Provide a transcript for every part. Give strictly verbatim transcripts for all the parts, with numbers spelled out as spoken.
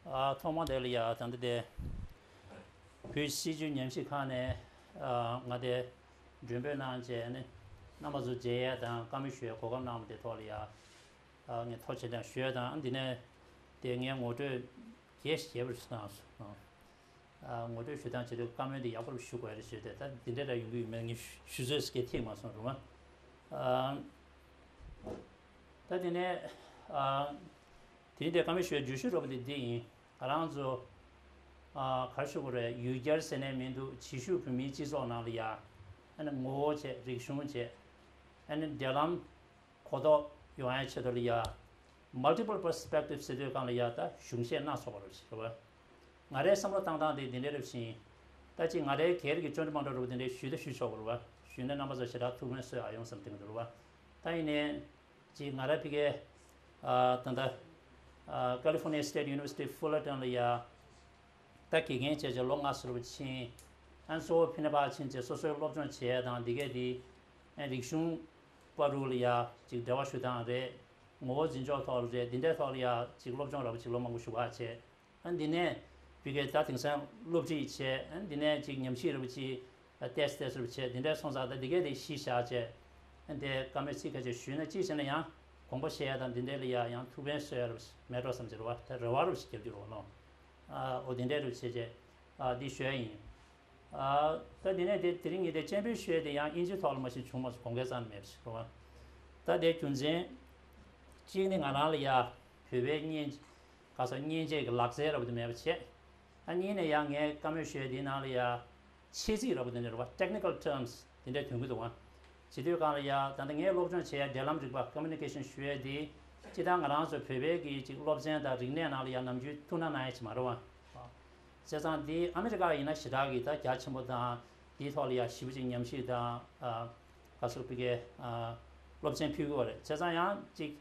ཨ། ཐོག་མ་དེ་ལ་ཡ་ད་ལྟ་དེ་བོད་སྤྱི་སྤྱོད་ཉམས་ཞིབ་ཁང་ནས་ཨ་ང་དེ་མགྲོན་འབོད་གནང་བྱས་ནས་རྣམ་པ་ཚོ་མཇལ་ཡ་དང་བཀའ་མོལ་ཞུ་ཡ་གོ་སྐབས་གནང་བ་དེ་ཐོག་ལ་ཡ་ཨ་ངས་ཐུགས་རྗེ་ཆེ་ཞུ་ཡ་དང་། འདི་ནས་དེ་ངས་ངོ་སྤྲོད་རྒྱས་ཤིག་བྱས་པ་རེད་གནང་སོང་། ཨ་ངོ་སྤྲོད་ཞུ་སྟངས་བྱེད་དུས་བཀའ་མོལ་འདི་ཡག་པོ་ཞུ་དགོས་རེད་ཞུས་ཏེ། ད་འདི་འདྲ་འདྲ་ཡོང་གི་ཡོད་མེད་ངས་ཞུ་ཞུ་ཚོད་ཀྱི་ཐིག་མ་སོང་རུང་། ཨ་ད་དེ་ནས་ཨ་དེ་རིང་དེ་བཀའ་མོལ་ཞུ་བའི་བརྗོད་གཞི་རོབ་འདི་འདི་ཡིན། ང་རང་ཚོ་ཨ་ག་རེ་ཞུ་དགོས་རེད། ཡུལ་གྱར་ཟེར་ནས་མི་འདུག་བྱེས་བཞུགས་བོད་མིའི་སྤྱི་ཚོགས་ནང་ལ་ཡ་ཨ་ནི་ངོ་བོ་བྱས། རིག་གཞུང་བྱས། ཨ་ནི་འབྲེལ་ལམ་གོ་རྟོགས་ཡོང་ཡའི་ཆེད་དུ་ལ་ཡ། multiple perspective ཟེར་དུས་སྒང་ལ་ཡ་ད་གཞུང་བཤད་སྣ་ཚོགས་པ་རེད་ཟེར་བ། ང་རའི་བསམ་བློ་བཏང་སྟངས་དེ་འདི་འདྲ་རེད་ཤིང་། ད་ཅིག་ང་རའི་སྒེར་གྱི་ཅོ་འདྲི་མ་འདྲ་རུ་དེ་འདྲའི་ཞུས་ད་ཞུས་ཆོག་གི་རེད་བ། ཞུས་ན་རྣམ་པ་ཚོ་ཞེ་དྲག་ཐུགས་ཕན་གསོས་ཨ་ཡོང་བསམ་དྲན་གྱི་འདུག་རེད་བ། ད་ཡིན་ནའི་ཅིག་ང་ར་ཕ་གིའི་ཨ་ད་ལྟ་ཨ་California State University Fullerton ལ་ཡ་ད་དགེ་རྒན་བྱས་བྱས་ལོ་ལྔ་ཙམ་རུ་ཕྱིན། ཨ་ནི་གཙོ་བོ་ཕི་ནེ་པལ་ཕྱིན་བྱས་སོ་སོའི་སློབ་སྦྱོང་བྱས་དང་འདི་གས་དེ་ཨ་རིག་གཞུང་བར་དུ་ལ་ཡ་ཅིག་འབྲེལ་བ་ཞུ་སྟངས་རེད། ངོ་བོ་འཛིན་ཕྱོགས་ཐོག་ལ་རེད། འདི་འདྲའི་ཐོག་ལ་ཡ་ཅིག་སློབ་སྦྱོང་ར་བ་ཅིག་ལོ་མང་པོ་ཞུ་ག་བྱས། ཨ་འདི་ནས་བི་གའི་ད་དེང་སང་སློབ་ཁྲིད་བྱས། ཨ་འདི་ནས་ཅིག་ཉམས་ཞིབ་ར་བ་ཅིག་ཏེས་ཏེས་ར་བ་བྱས། འདི་འདྲའི་སོང་ཙང་ད་འདི་གས་དེ་གཞི་བཞག་བྱས། ཨ་འདི་བཀའ་མོལ་ཚིག་ཁ་ཤས་ཞུས་ན་ཅིག་བྱས་ན་ཡང་དགོངས་པ་བཞེས་ཡ་དང་འདི་འདྲའི་ལ་ཡ་ཡང་ཐུགས་ཕན་གསོས་ཡ་ར་བ་མེད་འགྲོ་བསམ་གྱི་རེད་བ། ད་རེ་བ་ར་བ་ཞིག་རྒྱབ་རྒྱུ་རེད་བ་ནོ། ཨ་འོ་འདི་འདྲའི་ར་བ་བྱས་བྱས་ཨ་འདི་ཞུ་ཡ་ཡིན། ཨ་ད་དེ་ནས་དེ་དེ་རིང་ངས་དེ་སྤྱན་འབུལ་ཞུས་དེ་ཡང་དབྱིན་ཇིའི་ཐོག་ལ་མ་ཞིག་བྱུང་མ་སོང་། དགོངས་འགལ་རྩ་ནས་མེད་པ་ཞིག་རེད་བ། ད་དེ་རྒྱུ་མཚན་གཅིག་ནི་ང་རང་ལ་ཡ་བོད་པའི་མཉེན་ག་ས་མཉེན་ཆས་ཀྱི་ལག་རྩལ་ར་བ་དེ་མེད་པ་བྱས། ཨ་གཉིས་ནས་ཡང་ངས་བཀའ་མོལ་ཞུས་དེའི་ནང་ལ་ཡ་ཆེད་ཚིག་ར་བ་དེ་འདྲ་ར་བ། technical terms དེ་འདྲ་ཐོན་གྱི་འདུག་བ། བྱེད་དུས་སྒང་ལ་ཡ་ད་ལྟ་ངས་སློབ་སྦྱོང་བྱེད་ཡ་འབྲེལ་ལམ་རིག་པ་communication ཞུ་ཡ་དེ་སྤྱིར་བཏང་ང་རང་ཚོ་བོད་པའི་གི་ཅིག་སློབ་ཚན་དང་རིག་གནས་ནང་ལ་ཡ་ནམ་རྒྱུན་ཐུགས་སྣང་གནང་ཡ་ཅིག་མ་རེད་བ། བྱས་ཙང་འདི་ཨ་མི་རི་ཀ་ཡིན་ན་ཞེ་དྲག་གི་ད་རྒྱ་ཆེན་པོ་དང་འདིའི་ཐོག་ལ་ཡ་ཞེ་པོ་ཅིག་ཉམས་ཞིབ་དང་ཨ་ག་ཚོད་ཕ་གིའི་ཨ་སློབ་ཚན་ཕུལ་གྱི་ཡོད་རེད། བྱས་ཙང་ཡང་ཅིག་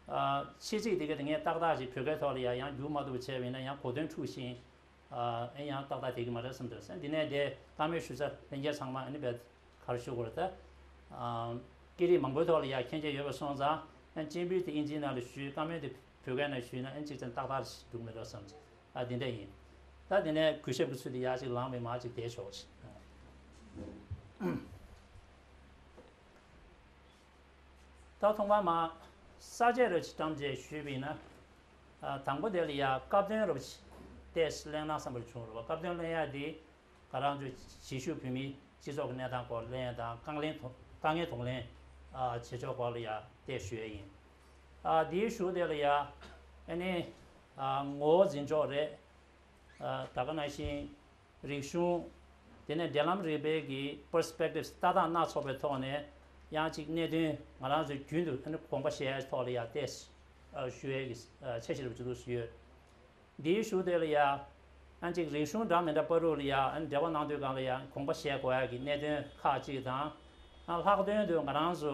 ཨ་ཆེད་ཚིག་འདི་ག་དེ་ངས་ཏག་ཏག་ཅིག་བོད་སྐད་ཐོག་ལ་ཡ་ཡང་བསྒྱུར་མ་ཐུབ་པ་བྱས་པ་ཡིན་ན་ཡང་གོ་དོན་འཁྲུག་ཤིང་། ཨ་ཨེ་ཡང་ཏག་ཏག་བསྡད་ཀྱི་མ་རེད་བསམ་འདུག་འདི་ནས་དེ་བཀའ་མོལ་ཞུ་ས་ལྷན་རྒྱས་ཚང་མ་ཨ་ནི་བས་ག་རེ་ཞུ་དགོས་རེད་ད། ཨ་སྐད་རིགས་མང་པོའི་ཐོག་ལ་ཡ་མཁྱེན་རྒྱ་ཡོད་པ་སོང་ཙང་ཨ་སྤྱན་འབུལ་དེ་དབྱིན་ཇིའི་ནང་ལ་ཞུས། བཀའ་མོལ་དེ་བོད་སྐད་ནང་ཞུས་ན་ཨ་གཅིག་ཙམ་ཏག་ཏག་འགྲིག་མི་འགྲོ་བསམ། ཨ་འདི་འདྲ་ཡིན། ད་དེ་ནས་གུས་ཞབས་ཀྱི་ཚུལ་དུ་ཡ་གཅིག་ལངས་པའི་མ་གཅིག་བསྡད་ཆོག་ཅིག་ད་ཐོག་མར་མ་ས་བཅད་རེ་ཅིག་བཀྲམ་བྱས་ཞུས་པ་ཡིན་ན། ཨ་དང་པོ་དེ་ལ་ཡ་སྐབས་དོན་རེ་ཅིག་ཏེས་གླེང་ན་བསམ་པར་བྱུང་རེད་བ། སྐབས་དོན་གླེང་ཡ་དེ་ང་རང་ཚོ་གཞིས་བཞུགས་བོད་མིའི་སྤྱི་ཚོགས་ཀྱི་གནས་སྟངས་སྐོར་གླེང་ཡ་དང་དཀའ་ངལ་དང་དཀའ་ངལ་གདོང་ལེན་ཨ་བྱེད་ཕྱོགས་སྐོར་ལ་ཡ་ཏེས་ཞུ་ཡ་ཡིན། ཨ་དེའི་གཞུག་དེ་ལ་ཡ་ཨ་ནི་ཨ་ངོ་བོ་འཛིན་ཕྱོགས་རེད། ཨ་ད་ག་ནང་བཞིན་རིག་གཞུང་། དེ་ནས་འབྲེལ་ལམ་རིག་པའི་གི་པར་སི་པེག་ཊིབ་ལྟ་སྟངས་སྣ་ཚོགས་པའི་ཐོག་ནས་ཡང་ཅིག་གནད་དོན་ང་རང་ཚོའི་རྒྱུན་དུ་ཨ་ནི་དགོངས་པ་བཞེས་ཡ་ཐོག་ལ་ཡ་ཏེས་ཞུ་ཡ་གི་འཆར་གཞི་རུ་བཅུ་དྲུག་ཡོད། འདིའི་གཞུག་དེ་ལ་ཡ་ཨ་ཅིག་རིག་གཞུང་འདྲ་མི་འདྲ་བར་དུ་ལ་ཡ་ཨ་ནི་འབྲེལ་བ་གནང་དུས་སྒང་ལ་ཡ་དགོངས་པ་བཞེས་དགོས་ཡ་གི་གནད་དོན་ཁག་ཅིག་དང་། ཨ་ལྷག་དོན་དུ་ང་རང་ཚོ་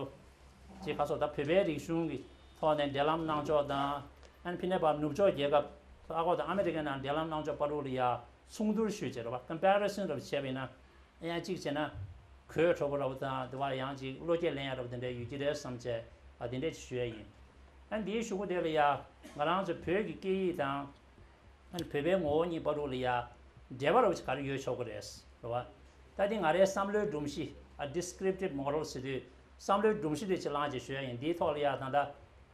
ཅིག་ག་སོགས་ད་བོད་པའི་རིག་གཞུང་གི་ཐོག་ནས་འབྲེལ་ལམ་གནང་ཕྱོགས་དང་། ཨ་ནི་ཕི་ནེ་པ་ནུབ་ཕྱོགས་རྒྱལ་ཁབ་ཨ་ཁོ་དང་ཨ་མི་རི་ཀའི་ནང་འབྲེལ་ལམ་གནང་ཕྱོགས་བར་དུ་ལ་ཡ་མཚུངས་བསྡུར་ཞུས་བྱས་རེད་བ། ཀམ་པེ་རི་སན་རེ་བྱས་པ་ཡིན་ན་ཡང་གཅིག་བྱས་ན་གོད་འགྲོ་གི་རེད་བ་དང་དེ་བ་ཡང་ཅིག་བློ་སྐྱེད་ལེན་ཡ་རེད་བ། དེ་འདྲའི་ཡོད་ཀྱི་རེད་བསམ་བྱས་ཨ་དེ་འདྲས་ཞུ་ཡ་ཡིན། ཨ་འདིའི་གཞུག་གུ་དེ་ལ་ཡ་ང་རང་ཚོ་བོད་ཀྱི་སྐད་ཡིག་དང་ཨ་བོད་པའི་ངོ་བོ་གཉིས་བར་དུ་ལ་ཡ་འབྲེལ་བ་རེ་བ་ཞིག་ག་རེ་ཡོད་ཆོག་གི་རེད་རེད་བ། ད་དེ་ང་རའི་བསམ་བློའི་སྒྲོམ་གཞི་ཨ་ཌི་སི་ཀི་རིབ་ཊིབ་མོ་ཌལ་ཟེར་དུས་བསམ་བློའི་སྒྲོམ་གཞི་དེ་ཅིག་བླངས་བྱས་ཞུ་ཡ་ཡིན། འདིའི་ཐོག་ལ་ཡ་ད་ལྟ་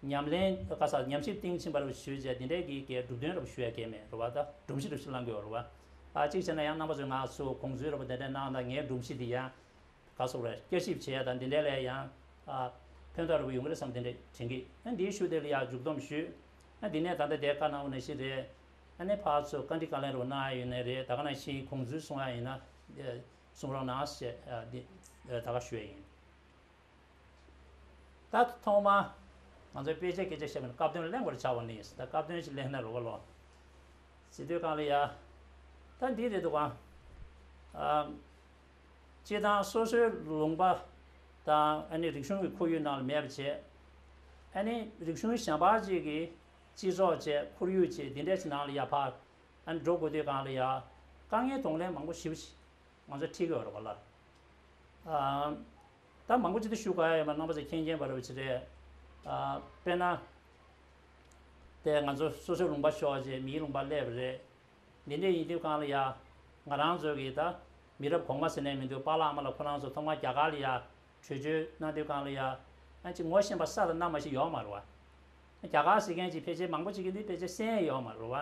ཉམས་ལེན་ག་ས་ཉམས་ཞིབ་གཏིང་ཕྱིན་པ་རེ་བ་ཞུས་བྱས་དེ་འདྲའི་གི་གི་གྲུབ་དོན་རེ་བ་ཞུ་ཡ་གལ་མེད་རེད་བ། ད་སྒྲོམ་གཞི་རེ་བ་ཞིག་བླང་དགོས་རེད་བ། ཨ་གཅིག་བྱས་ན་ཡང་རྣམ་པ་ཚོས་ང་ཚོ་དགོངས་ཚུལ་རེ་བ་དེ་འདྲ་གནང་ད་ངའི་སྒྲོམ་གཞི་དེ་ཡང་ག་སོགས་རེད་བསྐྱར་ཞིབ་བྱེད་ཡ་དང་དེ་འདྲའི་ལ་ཡང་ཨ་ཕན་ཐོགས་རེ་བ་ཡོང་གི་རེད་བསམ་དེ་འདྲ་དྲན་གི། ཨ་འདིའི་གཞུག་དེ་ལ་ཡང་མཇུག་སྡོམ་ཞུས། ཨ་འདི་ནས་ད་ལྟ་དེ་བཀའ་གནང་བ་ནང་བཞིན་རེད། ཨ་ནི་ཕར་ཚུར་བཀའ་འདྲི་བཀའ་ལན་རེ་བ་གནང་ཡ་ཡོད་ནའི་རེད། ད་ག་ནང་བཞིན་དགོངས་ཚུལ་གསུང་ཡ་ཡིན་ན་གསུང་རོགས་གནང་ཞེས་ཨ་འདི་ཨ་ད་ག་ཞུ་ཡ་ཡིན། ད་ཐོག་མ་ང་ཚོའི་དཔེ་ཆའི་སྐད་ཆ་བཤད་པ་ནི་སྐབས་དོན་གླེང་བར་བྱ་བ་ནི། ད་སྐབས་དོན་ཞིག་གླེང་ན་རོ་བ་ལོ། ཟེར་དུས་སྒང་ལ་ཡ། ད་འདི་རེད་འདུག་ག་ཨ་སྤྱིར་བཏང་སོ་སོའི་ལུང་པ་དང་ཨ་ནི་རིག་གཞུང་གི་ཁོར་ཡུག་ནང་ལ་མེད་པ་བྱས། ཨ་ནི་རིག་གཞུང་གཞན་པ་ཅིག་གི་སྤྱི་ཚོགས་བྱས་ཁོར་ཡུག་བྱས་འདི་འདྲ་ཞིག་ནང་ལ་ཡ་ཕར་ཨ་ནི་འགྲོ་དགོས་དུས་སྒང་ལ་ཡ། དཀའ་ངལ་གདོང་ལེན་མང་པོ་ཞེ་པོ་ཞིག་ང་ཚོ་འཕྲད་ཀྱི་ཡོད་རེད་བ་ལ། ཨ་ད་མང་པོ་ཅིག་ཏུ་ཞུ་དགོས་ཡ་ཡོད་མ་རེད། རྣམ་པ་ཚོས་མཁྱེན་མཁྱེན་པ་རེད་བ་ཅི་རེད། ཨ་དཔེར་ན། དེ་ང་ཚོ་སོ་སོའི་ལུང་པ་ཤོར་རྗེས་མིའི་ལུང་པ་སླེབས་པ་རེད། འདི་འདྲ་ཡིན་དུས་གང་ལ་ཡ། ང་རང་ཚོ་གི་ད་མི་རབས་གོང་མ་ཟེར་ནས་མི་འདུག་པཱ་ལགས་ཨ་མ་ལགས་ཁོ་རང་ཚོ་ཐོག་མར་རྒྱ་གར་ལ་ཡ་བྲོས་བྱོལ་གནང་དུས་གང་ལ་ཡ། ཨ་ཅིག་ངོ་ཤེས་པ་ས་དང་གནམ་མ་ཞིག་ཡོད་མ་རེད་བ། རྒྱ་གར་ཟེར་མཁན་ཅིག་ཕལ་ཆེར་མང་པོ་ཅིག་གིས་འདི་ཕལ་ཆེར་གསན་ཡས་ཡོད་མ་རེད་བ།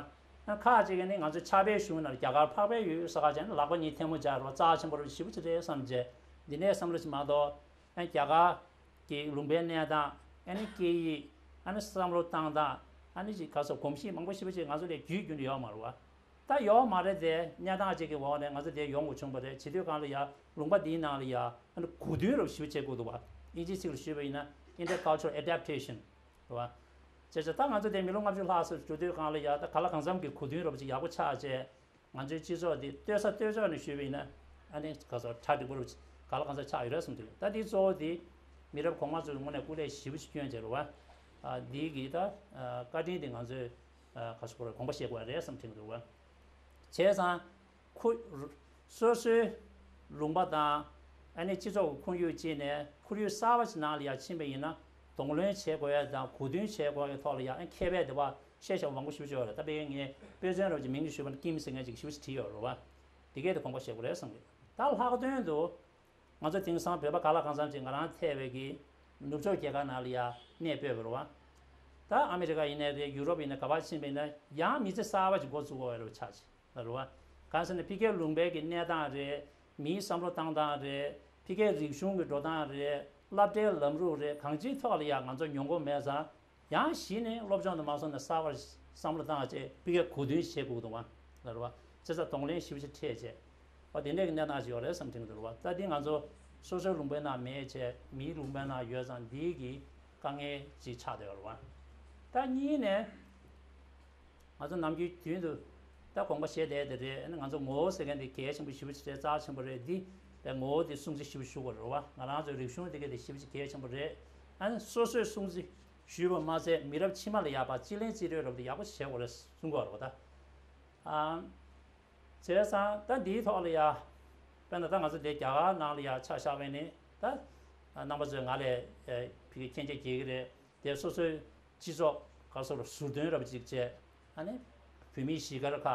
ཨ་ཁག་ཅིག་གིས་ནི་ང་ཚོ་ཕྱག་དཔེ་གཞུང་ནང་རྒྱ་གར་འཕགས་པའི་ཡུལ་ཟེར་ཁ་ཅིག་ནི་ལག་པ་གཉིས་ཐལ་མོ་སྦྱར་བ་རྩ་ཆེན་པོ་རུ་ཞེ་པོ་ཅིག་རེད་བསམ་བྱས། འདི་ནས་བསམ་བློ་ཅིག་མ་གཏོགས། ཨ་རྒྱ་གར་གྱི་ལུང་པའི་གནས་སྟངས། ཨ་ནི་སྐད་ཡིག་ཨ་ནི་བསམ་བློ་བཏང་སྟངས། ཨ་ནི་ཅིག་ག་ཚོད་གོམས་གཤིས་མང་པོ་ཞེ་པོ་ཅིག་ང་ཚོ་ལས་རྒྱུད་རྒྱུན་དུ་ཡོད་མ་རེད་བ། ད་ཡོད་མ་རེད་དེ་གནས་སྟངས་ཅིག་གི་འོག་ནས་ང་ཚོ་དེ་ཡོང་དགོས་བྱུང་བ་རེད། བྱེད་དུས་གང་ལ་ཡ་ལུང་པ་འདིའི་ནང་ལ་ཡ་ཨ་ནི་གོ་དོན་རབ་ཞེ་པོ་བྱེད་དགོས་འདུག་བ། དབྱིན་ཇིའི་ཚིག་ལ་ཞུས་པ་ཡིན་ན་intercultural adaptation རེད་བ། བྱས་ཙང་ད་ང་ཚོ་དེ་མི་ལོ་ལྔ་བཅུ་ལྷག་ཙམ་འགྲོ་དུས་གང་ལ་ཡ་ད་ག་ལ་གང་འཚམ་གྱི་གོ་དོན་རབ་ཅིག་ཡག་པོ་ཆགས་བྱས། ང་ཚོའི་སྤྱི་ཚོགས་འདི་ལྟོས་ས་ལྟོས་ཕྱོགས་ནས་ཞུས་པ་ཡིན་ན། ཨ་ནི་ག་ཚོད་གྲ་འགྲིག་པོ་རུ་ག་ལ་གང་འཚམ་ཆགས་ཡོད་རེད་བསམ་གྱི་འདུག་ད་འདི་གཙོ་བོ་འདི་མི་རབས་གོང་མ་ཚོས་དངོས་གནས་སྐུ་ལས་ཞེ་པོ་ཅིག་བསྐྱོན་བྱས་རེད་བ། ཨ་འདི་གི་ད་ཨ་བཀའ་དྲིན་འདི་ང་ཚོས་ཨ་ག་ཚོད་དགོངས་པ་བཞེས་དགོས་རེད་བསམ་དྲན་གྱི་འདུག་བ། བྱས་ཙང་ཁོ་སོ་སོའི་ལུང་པ་དང་ཨ་ནི་སྤྱི་ཚོགས་ཀྱི་ཁོར་ཡུག་ཅིག་ནས་ཁོར་ཡུག་གསར་པ་ཞིག་ནང་ལ་ཡར་ཕྱིན་པ་ཡིན་ན་གདོང་ལེན་བྱེད་དགོས་ཡ་དང་གོ་དོན་བྱེད་དགོས་ཡ་ཐོག་ལ་ཡ་ཨ་མཁས་པའི་དེ་བ། ཤེས་བྱ་མང་པོ་ཞིག་ཡོད་རེད། ད་དཔེར་ངས་དཔེ་མཚོན་རབ་ཀྱི་མིང་དུ་ཞུས་པ་ན་ཀིམ་ཟེར་མཁན་ཅིག་ཞིབ་ཅིག་བྲིས་ཡོད་རེད་བ། དེ་གས་དེ་དགོངས་པ་བཞེས་དགོས་རེད་བསམ་གི། ད་ལྷག་དོན་དུ་ང་ཚོ་དེང་སང་བོད་པ་ག་ལ་གང་འཚམ་ཅིག་ང་རང་ཐད་པའི་གི་ནུབ་ཕྱོགས་རྒྱལ་ཁབ་ནང་ལ་ཡ་གནས་སྤོས་པ་རེད་བ། ད་ཨ་མི་རི་ཀ་ཡིན་ནའི་རེད། ཡུ་རོབ་ཡིན་ནའི་ག་པར་ཕྱིན་པ་ཡིན་ན་ཡང་མི་ཚེ་གསར་པ་ཅིག་འགོ་བཙུགས་དགོས་རེད་བ་ཆགས་ཅིག་ལ་རེད་བ། གང་ཟེར་ན་ཕ་གིའི་ལུང་པའི་གི་གནས་སྟངས་རེད། མིའི་བསམ་བློ་བཏང་སྟངས་རེད། ཕ་གིའི་རིག་གཞུང་གི་འགྲོ་སྟངས་རེད། སློབ་གྲྭའི་ལམ་ལུགས་རེད། གང་ཅིའི་ཐོག་ལ་ཡང་ང་ཚོ་མྱོང་གོ་མེད་ཙང་། ཡང་གཞི་ནས་སློབ་སྦྱོང་དུ་མ་སོང་ནས་གསར་པར་བསམ་བློ་བཏང་བྱས་ཕ་གིའི་གོ་དོན་ཤེས་དགོས་འདུག་བ། ལ་རེད་བ། བྱས་ཙང་གདོང་ལེན་ཞིབ་ཅིག་འཕྲད་བྱས། འོ་དེ་འདྲའི་གི་གནས་སྟངས་ཤིག་ཡོད་རེད་བསམ་དྲན་གྱི་འདུག་བ། ད་འདི་ང་ཚོ་སོ་སོའི་ལུང་པའི་ནང་མེད་བྱས་མིའི་ལུང་པའི་ནང་ཡོད་ཙང་འདིའི་གི་དཀའ་ངལ་ཅིག་ཆགས་བསྡད་ཡོད་རེད་བ། ད་གཉིས་ནས། ང་ཚོ་ནམ་རྒྱུན་རྒྱུན་དུ་ད་དགོངས་པ་བཞེས་བསྡད་དེ་རེད། ཨ་ནི་ང་ཚོ་ངོ་བོ་ཟེར་མཁན་དེ་གལ་ཆེན་པོ་ཞེ་པོ་ཅིག་རེད། རྩ་ཆེན་པོ་རེད། འདི་བས་ངོ་བོ་དེ་སྲུང་བརྩི་ཞེ་པོ་ཞུ་དགོས་རེད་བ། ང་རང་ཚོའི་རིག་གཞུང་དེ་ག་དེ་ཞེ་པོ་ཅིག་གལ་ཆེན་པོ་རེད། ཨ་ནི་སོ་སོས་སྲུང་བརྩི་ཞུས་པ་མ་ཟད་མི་རབས་ཕྱི་མ་ལ་ཡག་པ་རྩིས་ལེན་རྩིས་སྤྲོད་རབ་དེ་ཡག་པོ་བྱེད་དགོས་རེད་གསུང་གི་ཡོད་རེད་བ་ད། ཨ། བྱས་ཙང་ད་འདིའི་ཐོག་ལ་ཡ། དཔེར་ན་ད་ང་ཚོ་འདི་རྒྱ་གར་ནང་ལ་ཡ་ཆ་བཞག་པ་ཡིན་ན་ད། རྣམ་པ་ཚོས་ང་ལས་ཕ་གི་མཁྱེན་རྒྱ་རྒྱག་གི་རེད། དེ་སོ་སོའི་སྤྱི་ཚོགས་ག་སོགས་ལ་ཟུར་འདོན་རབ་ཅིག་བྱས། ཨ་ནི་བོད་མིའི་གཞིས་སྒར་ཁག་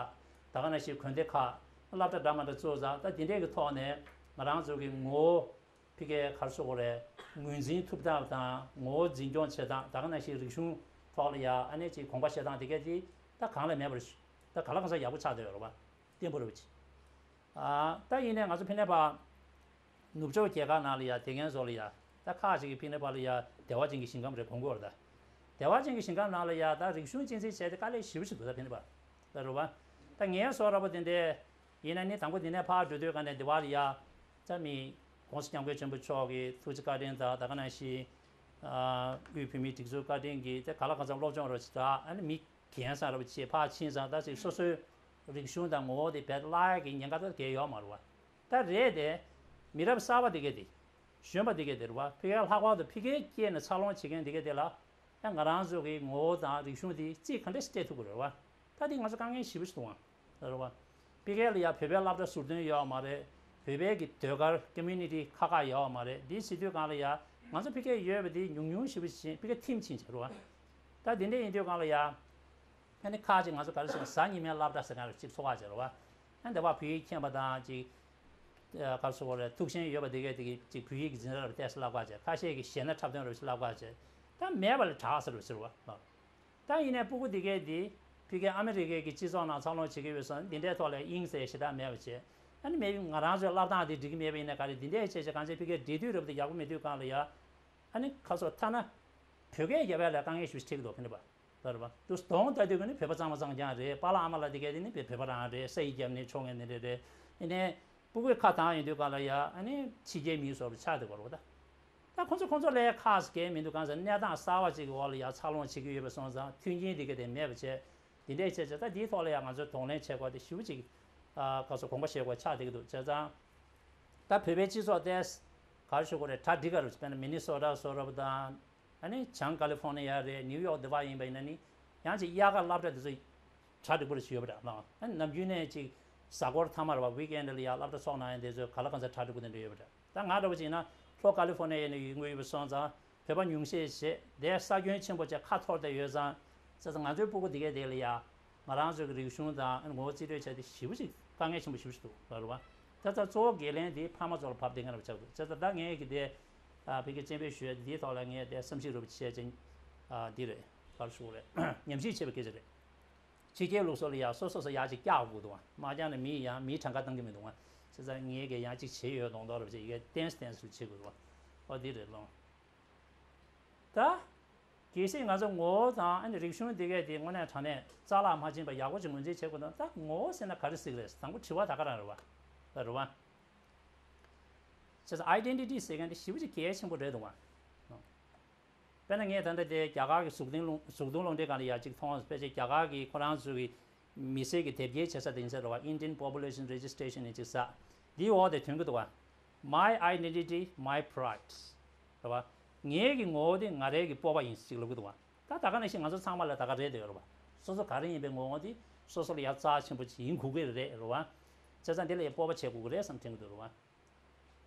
ད་ག་ནང་བཞིན་དགོན་སྡེ་ཁག་སློབ་གྲྭ་འདྲ་མ་འདྲ་བཙུགས་ཙང་ད་འདི་འདྲས་ཀྱི་ཐོག་ནས་ང་རང་ཚོ་གི་ངོ་བོ་ཕ་གིའི་ག་རེ་ཟེར་དགོས་རེད། ངོས་འཛིན་ཐུབ་སྟངས་དང་ངོ་བོ་འཛིན་སྐྱོང་བྱེད་སྟངས་ད་ག་ནང་བཞིན་རིག་གཞུང་ཐོག་ལ་ཡ་ཨ་ནི་ཅིག་དགོངས་པ་བཞེས་སྟངས་དེ་གས་དེ་ད་གང་ལ་མེད་པར་ད་ག་ལ་གང་འཚམ་ཡག་པོ་ཆགས་བསྡད་ཡོད་རེད་བ། བརྟན་པོ་རེད་བ་ཅིག་ཨ་ད་ཡིན་ནའི་ང་ཚོ་ཕ་གིའི་ནང་ནུབ་ཕྱོགས་རྒྱལ་ཁབ་ནང་ལ་ཡ་དེ་མཁན་ཚོ་ལ་ཡ་ད་ཁག་ཅིག་གི་ཕ་གིའི་ནང་ལ་ཡ་བདེ་བ་ཅན་གྱི་ཞིང་ཁམས་རེད་དགོངས་ཀྱི་ཡོད་རེད་ད། བདེ་བ་ཅན་གྱི་ཞིང་ཁམས་ནང་ལ་ཡ་ད་རིག་གཞུང་གཅེས་འཛིན་བྱས་ཏེ་དཀའ་ལས་ཞེ་པོ་ཞིག་འདུག་ད་ཕ་གིའི་ནང་ད་རེད་བ། ད་ངའི་བཟོ་འདྲ་པོ་དེ་འདྲས་ཡིན་ན་ནི་དང་པོ་འདི་ནས་ཕར་འགྲོ་དུས་ག་ནས་འདི་བ་ལ་ཡ་ད་མི་༸གོང་ས་༸སྐྱབས་མགོན་ཆེན་པོ་མཆོག་གི་ཐུགས་རྗེ་བཀའ་དྲིན་དང་ད་ག་ནང་བཞིན་དབུས་བོད་མིའི་སྒྲིག་འཛུགས་བཀའ་དྲིན་གྱིས་དེ་ག་ལ་གང་འཚམ་སློབ་སྦྱོང་རོགས་བྱེད་ད་ཨ་ནི་མི་རྒན་བཟང་འདྲ་པོ་བྱས་ཕར་ཕྱིན་ཙང་ད་ཅིག་སོ་སོའི་རིག་གཞུང་དང་ངོ་བོ་དེ་བེད་གླགས་ཀྱི་ཉེན་ཁ་ད་གས་ཡོད་མ་རེད་བ། ད་རེད་དེ། མི་རབས་གསར་པ་དེ་གས་དེ། གཞོན་པ་དེ་གས་དེ་རེད་བ། ཕ་གིར་ལྷག་པར་དུ་ཕ་གིར་སྐྱེས་ནས་འཚར་ལོངས་བྱེད་མཁན་དེ་གས་དེ་ལ། ཡང་ང་རང་ཚོ་གི་ངོ་བོ་དང་རིག་གཞུང་དེ་རྩིས་ག་འདྲས་སྤྲད་ཐུབ་ཀྱི་རེད་བ། ད་དེ་ང་ཚོ་དཀའ་ངལ་ཞེ་པོ་ཞིག་འདུག་ཨང་། རེད་བ། ཕ་གིར་ལ་ཡ་བོད་པའི་སློབ་གྲྭ་ཟུར་འདོན་ཡོད་མ་རེད། བོད་པའི་གི་ཟློས་གར་ཀོ་མུ་ནི་ཊི་ཁག་ཁག་ཡོད་མ་རེད། འདི་བྱེད་དུས་གང་ལ་ཡ་ང་ཚོ་ཕ་གིར་ཡོད་པ་དེ་ཉུང་ཉུང་ཞེ་པོ་ཞིག་ཕ་གིར་ཐིམ་ཕྱིན་བྱས་རེད་བ། ད་དེ་འདྲས་ཡིན་དུས་གང་ལ་ཡ། ཨ་ནི་ཁག་ཅིག་ང་ཚོ་ག་རེ་ཟེར་ན་གཟའ་ཉི་མའི་སློབ་གྲྭ་ཟེར་ག་རེ་ཅིག་ཚོགས་པ་བྱས་རེད་བ། ཨ་ནི་འདི་བ་བོད་ཡིག་མཁྱེན་པ་དང་ཅིག་ག་རེ་ཟེར་དགོས་རེད། ཐུགས་ཞེན་ཡོད་པ་དེ་གས་དེ་གས་ཅིག་བོད་ཡིག་གི་འཛིན་གྲྭ་ལ་བལྟས་སེ་བསླབ་ག་བྱས། ཁ་ཤས་ཀྱིས་གཞས་སྣ་འཁྲབ་སྟོན་རེ་བྱས་བསླབ་ག་བྱས། ད་མེད་པ་ལས་དྲག་ཟེར་རེད་ཟེར་བ། ད་ཡིན་ནའི་སྤུ་གུ་དེ་གས་དེ་ཕ་གི་ཨ་མི་རི་ཀའི་གི་སྤྱི་ཚོགས་ནང་འཚར་ལོངས་བྱེད་ཀྱི་ཡོད་སོང་འདི་འདྲའི་ཐོག་ལ་དབྱིངས་ཟེར་ཞེ་དྲག་མེད་པ་བྱས། ཨ་ནི་མེད་ང་རང་ཚོའི་བསླབ་སྟངས་དེ་འགྲིག་གི་མེད་པ་ཡིན་ན་ག་རེ་འདི་འདྲས་བྱས་བྱས་གང་ཚེ་ཕ་གིར་འགྲིག་དུས་རབ་དེ་ཡག་པོ་མེད་དུས་གང་ལ་ཡ། ཨ་ནི་ཁ་སོ་ཐ་ན། བོད་སྐད་རྒྱབ་ཡ་ལ་དཀའ་ངལ་ཞིག་འཕྲད་ཀྱི་འདུག་ཕ་གི་ནི་པ། ལ་རེད་བ། དུ་གདོང་ལྟ་དུས་ཀྱི་ནི་བོད་པ་གཙང་མ་གཙང་རྐྱང་རེད། པཱ་ལགས་ཨ་མ་ལགས་དེ་གས་དེ་ནི་བོད་བོད་པ་རང་རེད། ས་ཡི་རྒྱབ་ནས་ཕྱོགས་ངན་ནི་རེད་རེད། ཡིན་ནའི་སྤུ་གུའི་ཁ་གདངས་ཡོང་དུས་གང་ལ་ཡ་ཨ་ནི་ཕྱི་རྒྱལ་མིའི་བཟོ་འདྲ་ཆགས་བསྡད་པ་རེད་བ་ད། ད་ཁོང་ཚོ་ཁོང་ཚོ་ལས་ཁག་ཟེར་མཁན་མི་འདུག་གང་ཟེར་གནས་སྟངས་གསར་བ་ཅིག་གི་འོག་ལ་ཡ་འཚར་ལོངས་བྱེད་ཀྱི་ཡོད་པ་སོང་ཙང་མཐུན་རྐྱེན་དེ་གས་དེ་མེད་པ་བྱས། དེ་འདྲས་བྱས་བྱས་ད་དེའི་ཐོག་ལ་ཡ་ང་ཚོས་གདོང་ལེན་བྱེད་དགོས་དེ་ཞེ་པོ་ཅིག་ཨ་ག་ཚོད་དགོངས་པ་བཞེས་དགོས་ཆགས་བསྡད་ཀྱི་འདུག་བྱས་ཙང་། ད་བོད་པའི་སྤྱི་ཚོགས་དེ་ག་རེ་ཞུ་དགོས་རེད། གྲ་འགྲིག་ག་རུ་དཔེར་ན་མི་ནི་སོ་ཊ་བཟོ་འདྲ་པོ་དང་། ཨ་ནི་བྱང་ཀ་ལི་ཧྥོར་ནི་ཡ་རེད། ནིའུ་ཡོག་དེ་བ་ཡིན་པ་ཡིན་ན་ནི་ཡང་ཅིག་དབྱར་ཁ་སློབ་གྲྭ་དེ་ཚོ་གྲ་འགྲིག་པོ་རེ་ཞིག་ཡོད་པ་འདྲ་མ། ཨ་ནི་ནམ་རྒྱུན་ནས་ཅིག་གཟའ་འཁོར་མཐའ་མ་རེད་བ། ཝིག་ཨེན་ཌི་ལ་ཡ་སློབ་གྲྭ་ཚོགས་གནང་ཡ་དེ་ཚོ་ག་ལ་གང་འཚམ་གྲ་འགྲིག་པོ་དེ་འདྲ་ཡོད་པ་འདྲ། ད་ང་འདྲ་བོ་ཅིག་ཡིན་ན་ལྷོ་ཀ་ལི་ཧྥོར་ནི་ཡ་ནས་ཡོང་གི་ཡོད་པ་སོང་ཙང་བོད་པ་ཉུང་ཤས་ཤིག་དེ་ས་ཁྱོན་ཆེན་པོ་བཅས་ཁ་འཐོར་བསྡད་ཡོད་ཙང་ བྱས་ཙང་ང་ཚོའི་སྤུ་གུ་དེ་གས་དེ་ལ་ཡ་ང་རང་ཚོའི་གི་རིག་གཞུང་དང་ངོ་བོ་རྩིས་སྤྲོད་བྱས་ཏེ་ཞེ་པོ་ཅིག་དཀའ་ངལ་ཆེན་པོ་ཞེ་པོ་ཞིག་འདུག་ལ་རེད་བ། བྱས་ཙང་གཙོ་བོ་འགན་ལེན་དེ་ཕ་མ་ཚོ་ལ་བབས་བསྡད་མཁན་རེད་བ་ཆགས་འདུག་བྱས་ཙང་ད་ངས་གི་དེ་ཨ་ཕ་གི་གཅེས་འབོད་ཞུ་ཡ་དེའི་ཐོག་ལ་ངས་དེ་བསམ་གཞིག་རོབ་བྱས་ཅིང་ཨ་འདི་རེད་ག་རེ་ཞུ་དགོས་རེད། ཉམས་ཞིབ་བྱས་པ་སྐད་ཆ་རེད། ཕྱི་རྒྱལ་ལུགས་སྲོལ་ལ་ཡ་སོ་སོ་སོ་ཡག་ཅིག་བཀྱག་དགོས་འདུག་བ། མ་བཀྱག་ན་མི་ཡང་མིའི་གྲངས་ཀ་བཏང་གི་མི་འདུག་བ། བྱས་ཙང་ངས་གི་ཡང་ཅིག་བྱས་ཡོད་མདོག་མདོག་རོབ་བྱས་ཡི་གེ་ཏན་ཏན་སུ་བྱེད་དགོས་འདུག་བ། ཨོ་འདི་རེད་ལོ། ད། གལ་སྲིད་ང་ཚོ་ངོ་བོ་དང་ཨ་ནི་རིག་གཞུང་འདི་གས་དེ་དངོས་གནས་དྲང་གནས་རྩ་བརླག་མ་ཕྱིན་པ་ཡག་པོ་ཅིག་ངོས་འཛིན་བྱེད་དགོས་ན། ད་ངོ་བོ་ཟེར་ན་ག་རེ་ཟེར་གི་རེད། དང་པོ་དྲི་བ་ད་ག་རང་རེད་བ། ད་རེད་བ། བྱས་ཙང་ཨའི་ཌེན་ཊི་ཊི་ཟེར་མཁན་དེ་ཞེ་པོ་ཅིག་གལ་ཆེན་པོ་རེད་འདུག་བ། དཔེར་ན་ངས་ད་ལྟ་དེ་རྒྱ་གར་གྱི་གཟུགས་མཐོང་རླུང་གཟུགས་མཐོང་རླུང་འཕྲིན་ཁང་ལ་ཡ་གཅིག་མཐོང་། ཕལ་ཆེར་རྒྱ་གར་གྱི་ཁོ་རང་ཚོ་གི་མི་སེར་གྱི་དེབ་སྐྱེལ་བྱེད་ས་དེ་ཡིན་ས་རེད་བ། Indian Population Registration ནས་ཅིག་ས་འདིའི་འོག་དེ་ཐོན་གྱི་འདུག་བ། My identity, my pride. རེད་བ། ངའི་གི་ངོ་བོ་དེ་ང་རའི་གི་སྤོབས་པ་ཡིན་ཅིག་ལབ་གི་འདུག་བ། ད་ད་ག་ནང་བཞིན་ང་ཚོ་ཚང་མ་ལ་ད་ག་རེད་དེ་ཡོད་རེད་བ། སོ་སོ་ག་རེ་ཡིན་པའི་ངོ་བོ་དེ་སོ་སོ་ལ་ཡ་རྩ་ཆེན་པོ་ཅིག་ཡིན་དགོས་ཀྱི་རེད་རེད་བ། བྱས་ཙང་དེ་ལ་ཡ་སྤོབས་པ་བྱེད་དགོས་ཀྱི་རེད་བསམ་དྲན་གྱི་འདུག་རེད་བ།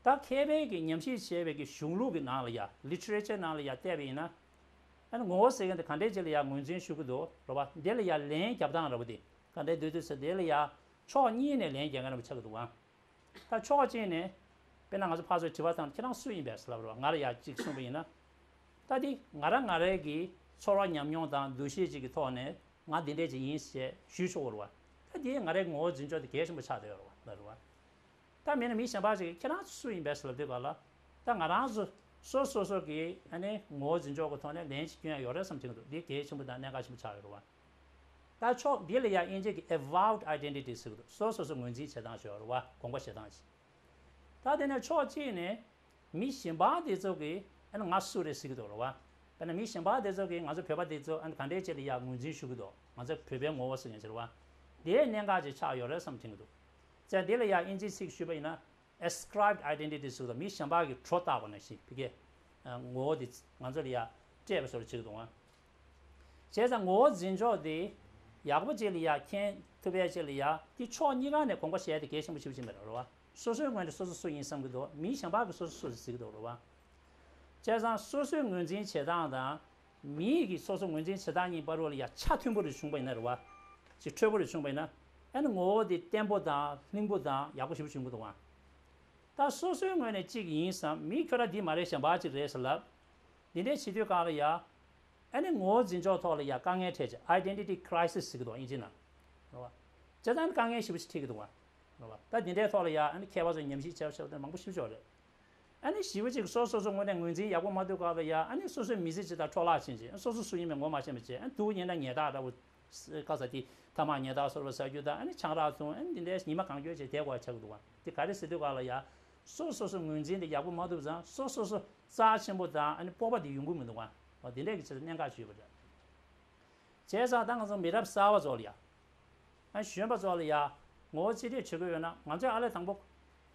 ད་མཁས་པའི་གི་ཉམས་ཞིབ་བྱས་པའི་གི་གཞུང་ལུགས་ཀྱི་ནང་ལ་ཡ་ལི་ཊི་རེ་ཅར་ནང་ལ་ཡ་བལྟས་པ་ཡིན་ན། ཨ་ནི་ངོ་བོ་ཟེར་མཁན་དེ་ག་འདྲས་ཅིག་ལ་ཡ་ངོས་འཛིན་ཞུ་གི་འདུག་རེད་བ། དེ་ལ་ཡ་ལན་རྒྱབ་སྟངས་རེད་བ། དེ་ག་འདྲས་འདུག་འདུག་ཟེར་དེ་ལ་ཡ་ཕྱོགས་གཉིས་ནས་ལན་རྒྱག་མཁན་རེད་བ་ཆགས་ཀྱི་འདུག་བ། ད་ཕྱོགས་གཅིག་ནས། དཔེར་ན་ང་ཚོ་ཕར་ཚུར་དྲི་བ་བཏང་ཁྱེད་རང་སུ་ཡིན་པས་ཟེར་ལབ་རོགས། ང་ལ་ཡ་གཅིག་གསུངས་པ་ཡིན་ན། ད་འདི་ང་རང་ང་རང་གི་ཚོར་བ་ཉམས་མྱོང་དང་འདུ་ཤེས་ཅིག་གི་ཐོག་ནས་ང་འདི་འདྲས་ཅིག་ཡིན་ཞེས་ཞུས་ཆོག་གི་རེད་བ། ད་འདི་ང་རའི་ངོ་བོ་འཛིན་ཕྱོགས་དེ་གལ་ཆེན་པོ་ཆགས་བསྡད་ཡོད་རེད་བ། ལབ་རེད་བ། ད་མིན་ན་མི་གཞན་པ་ཅིག་གིས་ཁྱེད་རང་སུ་ཡིན་པས་ཟེར་ལབ་དུས་ག་ལ། ད་ང་རང་ཚོ་སོ་སོ་སོ་གི་ཨ་ནི་ངོ་བོ་འཛིན་ཕྱོགས་ཀྱི་ཐོག་ནས་ལན་ཅིག་སྐྱོན་ཡ་ཡོད་རེད་བསམ་དྲན་གྱི་འདུག་འདི་གལ་ཆེན་པོ་དང་གནད་འགག་ཆེན་པོ་ཆགས་ཡོད་རེད་བ། ད་ཕྱོགས་འདི་ལ་ཡ་དབྱིན་ཇི་གི་avowed identity ཟེར་གི་འདུག་སོ་སོ་སོ་ངོས་འཛིན་བྱེད་སྟངས་ཤིག་ཡོད་རེད་བ། དགོངས་པ་བཞེས་སྟངས་ཤིག་ད་དེ་ནས་ཕྱོགས་གཅིག་ནས་མི་གཞན་པ་དེ་ཚོ་གིས་ཨ་ནི་ང་སུ་རེད་ཟེར་གི་འདུག་རེད་བ། དཔེར་ན་མི་གཞན་པ་དེ་ཚོ་གིས་ང་ཚོ་བོད་པ་དེ་ཚོ་ཨ་ནི་ག་འདྲས་ཅིག་ལ་ཡ་ངོས་འཛིན་ཞུ་གི་འདུག་ང་ཚོ་བོད་པའི་ངོ་བོ་ཟེར་མཁན་ཅིག་རེད་བ། དེའི་གནད་འགག་ཅིག་ཆགས་ཡོད་རེད་བསམ་དྲན་གི་འདུག་ཙང་དེ་ལ་ཡ་དབྱིན་ཇིའི་ཚིག་ཞུས་པ་ཡིན་ན། Ascribed identity ཟེར་གི་འདུག་མི་གཞན་པ་གིས་གྲོ་བཏགས་པ་ནང་བཞིན་བི་གའི་ངོ་བོ་དེ་ང་ཚོ་ལ་ཡ་སྤྲད་པ་བཟོ་འདྲ་བྱེད་ཀྱི་འདུག་ཨ། བྱས་ཙང་ངོ་བོ་འཛིན་ཕྱོགས་དེ་ཡག་པོ་ཅིག་ལ་ཡ་མཁྱེན་ཐུབ་པའི་ཆེད་ལ་ཡ་དེ་ཕྱོགས་གཉིས་ཀ་ནས་དགོངས་པ་བཞེས་ཏེ་གལ་ཆེན་པོ་ཞེ་པོ་ཅིག་མེད་རེད་བ། སོ་སོའི་ངོས་ནས་སོ་སོ་སུ་ཡིན་བསམ་གྱི་འདུག་མི་གཞན་པ་གིས་སོ་སོ་སུ་རེད་ཟེར་གྱི་འདུག་རེད་བ། བྱས་ཙང་སོ་སོའི་ངོས་འཛིན་བྱེད་སྟངས་དང་། མིའི་གིས་སོ་སོ་ངོས་འཛིན་བྱེད་སྟངས་གཉིས་བར་ལ་ཡ་ཆ་མཐུན་པོ་རེ་བྱུང་པ་ཡིན་ན་རེད་བ། ཅིག་འཕྲོད་པོ་རེ་བྱུང་པ་ཡིན་ན། ཨ་ནི་ངོ་བོ་དེ་བརྟན་པོ་དང་ལྷིང་པོ་དང་ཡག་པོ་ཞེ་པོ་བྱུང་གི་འདུག་བ། ད་སོ་སོའི་ངོས་ནས་གཅིག་ཡིན་བསམ་མི་ཁྱོད་རང་འདི་མ་རེད་གཞན་པ་ཅིག་རེད་ཟེར་ལབ། འདི་འདྲའི་བྱེད་དུས་གང་ལ་ཡ། ཨ་ནི་ངོ་བོ་འཛིན་ཕྱོགས་ཐོག་ལ་ཡ་དཀའ་ངལ་འཕྲད་ཅིག identity crisis ཟེར་གི་འདུག་དབྱིན་ཇི་ནང་། རེད་བ། བྱས་ཙང་དཀའ་ངལ་ཞེ་པོ་ཞིག་འཕྲད་ཀྱི་འདུག་བ། རེད་བ། ད་འདི་འདྲའི་ཐོག་ལ་ཡ་ཨ་ནི་མཁས་པ་ཚོ་ཉམས་ཞིབ་བྱས་བྱས་དེ་མང་པོ་ཞིག་ཡོད་རེད། ཨ་ནི་ཞེ་པོ་ཅིག་སོ་སོ་སོ་ངོས་ནས་ངོས་འཛིན་ཡག་པོ་མ་ཐུབ་སྐབས་ལ་ཡ་ཨ་ནི་སོ་སོའི་མི་ཚེ་ཇི་ལྟར་འཕྲོ་བརླག་ཕྱིན་ཅིག་སོ་སོ་སུ་ཡིན་མིན་ངོ་མ་ཤེས་པ་བྱས་ཨ་ནི་སྡུག་ཉེན་དང་ཉལ་ཐག་འདྲ་བོ། ཁ་ས་དེ་ཐ་མག་ཉལ་ཐག་སོར་བ་ཟ་རྒྱུ་དང་ཨ་ནི་ཆང་རག་འཐུང་ཨ་ནི་འདི་འདྲའི་ཉི་མ་གང་འཁྱོལ་བྱས་བསྡད་དགོས་ཆགས་ཀྱི་འདུག་བ། དེ་ག་རེ་ཟེར་དུས་ག་ལ་ཡ། སོ་སོ་སོ་ངོས་འཛིན་དེ་ཡག་པོ་མ་ཐུབ་ཙང་སོ་སོ་སོ་རྩ་ཆེན་པོ་དང་ཨ་ནི་སྤོབས་པ་དེ་ཡོང་གི་མི་འདུག་བ། འོ་དེ་འདྲས་ཀྱི་ཆེད་དུ་གནད་འགག་ཅིག་ཡོད་པ་རེད། བྱས་ཙང་ད་ང་ཚོ་མི་རབས་གསར་བ་ཚོ་ལ་ཡ། ཨ་གཞོན་པ་ཚོ་ལ་ཡ། ངོ་བོ་རྩིས་སྤྲོད་བྱེད་དགོས་ཡོད་ན་ང་ཚོའི་ཨ་ལས་དང་པོ།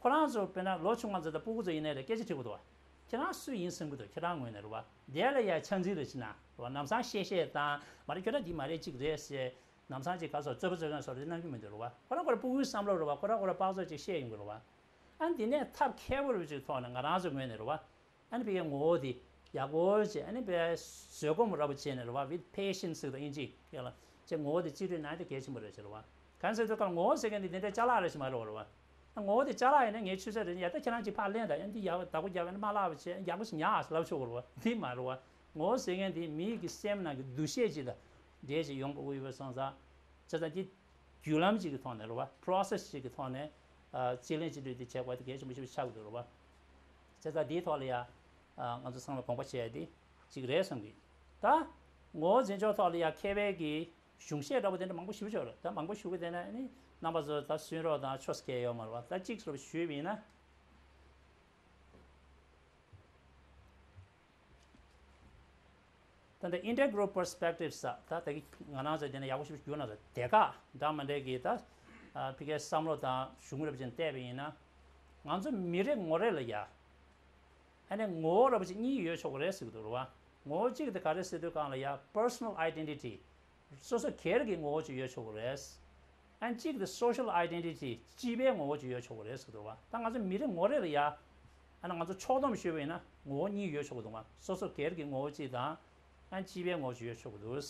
ཁོ་རང་ཚོ་དཔེར་ན་ལོ་ཆུང་བ་ཚོ་དང་སྤུ་གུ་ཚོ་ཡིན་ནའི་རེད་སྐད་ཆ་དྲི་དགོས་འདུག་བ། ཁྱེད་རང་སུ་ཡིན་བསམ་གྱི་འདུག་ཁྱེད་རང་ངོས་ནས་རེད་བ། དེ་ལ་ཡ་ཆ་འཛིན་རེ་བྱེད་ན་རེད་བ། ལམ་སང་བཤད་བཤད་དང་མ་རེད་ཁྱོད་རང་འདི་མ་རེད་གཅིག་རེད་ཟེར། ལམ་སང་ཅིག་ག་སོགས་རྩོད་པ་རྩོད་མཁན་སོགས་རེ་གནང་རྒྱུ་མི་འདུག་རེད་བ། ཁོ་རང་ཁོ་རང་སྤུ་གུའི་བསམ་བློ་རེད་བ། ཁོ་རང་ཁོ་རང་དཔག་ཚོད་ཅིག་བཤད་ཡོང་གི་རེད་བ། ཨ་ནི་འདི་ནས་ཐབས་མཁས་པོ་རེ་ཅིག་ཐོག་ནས་ང་རང་ཚོའི་ངོས་ནས་རེད་བ། ཨ་ནི་ཕ་གིའི་ངོ་བོ་དེ་ཡག་པོ་བྱས་ཨ་ནི་ཕ་གིའི་བཟོད་སྒོམ་ར་བོ་བྱས་ནས་རེད་བ། with patience ཟེར་དང་དབྱིན་ཇི་སྐད་ལ་ཅེས་ངོ་བོ་དེ་རྩིས་སྤྲོད་གནང་ཡ་དེ་གལ་ཆེན་པོ་རེད་ཟེར་བ། གང་ཟེར་དུས་ཀར་ངོ་བོ་ཟེར་མཁན་དེ་དེ་འདྲའི་ཅ་ལག་རེ་ཞིག་མ་རེད་བ། རེད་བ། ངོ་བོ་དེ་ཅ་ལག་ཡིན་ན་ངའི་ཆུ་ཚོད་རེད་ཡ་ད་ཁྱེད་རང་ཅིག་ཕར་ལེན་དང་ཨ་ནི་འདི་ཡག་པོ་བདག་པོ་རྒྱབ་ཨ་ནི་མ་བརླག་པ་བྱས་ཡག་པོ་ཞིག་ཉར་ལབ་ཆོག་གི་རེད་བ། འདི་མ་རེད་བ། ངོ་བོ་ཟེར་མཁན་དེ་མིའི་གི་སེམས་ནང་གི་འདུ་ཤེས་ཅིག་དང་འབྲེལ་ཅིག་ཡོང་དགོས་ཀྱི་ཡོད་པ་སོང་ཙང་། བྱས་ཙང་འདི། བརྒྱུད་ལམ་ཅིག་གི་ཐོག་ནས་རེད་བ། process ཅིག་གི་ཐོག་ནས་ཨ་རྩིས་ལེན་རྩིས་སྤྲོད་འདི་བྱེད་དགོས་དེ་གལ་ཆེན་པོ་ཞིག་ཆགས་ཀྱི་འདུག་རེད་བ། བྱས་ཙང་འདིའི་ཐོག་ལ་ཡ་ཨ་ང་ཚོ་ཚང་མས་དགོངས་པ་བཞེས་ཡ་དེ་ཅིག་རེད་བསམ་གི། ད་ངོ་བོ་འཛིན་ཕྱོགས་ཐོག་ལ་ཡ་མཁས་པའི་གི་གཞུང་བཤད་འདྲ་པོ་དེ་འདྲ་མང་པོ་ཞེ་པོ་ཅིག་ཡོད་རེད། ད་མང་པོ་ཞུ་གི་བསྡད་ན་ནི་རྣམ་པ་ཚོ་ད་སུན་རོགས་དང་ཆོས་སྐད་ཡོད་མ་རེད་བ། ད་གཅིག་རེ་ཞུས་པ་ཡིན་ན། ད་ལྟ་intergroup perspectives ཟེར་ད་ད་གི་ང་རང་ཚོ་དེ་ནས་ཡག་པོ་ཞིག་བསྒྱུར་ན་ཚོ་དེ་ག་འདྲ་མ་འདྲ་གི་ད་ཕ་གིའི་བསམ་བློ་དང་གཞུང་རབ་ཅན་བལྟས་པ་ཡིན་ན། ང་ཚོ་མི་རེ་ངོ་རེ་ལ་ཡ་ཨ་ནི་ངོ་བོ་རབ་ཅིག་གཉིས་ཡོད་ཆོག་གི་རེད་ཟེར་གི་འདུག་རེད་བ། ངོ་བོ་གཅིག་དེ་ག་རེ་ཟེར་དུས་གང་ལ་ཡ་personal identity རེད། སོ་སོ་སྒེར་གྱི་ངོ་བོ་ཅིག་ཡོད་ཆོག་གི་རེད། ཨ་ནི་གཅིག་དེ་social identity སྤྱི་པའི་ངོ་བོ་ཅིག་ཡོད་ཆོག་གི་རེད་ཟེར་འདུག་བ། ད་ང་ཚོ་མི་རེ་ངོ་རེ་ལ་ཡ། ཨ་ནི་ང་ཚོ་ཕྱོགས་བསྡོམས་ཞུས་པ་ཡིན་ན་ངོ་བོ་གཉིས་ཡོད་ཆོག་གི་འདུག་བ། སོ་སོ་སྒེར་གྱི་ངོ་བོ་གཅིག་དང་། ཨ་ནི་སྤྱི་པའི་ངོ་བོ་ཅིག་ཡོད་ཆོག་གི་འདུག་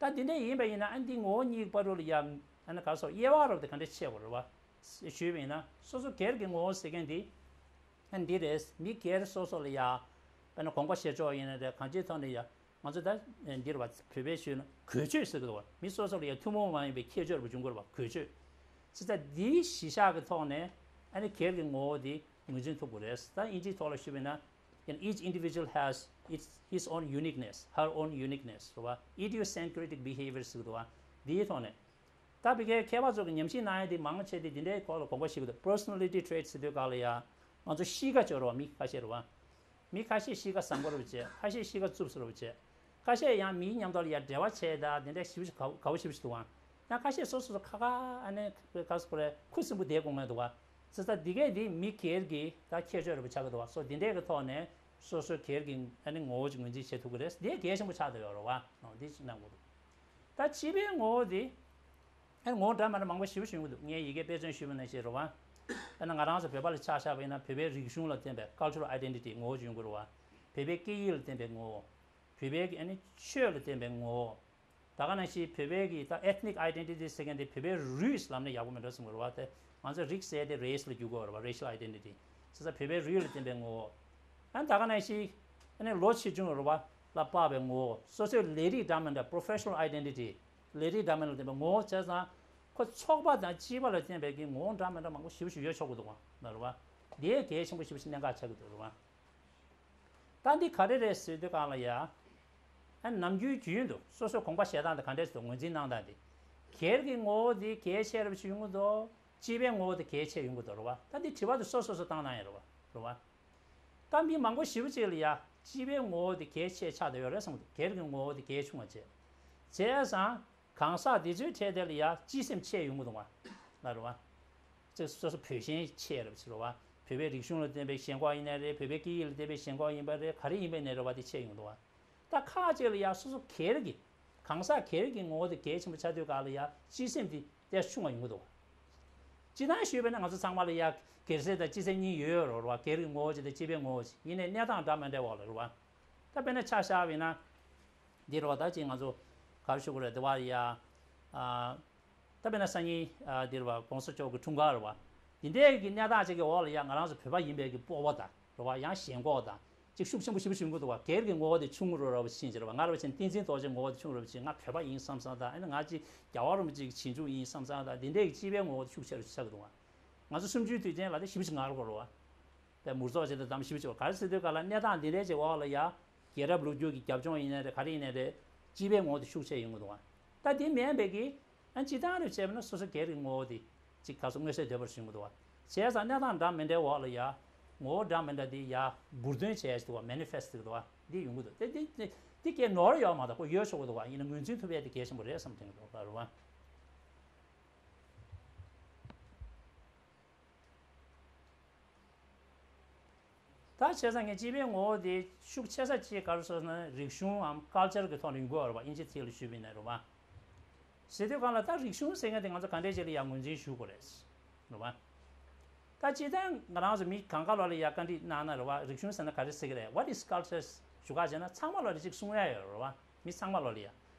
ད་འདི་འདྲ་ཡིན་པ་ཡིན་ན་ཨ་འདི་ངོ་བོ་གཉིས་བར་དུ་ལ་ཡ་ཨ་ནི་ག་སོགས་དབྱེ་བ་རབ་དེ་ག་འདྲ་ཕྱེ་དགོས་རེད་བ། ཞུས་པ་ཡིན་ན་སོ་སོ་སྒེར་གྱི་ངོ་བོ་ཟེར་མཁན་འདི་ཨ་འདི་རེད། མི་སྒེར་སོ་སོ་ལ་ཡ་དཔེར་ན་དགོངས་པ་བཞེས་ཕྱོགས་ཡིན་ན་རེད། གང་ཅིའི་ཐོག་ནས་ཡ་ང་ཚོ་ད་འདིར་བ་བོད་པའི་ཤོད་ན་གོས་ཆོད་ཟེར་གི་འདུག་བ། མི་སོ་སོ་ལ་ཡ་ཐུན་མོང་མ་ཡིན་པའི་ཁྱད་ཆོས་རབ་འབྱུང་དགོས་རེད་བ། གོས་ཆོད་ཟེར་ད་འདིའི་གཞི་བཞག་གི་ཐོག་ནས་ཨ་ནི་སྒེར་གྱི་ངོ་བོ་འདི་ངོས་འཛིན་ཐུབ་དགོས་རེད། ད་དབྱིན་ཇིའི་ཐོག་ལ་ཞུས་པ་ཡིན་ན། And each individual has its, his own uniqueness, her own uniqueness, རེད་བ། Idiosyncratic behavior ཟེར་གི་འདུག་བ། འདིའི་ཐོག་ནས། ད་བི་ཀའི་མཁས་པ་ཚོ་གི་ཉམས་ཞིབ་གནང་ཡ་དེ་མང་ཆེ་དེ་འདི་འདྲའི་སྐོར་ལ་དགོངས་པ་བཞེས་གི་འདུག Personality traits ཟེར་དུས་སྒང་ལ་ཡ། ང་ཚོ་གཤིས་ཀ་ཅིག་ཡོད་རེད་བ། མི་ཁ་ཤས་རེད་བ། མི་ཁ་ཤས་གཤིས་ཀ་བཟང་པོ་རེད་བ་བྱས། ཁ་ཤས་གཤིས་ཀ་རྩུབ་ས་རེད་བ་བྱས། ཁ་ཤས་ཡང་མིའི་མཉམ་དུ་ལ་ཡ་འབྲེལ་བ་བྱས་ད་དེ་འདྲ་ཞིབ་ཞིབ་དགའ་པོ་ཞིབ་ཞིབ་འདུག་ཨང་། ཡང་ཁ་ཤས་སོ་སོ་སོ་ཁ་ཁ་ཨ་ནི་ག་སོ་རེད། ཁུ་སིམ་པོ་བསྡད་དགོས་ངེས་འདུག་བ། ཙི་ཙ་འདི་གས་འདི་མི་སྒེར་གྱི་ད་ཁྱད་ཆོས་རེད་པ་ཆགས་ཀྱི་འདུག་བ། སོ་འདི་འདྲས་ཀྱི་ཐོག་ནས་སོ་སོའི་སྒེར་གྱི་ཨ་ནི་ངོ་བོ་ཅིག་ངོས་འཛིན་བྱེད་ཐུབ་ཀྱི་རེད། འདི་གལ་ཆེན་པོ་ཆགས་བསྡད་ཡོད་རེད་བ། འོ་འདི་ཅིག་གནང་དགོས་འདུག་ད་སྤྱི་པའི་ངོ་བོ་འདི་ཨ་ནི་ངོ་བོ་འདྲ་མི་འདྲ་མང་པོ་ཞེ་པོ་ཞིག་ཡོང་གི་འདུག་ངས་ཡི་གེ་དཔེ་མཚོན་ཞུས་པ་ནང་བཞིན་རེད་བ། ཨ་ནི་ང་རང་ཚོ་བོད་པ་ལ་ཆ་བཞག་པ་ཡིན་ན་བོད་པའི་རིག་གཞུང་ལ་བརྟེན་པའི་cultural identity ངོ་བོ་ཅིག་ཡོང་གི་རེད་བ། བོད་པའི་སྐད་ཡིག་ལ་བརྟེན་པའི་ངོ་བོ། བོད་པའི་གི་ཨ་ནི་ཆོས་ལ་བརྟེན་པའི་ངོ་བོ། ད་ག་ནང་བཞིན་བོད་པའི་གི་ད་ethnic identity ཟེར་མཁན་དེ་བོད་པའི་རུས་ལམ་ནས་ཡག་པོ་མི་འདུག་བསམ་གི་རེད་བ། དེ་ང་ཚོ་རིགས་ཟེར་དེ་race ལ་འགྱུར་དགོས་རེད་བ། Racial identity ཟེར་ས་བོད་པའི་རུས་ལ་བརྟེན་པའི་ངོ་བོ། ཨ་ནི་ད་ག་ནང་བཞིན་ཨ་ནི་ལོ་ཆེ་ཆུང་རེད་བ་ལ་དཔག་པའི་ངོ་བོ། སོ་སོའི་ལས་རིགས་འདྲ་མི་འདྲ་professional identity ལས་རིགས་འདྲ་མི་འདྲ་ལ་བརྟེན་པའི་ངོ་བོ་བྱས་ཙང་ཁོ་ཚོགས་པ་དང་སྤྱི་པ་ལ་བརྟེན་པའི་གི་ངོ་བོ་འདྲ་མི་འདྲ་མང་པོ་ཞེ་པོ་ཞིག་ཡོད་ཆོག་གི་འདུག་བ་ལ་རེད་བ། དེ་གལ་ཆེན་པོ་ཞེ་པོ་ཞིག་གནད་འགག་ཆགས་ཀྱི་འདུག་རེད་བ། ད་འདི་ག་རེ་རེད་ཟེར་དུས་སྒང་ལ་ཡ། ཨ་ནམ་རྒྱུན་རྒྱུན་དུ་སོ་སོའི་དགོངས་པ་བཞེས་སྟངས་དེ་ག་འདྲས་སུ་ངོས་འཛིན་གནང་སྟངས་དེ། སྒེར་གྱི་ངོ་བོ་དེ་གལ་ཆེ་རབ་ཞིག་ཡོང་གི་འདུག་སྤྱི་པའི་ངོ་བོ་དེ་གལ་ཆེ་ཡོང་གི་འདུག་རེད་བ། ད་འདི་དྲི་བ་དེ་སོ་སོ་སོ་བཏང་གནང་ཡ་རེད་བ། རེད་བ། ད་མི་མང་པོ་ཞེ་པོ་ཅིག་ལ་ཡ་སྤྱི་པའི་ངོ་བོ་དེ་གལ་ཆེ་ཆགས་བསྡད་ཡོད་རེད་བསམ་གི་འདུག་སྒེར་གྱི་ངོ་བོ་དེ་གལ་ཆུང་བ་བྱས། བྱས་ཙང་། གང་ཟག་འདི་ཚོའི་གྲས་དེ་ལ་ཡ་སྤྱི་སེམས་ཆེ་ཡོང་གི་འདུག་བ། ལ་རེད་བ། ཅིག་སོ་སོ་བོད་ཞེན་ཆེ་རེད་བ་ཟེར་བ། བོད་པའི་རིག་གཞུང་ལ་བརྟེན་པའི་ཞེན་ཁོག་ཡིན་ནའི་རེད། བོད་པའི་སྐད་ཡིག་ལ་བརྟེན་པའི་ཞེན་ཁོག་ཡིན་པ་རེད། ག་རེ་ཡིན་པའི་ནའི་རེད་བ། དེ་ཆེ་ཡོང་གི་འདུག་བ། ད་ཁག་ཅིག་ལ་ཡ་སོ་སོ་སྒེར་གྱི་གང་ཟག་སྒེར་གྱི་ངོ་བོ་དེ་གལ་ཆེན་པོ་ཆགས་དུས་སྒང་ལ་ཡ་སྤྱི་སེམས་དེ་ཏོག་ཙམ་ཆུང་བ་ཡོང་གི་འདུག་བ། སྤྱིར་བཏང་ཞུས་པ་ན་ང་ཚོ་ཚང་མ་ལ་ཡ་སྒེར་སེམས་དང་སྤྱི་སེམས་གཉིས་ཡོད་ཡོད་རེད་བ། སྒེར་གྱི་ངོ་བོ་ཅིག་དང་སྤྱི་པའི་ངོ་བོ་ཅིག་ཡིན་ནའི་གནས་སྟངས་འདྲ་མི་འདྲ་བ་ལ་རེད་བ། ད་དཔེར་ན་ཆ་བཞག་པ་ཡིན་ན། འདི་རེད་བ། ད་ཅིག་ང་ཚོ་ག་རེ་ཞུ་དགོས་རེད། འདི་བ་ཡ། ཨ། ད་དཔེར་ན་སང་ཉིན་ཨ་འདི་རེད་བ། ༸གོང་ས་མཆོག་གི་འཁྲུངས་སྐར་རེད་བ། འདི་འདྲའི་གི་གནས་སྟངས་ཅིག་གི་འོག་ལ་ཡ་ང་རང་ཚོ་བོད་པ་ཡིན་པའི་གི་སྤོབས་པ་དང་རེད་བ། ཡང་ཞེན་ཁོག་དང་ཅིག་ཤུགས་ཆེན་པོ་ཞེ་པོ་ཞིག་ཡོང་གི་འདུག་བ། སྒེར་གྱི་ངོ་བོ་དེ་ཆུང་རུ་རེད་བ་ཕྱིན་ཅི་རེད་བ། ང་རེད་བ་ཕྱིན་བསྟན་འཛིན་རྡོ་རྗེ་ངོ་བོ་དེ་ཆུང་རུ་ཕྱིན། ང་བོད་པ་ཡིན་བསམ་བསམ་དང་། ཨ་ནི་ང་ཅིག་རྒྱལ་བ་རིན་པོ་ཆེ་གི་རྗེས་འཇུག་ཡིན་བསམ་བསམ་དང་། འདི་འདྲའི་གི་སྤྱི་པའི་ངོ་བོ་དེ་ཤུགས་ཆེ་རུ་ཆགས་ཀྱི་འདུག་བ། ང་ཚོ་གསུམ་བཅུའི་དུས་ཆེན་ལ་དེ་ཞེ་པོ་ཞིག་ངར་དགོས་རེད་བ། པའི་མུར་ཚོགས་བྱེད་དུ་དམ་ཞིབ་བྱེད་པ་ག་རེ་ཟེར་དུས་ག་ལ་གནས་སྟངས་འདི་འདྲའི་ཅིག་འོག་ལ་ཡ། རྒྱལ་རབས་ལོ་རྒྱུས་ཀྱི་རྒྱབ་ལྗོངས་ཡིན་ནའི་རེད། ག་རེ་ཡིན་ནའི་རེད། སྤྱི་པའི་ངོ་བོ་དེ་ཤུགས་ཆེ་ཡོང་གི་འདུག་བ། ད་དེ་མིན་པའི་གི། ཨ་སྤྱི་བཏང་རེ་བྱས་པ་ན་སོ་སོ་སྒེར་གྱི་ངོ་བོ་དེ་ཅིག་ག་ཚོད་མངོན་གསལ་དོད་པོ་ཞིག་ཡོང་གི་འདུག་བ། བྱས་ཙང་གནས་སྟངས་འདྲ་མི་འདྲའི་འོག་ལ་ཡ། ངོ་བོ་འདྲ་མི་འདྲ་དེ་ཡ་འབུར་འདོན་བྱས་ཡ་ཞིག་འདུག་བ། manifest ཟེར་གི་འདུག་བ། འདི་ཡོང་གི་འདུག་དེ་དེ་དེ་དེ་གའི་ནོར་ཡོད་མ་གཏོགས་ཁོ་ཡོད་ཆོག་གི་འདུག་བ། ཡིན་ན་ངོས་འཛིན་ཐུབ་ཡ་དེ་གལ་ཆེན་པོ་རེད་བསམ་དྲན་གི་འདུག་བ། རེད་བ། ད་བྱས་ཙང་ངས་སྤྱི་པའི་ངོ་བོ་དེ་ཤུགས་ཆེ་ས་ཅིག་ག་རེ་ཟེར་ན་རིག་གཞུང་འམ་culture གི་ཐོག་ནས་ཡོང་གི་ཡོད་རེད་བ། དབྱིན་ཇི་ཐད་ལ་ཞུས་པ་ཡིན་ན་རེད་བ། ཟེར་དུས་གང་ལ་ད་རིག་གཞུང་ཟེར་མཁན་དེ་ང་ཚོ་ག་འདྲས་ཅིག་ལ་ཡང་ངོས་འཛིན་ཞུ་དགོས་རེད། རེད་བ། ད་སྤྱིར་བཏང་ང་རང་ཚོ་མི་གང་ག་ལོག་ལ་ཡ་བཀའ་འདྲི་གནང་ན་རེད་བ། རིག་གཞུང་ཟེར་ན་ག་རེ་ཟེར་གི་རེད། What is culture ཞུ་ག་བྱས་ན་ཚང་མ་ལོག་ལ་ཅིག་གསུང་ཡ་ཡོད་རེད་བ། མི་ཚང་མ་ལོག་ལ་ཡ།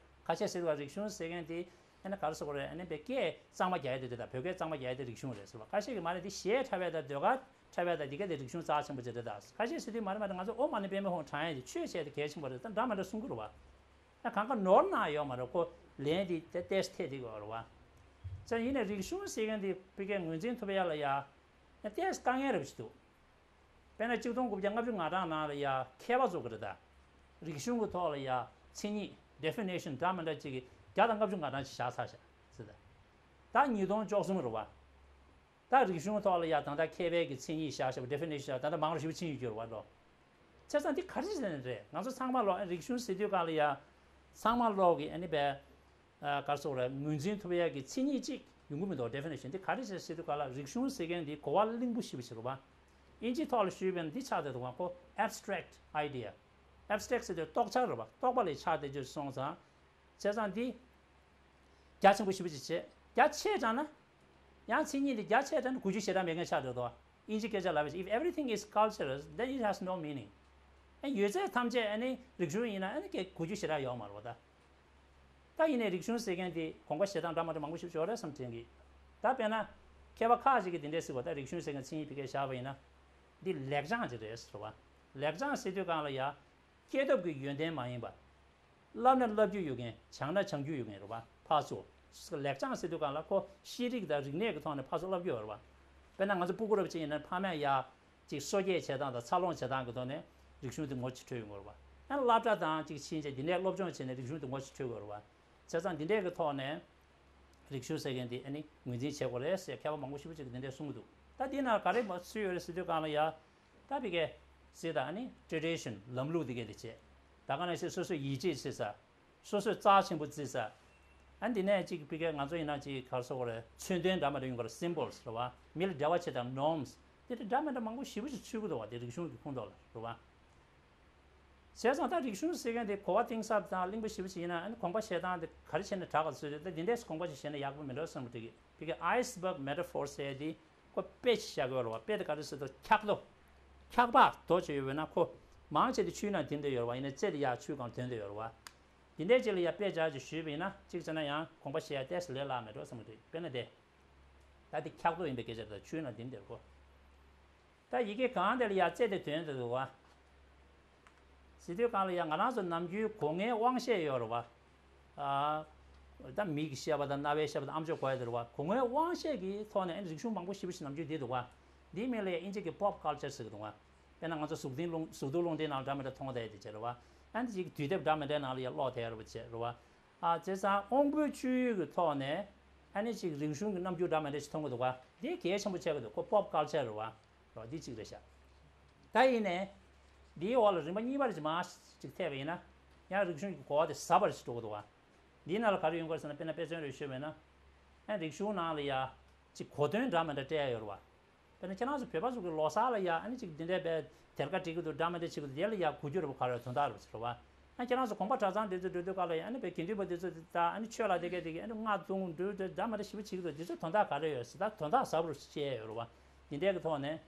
ཁ་ཤས་ཟེར་བ་རིག་གཞུང་ཟེར་མཁན་དེ། ཨ་ནི་ག་རེ་ཟེར་དགོས་རེད། ཨ་ནི་བོད་སྐད་གཙང་མ་རྒྱག་ཡ་དེ་རེད་ད། བོད་སྐད་གཙང་མ་རྒྱག་ཡ་དེ་རིག་གཞུང་རེད་ཟེར་བ། ཁ་ཤས་ཀྱིས་མ་རེད་དེ་གཞས་འཁྲབ་ཡ་དང་ཟློས་གར་འཁྲབ་ཡ་དང་དེ་ག་དེ་རིག་གཞུང་རྩ་ཆེན་པོ་ཅིག་རེད་ད། ཁ་ཤས་ཟེར་དུས་མ་རེད་མ་རེད། ང་ཚོ་ཨོཾ་མ་ཎི་པདྨེ་ཧཱུྃ་བགྲང་ཡ་དེ་ཆོས་བྱས་དེ་གལ་ཆེན་པོ་རེད་ད། འདྲ་མི་འདྲ་གསུང་གི་རེད་བ། ཨ་གང་ག་ནོར་ན་ཡོད་མ་རེད། ཁོ་ལན་དེ་ཏེ་ཏེས་ཐེ་དེ་གི་རེད་བ། ཙང་ཡིན་ནའི་རིག་གཞུང་ཟེར་མཁན་དེ་བོད་སྐད་ངོས་འཛིན་ཐུབ་ཡ་ལ་ཡ། ཡང་ཏེས་དཀའ་ངལ་རེ་བ་ཞིག་འདུག་དཔེར་ན་གཅིག་སྟོང་དགུ་བརྒྱ་ལྔ་བཅུ་ང་གྲངས་ནང་ལ་ཡ་མཁས་པ་ཚོ་གི་རེད་ད། རིག་གཞུང་གི་ཐོག་ལ་ཡ་མཚན་ཉིད་definition འདྲ་མི་འདྲ་ཅིག་གི་བརྒྱ་དང་ལྔ་བཅུ་ང་གྲངས་ཅིག་བཞག་ཚར་བཞག་ཟེར་ད། ད་ཉིས་སྟོང་བཅུ་གསུམ་རེད་བ། ད་རིག་གཞུང་ཐོག་ལ་ཡ་ད་ལྟ་མཁས་པའི་གི་མཚན་ཉིད་བཞག་བཞག་པ་definition བཞག་ད་ལྟ་མང་རུ་ཞེ་པོ་ཕྱིན་ཡོད་རྒྱུ་རེད་བ་འགྲོ། བྱས་ཙང་འདི་ག་རེ་ཟེར་ནས་རེད། ང་ཚོ་ཚང་མ་ལོག་རིག་གཞུང་ཟེར་དུས་གང་ལ་ཡ། ཚང་མ་ལོག་གི་ཨ་ནི་བས། ག་རེ་ཟེར་དགོས་རེད། ངོས་འཛིན་ཐུབ་ཡ་གི་མཚན་ཉིད་ཅིག་ཡོང་གི་མི་འདུག definition འདི་ག་རེ་ཟེར་ཟེར་དུས་ག་ལ་རིག་གཞུང་ཟེར་མཁན་འདི་གོ་བ་བརླིང་པོ་ཞེ་པོ་ཞིག་རེད་བ། དབྱིན་ཇིའི་ཐོག་ལ་ཞུས་པས་ན་འདི་ཆགས་བསྡད་འདུག་ག་ཁོ་abstract idea། abstract ཟེར་དུས་རྟོག་འཆར་རེད་བ། རྟོག་པ་ལས་ཆགས་བསྡད་རྒྱུ་སོང་ཙང་། བྱས་ཙང་འདི་རྒྱ་ཆེན་པོ་ཞེ་པོ་ཅིག་བྱས། རྒྱ་ཆེ་དྲགས་ན། ཡང་མཚན་ཉིད་འདི་རྒྱ་ཆེ་དྲགས་ན་གོ་རྒྱུ་ཞེ་དྲག་མེད་མཁན་ཆགས་འགྲོ་འདུག་དབྱིན་ཇི་སྐད་ཆ་ལབ་པ་ཞིག if everything is cultures, then it has no meaning. ཨ་ཡོད་ཚད་ཐམས་ཅད་ཨ་ནི་རིག་གཞུང་ཡིན་ན་ཨ་ནི་སྐད་གོ་རྒྱུ་ཞེ་དྲག་ཡོད་མ་རེད་བ་ད། ད་ ད་ཡིན་ནའི་རིག་གཞུང་ཟེར་མཁན་དེ་དགོངས་པ་བཞེས་སྟངས་འདྲ་མ་འདྲ་མང་པོ་ཞིག་ཡོད་རེད་བསམ་དྲན་གི། ད་དཔེར་ན་མཁས་པ་ཁག་ཅིག་གིས་འདི་འདྲས་ཟེར་བ། ད་རིག་གཞུང་ཟེར་མཁན་མཚན་ཉིད་ཕ་གིར་བཞག་པ་ཡིན་ན། འདི་ལེགས་བྱང་ཅིག་རེད་ཟེར་བ། ལེགས་བྱང་ཟེར་དུས་སྒང་ལ་ཡ། སྐྱེས་སྟོབས་ཀྱི་ཡོན་ཏན་མ་ཡིན་པ། བསླབ་ན་བསླབ་རྒྱུ་ཡོད་མཁན། སྦྱང་ན་སྦྱང་རྒྱུ་ཡོད་མཁན་རེད་བ། ཕར་ཚུར། ལེགས་བྱང་ཟེར་དུས་སྒང་ལ་ཁོ་ཤེས་རིག་དང་རིག་གནས་ཀྱི་ཐོག་ནས་ཕར་ཚུར་བསླབ་རྒྱུ་ཡོད་རེད་བ། དཔེར་ན་ང་ཚོ་སྤུ་གུ་རབ་ཅིག་ཡིན་ན་ཕ་མས་ཡ། ཅིག་གསོ་སྐྱེས་བྱེད་སྟངས་དང་འཚར་ལོངས་བྱེད་སྟངས་ཀྱི་ཐོག་ནས་རིག་གཞུང་དེ་ངོ་ཅིག་འཕྲོད་ཡོང་གི་རེད་བ། ཡང་སློབ་གྲྭ་དང་ཅིག་ཕྱིན་བྱས་འདི་ནས་སློབ་སྦྱོང་བྱས་ནས་རིག་གཞུང་དེ་ངོ་ཅིག་འཕྲོད་ཀྱི་རེད་བ། བྱས་ཙང་འདི་འདྲས་ཀྱི་ཐོག་ནས་རིག་གཞུང་ཟེར་མཁན་དེ་ཨ་ནི་ངོས་འཛིན་བྱེད་དགོས་རེད་ཟེར་མཁས་པ་མང་པོ་ཞེ་པོ་ཅིག་གིས་འདི་འདྲས་གསུང་གི་འདུག་ད་འདི་ནང་ག་རེ་མ་ཚུད་ཡོད་རེད་ཟེར་དུས་སྒང་ལ་ཡ། ད་ཕ་གིར་ཟེར་ད་ཨ་ནི་ཊེ་ཌི་ཤན། ལམ་ལུགས་དེ་གས་དེ་བྱས། ད་ག་ནང་བཞིན་སོ་སོའི་ཡིད་ཆེས་བྱེད་ས། སོ་སོས་རྩ་ཆེན་པོ་བརྩི་ས། ཨ་འདི་ནས་ཅིག་ཕ་གིར་ང་ཚོ་ཡིན་ན་ཅིག་ག་རེ་ཟེར་དགོས་རེད། མཚོན་དོན་འདྲ་མི་འདྲ་ཡོང་གི་རེད། སིམ་བོལ་སི་རེད་བ། མི་ལ་འབྲེལ་བ་བྱེད་སྟངས་ནོརམ་སི། དེ་འདྲ་འདྲ་མི་འདྲ་མང་པོ་ཞེ་པོ་ཅིག་ཚུད་ཀྱི་འདུག་བ། དེ་རིག་གཞུང་གི་ཁོངས་གཏོགས་ལ་རེད་བ། བྱས་ཙང་ད་རིག་གཞུང་ཟེར་མཁན་དེ་གོ་བ་གཏིང་ཟབ་དང་བརླིང་པོ་ཞེ་པོ་ཅིག་ཡིན་ན། ཨ་ནི་དགོངས་པ་བཞེས་སྟངས་དེ་ག་རེ་བྱས་ནས་དྲག་ག་ཚུད་དེ། ད་འདི་འདྲས་དགོངས་པ་ཅིག་བཞེས་ན་ཡག་པོ་མི་འདུག་བསམ་གི་འདུག་དེ་གས་ཨའི་སི་བྷག་མེ་ཊ་ཕོར་ཟེར་དེ་ཁོ་དཔེ་ཅིག་བཞག་གི་ཡོད་རེད་བ། དཔེ་དེ་ག་རེ་ཟེར་དུས་འཁྱག་རྡོ། འཁྱག་པ་རྡོ་ཅིག་ཡོད་པ་ཡིན་ན་ཁོ་མང་ཆེ་དེ་ཆུའི་ནང་ཐིམ་བསྡད་ཡོད་རེད་བ། ཡིན་ན་རྩེ་དེ་ཡར་ཆུའི་སྒང་ཐོན་བསྡད་ཡོད་རེད་བ། འདི་འདྲས་ཅིག་ལ་ཡ་དཔེ་ཆ་ཅིག་ཞུས་པ་ཡིན་ན་གཅིག་བྱས་ན་ཡང་དགོངས་པ་བཞེས་ཡ་ཏོག་ཙམ་ལས་སླ་མེད་འགྲོ་བསམ་གི་འདུག་དཔེར་ན་དེ། ད་དེ་འཁྱག་རྡོ་ཡིན་པའི་སྐད་ཆ་དང་ཆུའི་ནང་ཐིམ་བསྡད་ཡོད་རེད་ཁོ། ད་ཡི་གེ་གང་དེ་ལ་ཡ་རྩེ་དེ་ཐོན་བསྡད་འདུག་བ། ཟེར་དུས་སྒང་ལ་ཡ་ང་རང་ཚོ་ནམ་རྒྱུན་སྒོ་ལྔའི་དབང་ཤེས་ཡོད་རེད་བ། ཨ། ད་མིག་གི་ཤེས་པ་དང་རྣ་བའི་ཤེས་པ་དང་ཨམ་ཅོག་གོ་ཡ་དེ་རེད་བ། སྒོ་ལྔའི་དབང་ཤེས་ཀྱི་ཐོག་ནས་ཨ་ནི་རིག་གཞུང་མང་པོ་ཞེ་པོ་ཞིག་ནམ་རྒྱུན་བསྡད་འདུག་བ། འདིའི་མིང་ལ་ཡ་དབྱིན་ཇི་གི་པོབ་ཀལ་ཅར་ཟེར་གི་འདུག་བ། དཔེར་ན་ང་ཚོ་གཟུགས་འདུལ་རླུང་གཟུགས་འདུལ་རླུང་འཕྲིན་ནང་འདྲ་མི་འདྲ་མཐོང་བསྡད་དེ་བྱས་རེད་བ། ཨ་ནི་ཅིག་དུས་དེབ་འདྲ་མི་འདྲའི་ནང་ལ་ཡ་ཀློག་བསྡད་རེད་བ་བྱས་རེད་བ། ཨ་བྱས་ཙང་དབང་པོའི་སྤྱོད་ཡུལ་གྱི་ཐོག་ནས་ཨ་ནི་ཅིག་རིག་གཞུང་གི་རྣམ་འགྱུར་འདྲ་མི་འདྲ་ཞིག་མཐོང་གི་འདུག་བ། འདི་གལ་ཆེན་པོ་ཆགས་ཀྱི་འདུག་ཁོ་པོབ་ཀལ་ཅར་རེད་བ། རེད་བ། འདི་གཅིག་རེད་ཤག་ད་ཡིན་ནའི། འདིའི་འོག་ལ་རིམ་པ་གཉིས་པ་རེ་ཅིག་མར་ཅིག་ཐེབས་པ་ཡིན་ན། ཡང་རིག་གཞུང་གི་གོ་བ་དེ་ཟབ་པ་རེ་ཅིག་འགྲོ་གི་འདུག་བ། འདིའི་ནང་ལ་ག་རེ་ཡོང་གི་རེད་ཟེར་ན། དཔེར་ན་དཔེ་མཚོན་རེ་ཞུས་པ་ཡིན་ན། ཨ་རིག་གཞུང་ནང་ལ་ཡ། ཅིག་གོ་དོན་འདྲ་མི་འདྲ་སྤྲད་ཡ་ཡོད་རེད་བ། དཔེར་ན་ཁྱེད་རང་ཚོ་བོད་པ་ཚོ་གི་ལོ་གསར་ལ་ཡ་ཨ་ནི་ཅིག་འདི་འདྲའི་བའི་དེར་ཀ་སྒྲིག་གི་འདུག་འདྲ་མི་འདྲ་བྱེད་ཀྱི་འདུག་དེ་ལ་ཡ་གོ་རྒྱུ་རེད་བ། ག་རེ་དོན་དག་རེད་བ་ཟེར་བ། ཨ་ཁྱེད་རང་ཚོ་དགོན་པ་གྲྭ་ཚང་འདི་ཚོ་འགྲོ་དུས་སྐབས་ལ་ཡ་ཨ་ནི་བའི་དགེ་འདུན་པ་འདི་ཚོ་ད་ཨ་ནི་ཆོས་ལ་དེ་གས་དེ་གས་ཨ་ནི་རྔ་བརྡུང་འགྲོ་དུས་འདྲ་མི་འདྲ་ཞེ་པོ་བྱེད་ཀྱི་འདུག་འདི་ཚོ་དོན་དག་ག་རེ་ཡོད་ཟེར། ད་དོན་དག་ཟབ་རུ་བཤད་ཡ་ཡོད་རེད་བ། འདི་འདྲའི་གི་ཐོག་ནས་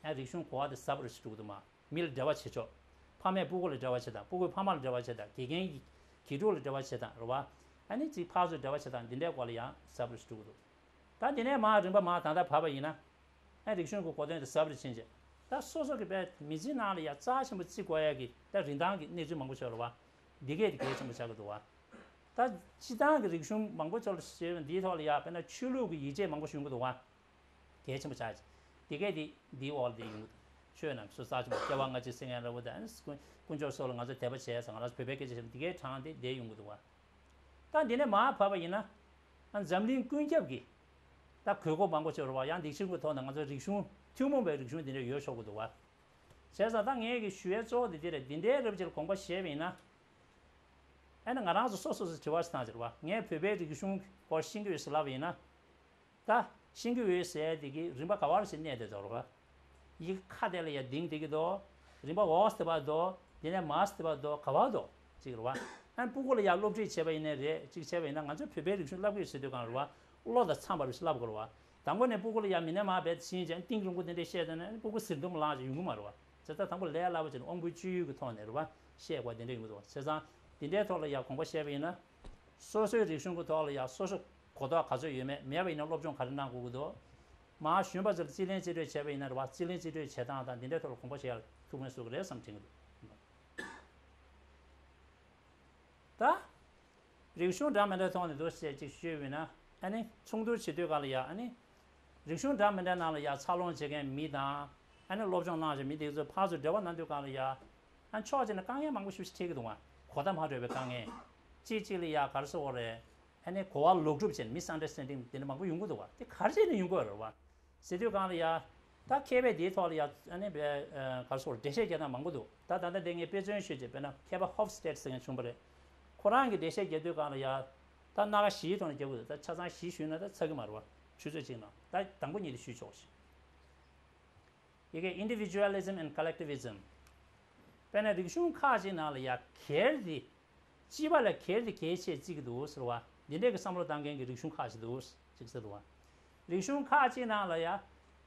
ཨ་རིག་གཞུང་གོ་བ་དེ་ཟབ་རུ་ཞིག་འགྲོ་གི་འདུག་མ། མི་ལ་འབྲེལ་བ་བྱེད་ཕྱོགས། ཕ་མས་སྤུ་གུ་ལ་འབྲེལ་བ་བྱེད་སྟངས། སྤུ་གུས་ཕ་མ་ལ་འབྲེལ་བ་བྱེད་སྟངས། དགེ་རྒན་གྱིས་དགེ་ཕྲུག་ལ་འབྲེལ་བ་བྱེད་སྟངས་རེད་བ། ཨ་ནི་ཅིག་ཕར་ཚུར་འབྲེལ་བ་བྱེད་སྟངས་འདི་འདྲའི་སྐོར་ལ་ཡང་ཟབ་རུ་ཞིག་འགྲོ་གི་འདུག་ད་འདི་ནས་མར་རིམ་པ་མར་ད་ལྟ་བབས་པ་ཡིན་ན། ཨ་རིག་གཞུང་གི་གོ་དོན་དེ་ཟབ་རུ་ཕྱིན་རྗེས། ད་སོ་སོ་གི་བའི་མི་ཚེའི་ནང་ལ་ཡང་རྩ་ཆེན་པོ་བརྩི་དགོས་ཡ་གི་ད་རིན་ཐང་གི་གནས་ཚུལ་མང་པོ་ཤོར་བ། འདི་གས་དེ་གལ་ཆེན་པོ་ཆགས་ཀྱི་འདུག་བ། ད་སྤྱི་བཏང་གི་རིག་གཞུང་མང་པོ་ཚོར་ཞེས་པ་འདིའི་ཐོག་ལ་ཡ་དཔེར་ན་ཆོས་ལུགས་ཀྱི་ཡིད་ཆེས་མང་པོ་ཞིག་ཡོང་གི་འདུག་བ། གལ་ཆེན་པོ་ཆགས་ཀྱི། འདི་གས་དེ་འདིའི་འོག་ལ་དེ་ཡོང་གི་འདུག་ཆོས་རྣམས་སུ་རྩ་ཆེན་པོ་སྐྱེ་བ་སྔ་ཕྱི་སེམས་ངན་ར་བོ་དང་དཀོན་མཆོག་སོགས་ལ་ང་ཚོ་དད་པ་བྱས་ཙང་ང་རང་ཚོ་བོད་པའི་སྐད་ཆ་བཤད་ན་འདི་གས་དྲངས་ཏེ་དེ་ཡོང་གི་འདུག་བ། ད་འདི་ནས་མར་བབས་པ་ཡིན་ན། ཨ་འཛམ་གླིང་ཀུན་ཁྱབ་ཀྱི་ད་དགོས་མཁོ་མང་པོ་ཅིག་ཡོད་རེད་བ། ཡང་འདི་ཕྱིར་གྱི་ཐོག་ནས་ང་ཚོའི་རིག་གཞུང་ཐུན་མོང་བའི་རིག་གཞུང་འདི་འདྲ་ཡོད་ཆོག་གི་འདུག་བ། བྱས་ཙང་ད་ངས་ཀྱི་ཞུ་ཡའི་གཙོ་བོ་དེ་འདི་རེད། འདི་འདྲའི་རབ་ཅིག་ལ་དགོངས་པ་བཞེས་པ་ཡིན་ན། ཨ་ནི་ང་རང་ཚོ་སོ་སོ་སོ་དྲི་བ་ཞིག་བཏང་ཟེར་བ། ངས་བོད་པའི་རིག་གཞུང་སྐོར་ཤེས་ཀྱི་ཡོད་ཟེར་ལབ་པ་ཡིན་ན། ད་ཤེས་ཀྱི་ཡོད་ཟེར་དེ་གི་རིམ་པ་ག་བར་ཞིག་གནས་བསྡད་འདུག་རེད་བ། ཡི་གེ་ཁ་དེ་ལ་ཡ་ལྡིང་བསྡད་ཀྱི་འདུག་རིམ་པ་འོག་སྟེ་བ་འདུག་དེ་ནས་མར་སྟེ་བ་འདུག་ག་བ་འདུག་ཅིག་རེད་བ། ཨ་ནི་སྤུ་གུ་ལ་ཡ་སློབ་ཁྲིད་བྱས་པ་ཡིན་ནའི་རེད། ཅིག་བྱས་པ་ཡིན་ན་ང་ཚོས་བོད་པའི་རིག་གཞུང་བསླབ་ཀྱི་ཡོད་ཟེར་དུས་གང་རེད་བ། བློ་དང་འཚམས་པ་རེད་ཟེར་བསླབ་དགོས་རེད་བ། དང་པོ་ནས་སྤུ་གུ་ལ་ཡ་མི་སྣ་མར་བེད་ཤེས་ཀྱང་གཏིང་རིང་པོ་དེ་འདྲས་བཤད་བསྡད་ན་ཨ་ནི་སྤུ་གུ་ཟིར་འདུམ་ལངས་ཀྱང་ཡོང་གི་མ་རེད་བ། བྱས་ཙང་དང་པོ་ལས་སླ་པོ་བྱས་ནས་དབང་པོའི་སྤྱོད་ཡུལ་གྱི་ཐོག་ནས་རེད་བ། བཤད་དགོས་དེ་འདྲས་ཡོང་གི་འདུག་བ། བྱས་ཙང་དེ་འདྲའི་ཐོག་ལ་ཡ་དགོངས་པ་བཞེས་པ་ཡིན་ན། སོ་སོའི་རིག་གཞུང་གི་ཐོག་ལ་ཡ་སོ་སོ་གོ་རྟོགས་ག་ཚོད་ཡོད་མེད། མེད་པ་ཡིན་ན་སློབ་སྦྱོང་ག་རེ་གནང་དགོས་ཀྱི་འདུག་མར་གཞོན་པ་ཚོར་རྩིས་ལེན་རྩིས་སྤྲོད་བྱས་པ་ཡིན་ན་རེད་བ། རྩིས་ལེན་རྩིས་སྤྲོད་བྱེད་སྟངས་དང་འདི་འདྲའི་ཐོག་ལ་དགོངས་པ་བཞེས་ཡག་ཐུགས་ཕན་གསོས་ཀྱི་རེད་བསམ་དྲན་གྱི་འདུག་ད་རིག་གཞུང་འདྲ་མི་འདྲའི་ཐོག་ནས་འདུག་ཟེར་ཅིག་ཞུས་པ་ཡིན་ན། ཨ་ནི་ཚོགས་འདུ་བྱེད་དུས་སྒང་ལ་ཡ་ཨ་ནི་རིག་གཞུང་འདྲ་མི་འདྲའི་ནང་ལ་ཡ་འཚར་ལོངས་བྱེད་མཁན་མི་དང་། ཨ་ནི་སློབ་སྦྱོང་གནང་བཞིན་མི་དེ་ཚོ་ཕར་ཚུར་འབྲེལ་བ་གནང་དུས་སྒང་ལ་ཡ། ཨ་ཕྱོགས་གཅིག་ནས་དཀའ་ངལ་མང་པོ་ཞིག་འཕྲད་ཀྱི་འདུག་བ། གོ་བརྡ་མ་འགྲོ་བའི་དཀའ་ངལ། གཅིག་གཅིག་ལ་ཡ་ག་རེ་ཟེར་དགོས་རེད། ཨ་ནི་གོ་བ་ལོག་སྒྲུབ་བྱས་ནས་མི་སི་ཨན་ཌར་སི་ཊེན་ཌིང་དེ་འདྲ་མང་པོ་ཡོང་གི་འདུག་བ། དེ་ག་རེ་བྱས་ནས་ཡོང་གི་ཡོད་རེད་བ། ཟེར་དུས་སྒང་ལ་ཡ། ད་མཁས་པས་དེའི་ཐོག་ལ་ཡ་ཨ་ནི་བའི་ག་རེ་ཟེར་དགོས་རེད། འགྲེལ་བཤད་རྒྱག་སྟངས་མང་པོ་འདུག་ད་ད་ལྟ་དེ་ངས་དཔེ་མཚོན་ཞུས་བྱས། དཔེར་ན་མཁས་པ་ཧོབ་སི་ཊེཌ་ཟེར་མཁན་བྱུང་བ་རེད། ཁོ་རང་གིས་འགྲེལ་བཤད་རྒྱག་དུས་སྒང་ལ་ཡ། ད་སྣ་ཁ་བཞིའི་ཐོག་ནས་རྒྱག་གི་འདུག་ད་ཆ་ཚང་བཞི་ཞུས་ན་ད་ཚར་གི་མ་རེད་བ། ཆུ་ཚོད་གཅིག་ནང་ད་དང་པོ་ཉིད་དེ་ཞུས་ཆོག་ཞིག་ཡི་གེ་Individualism and Collectivism། དཔེར་ན་རིག་གཞུང་ཁག་ཅིག་ནང་ལ་ཡ་སྒེར་དེ། སྤྱི་པ་ལས་སྒེར་དེ་གལ་ཆེ་བརྩི་གི་འདུག་ཟེར་བ། འདི་འདྲའི་གི་བསམ་བློ་བཏང་མཁན་གྱི་རིག་གཞུང་ཁག་ཅིག་འདུག་ཅིག་ཟེར་བ། རིག་གཞུང་ཁག་ཅིག་ནང་ལ་ཡ།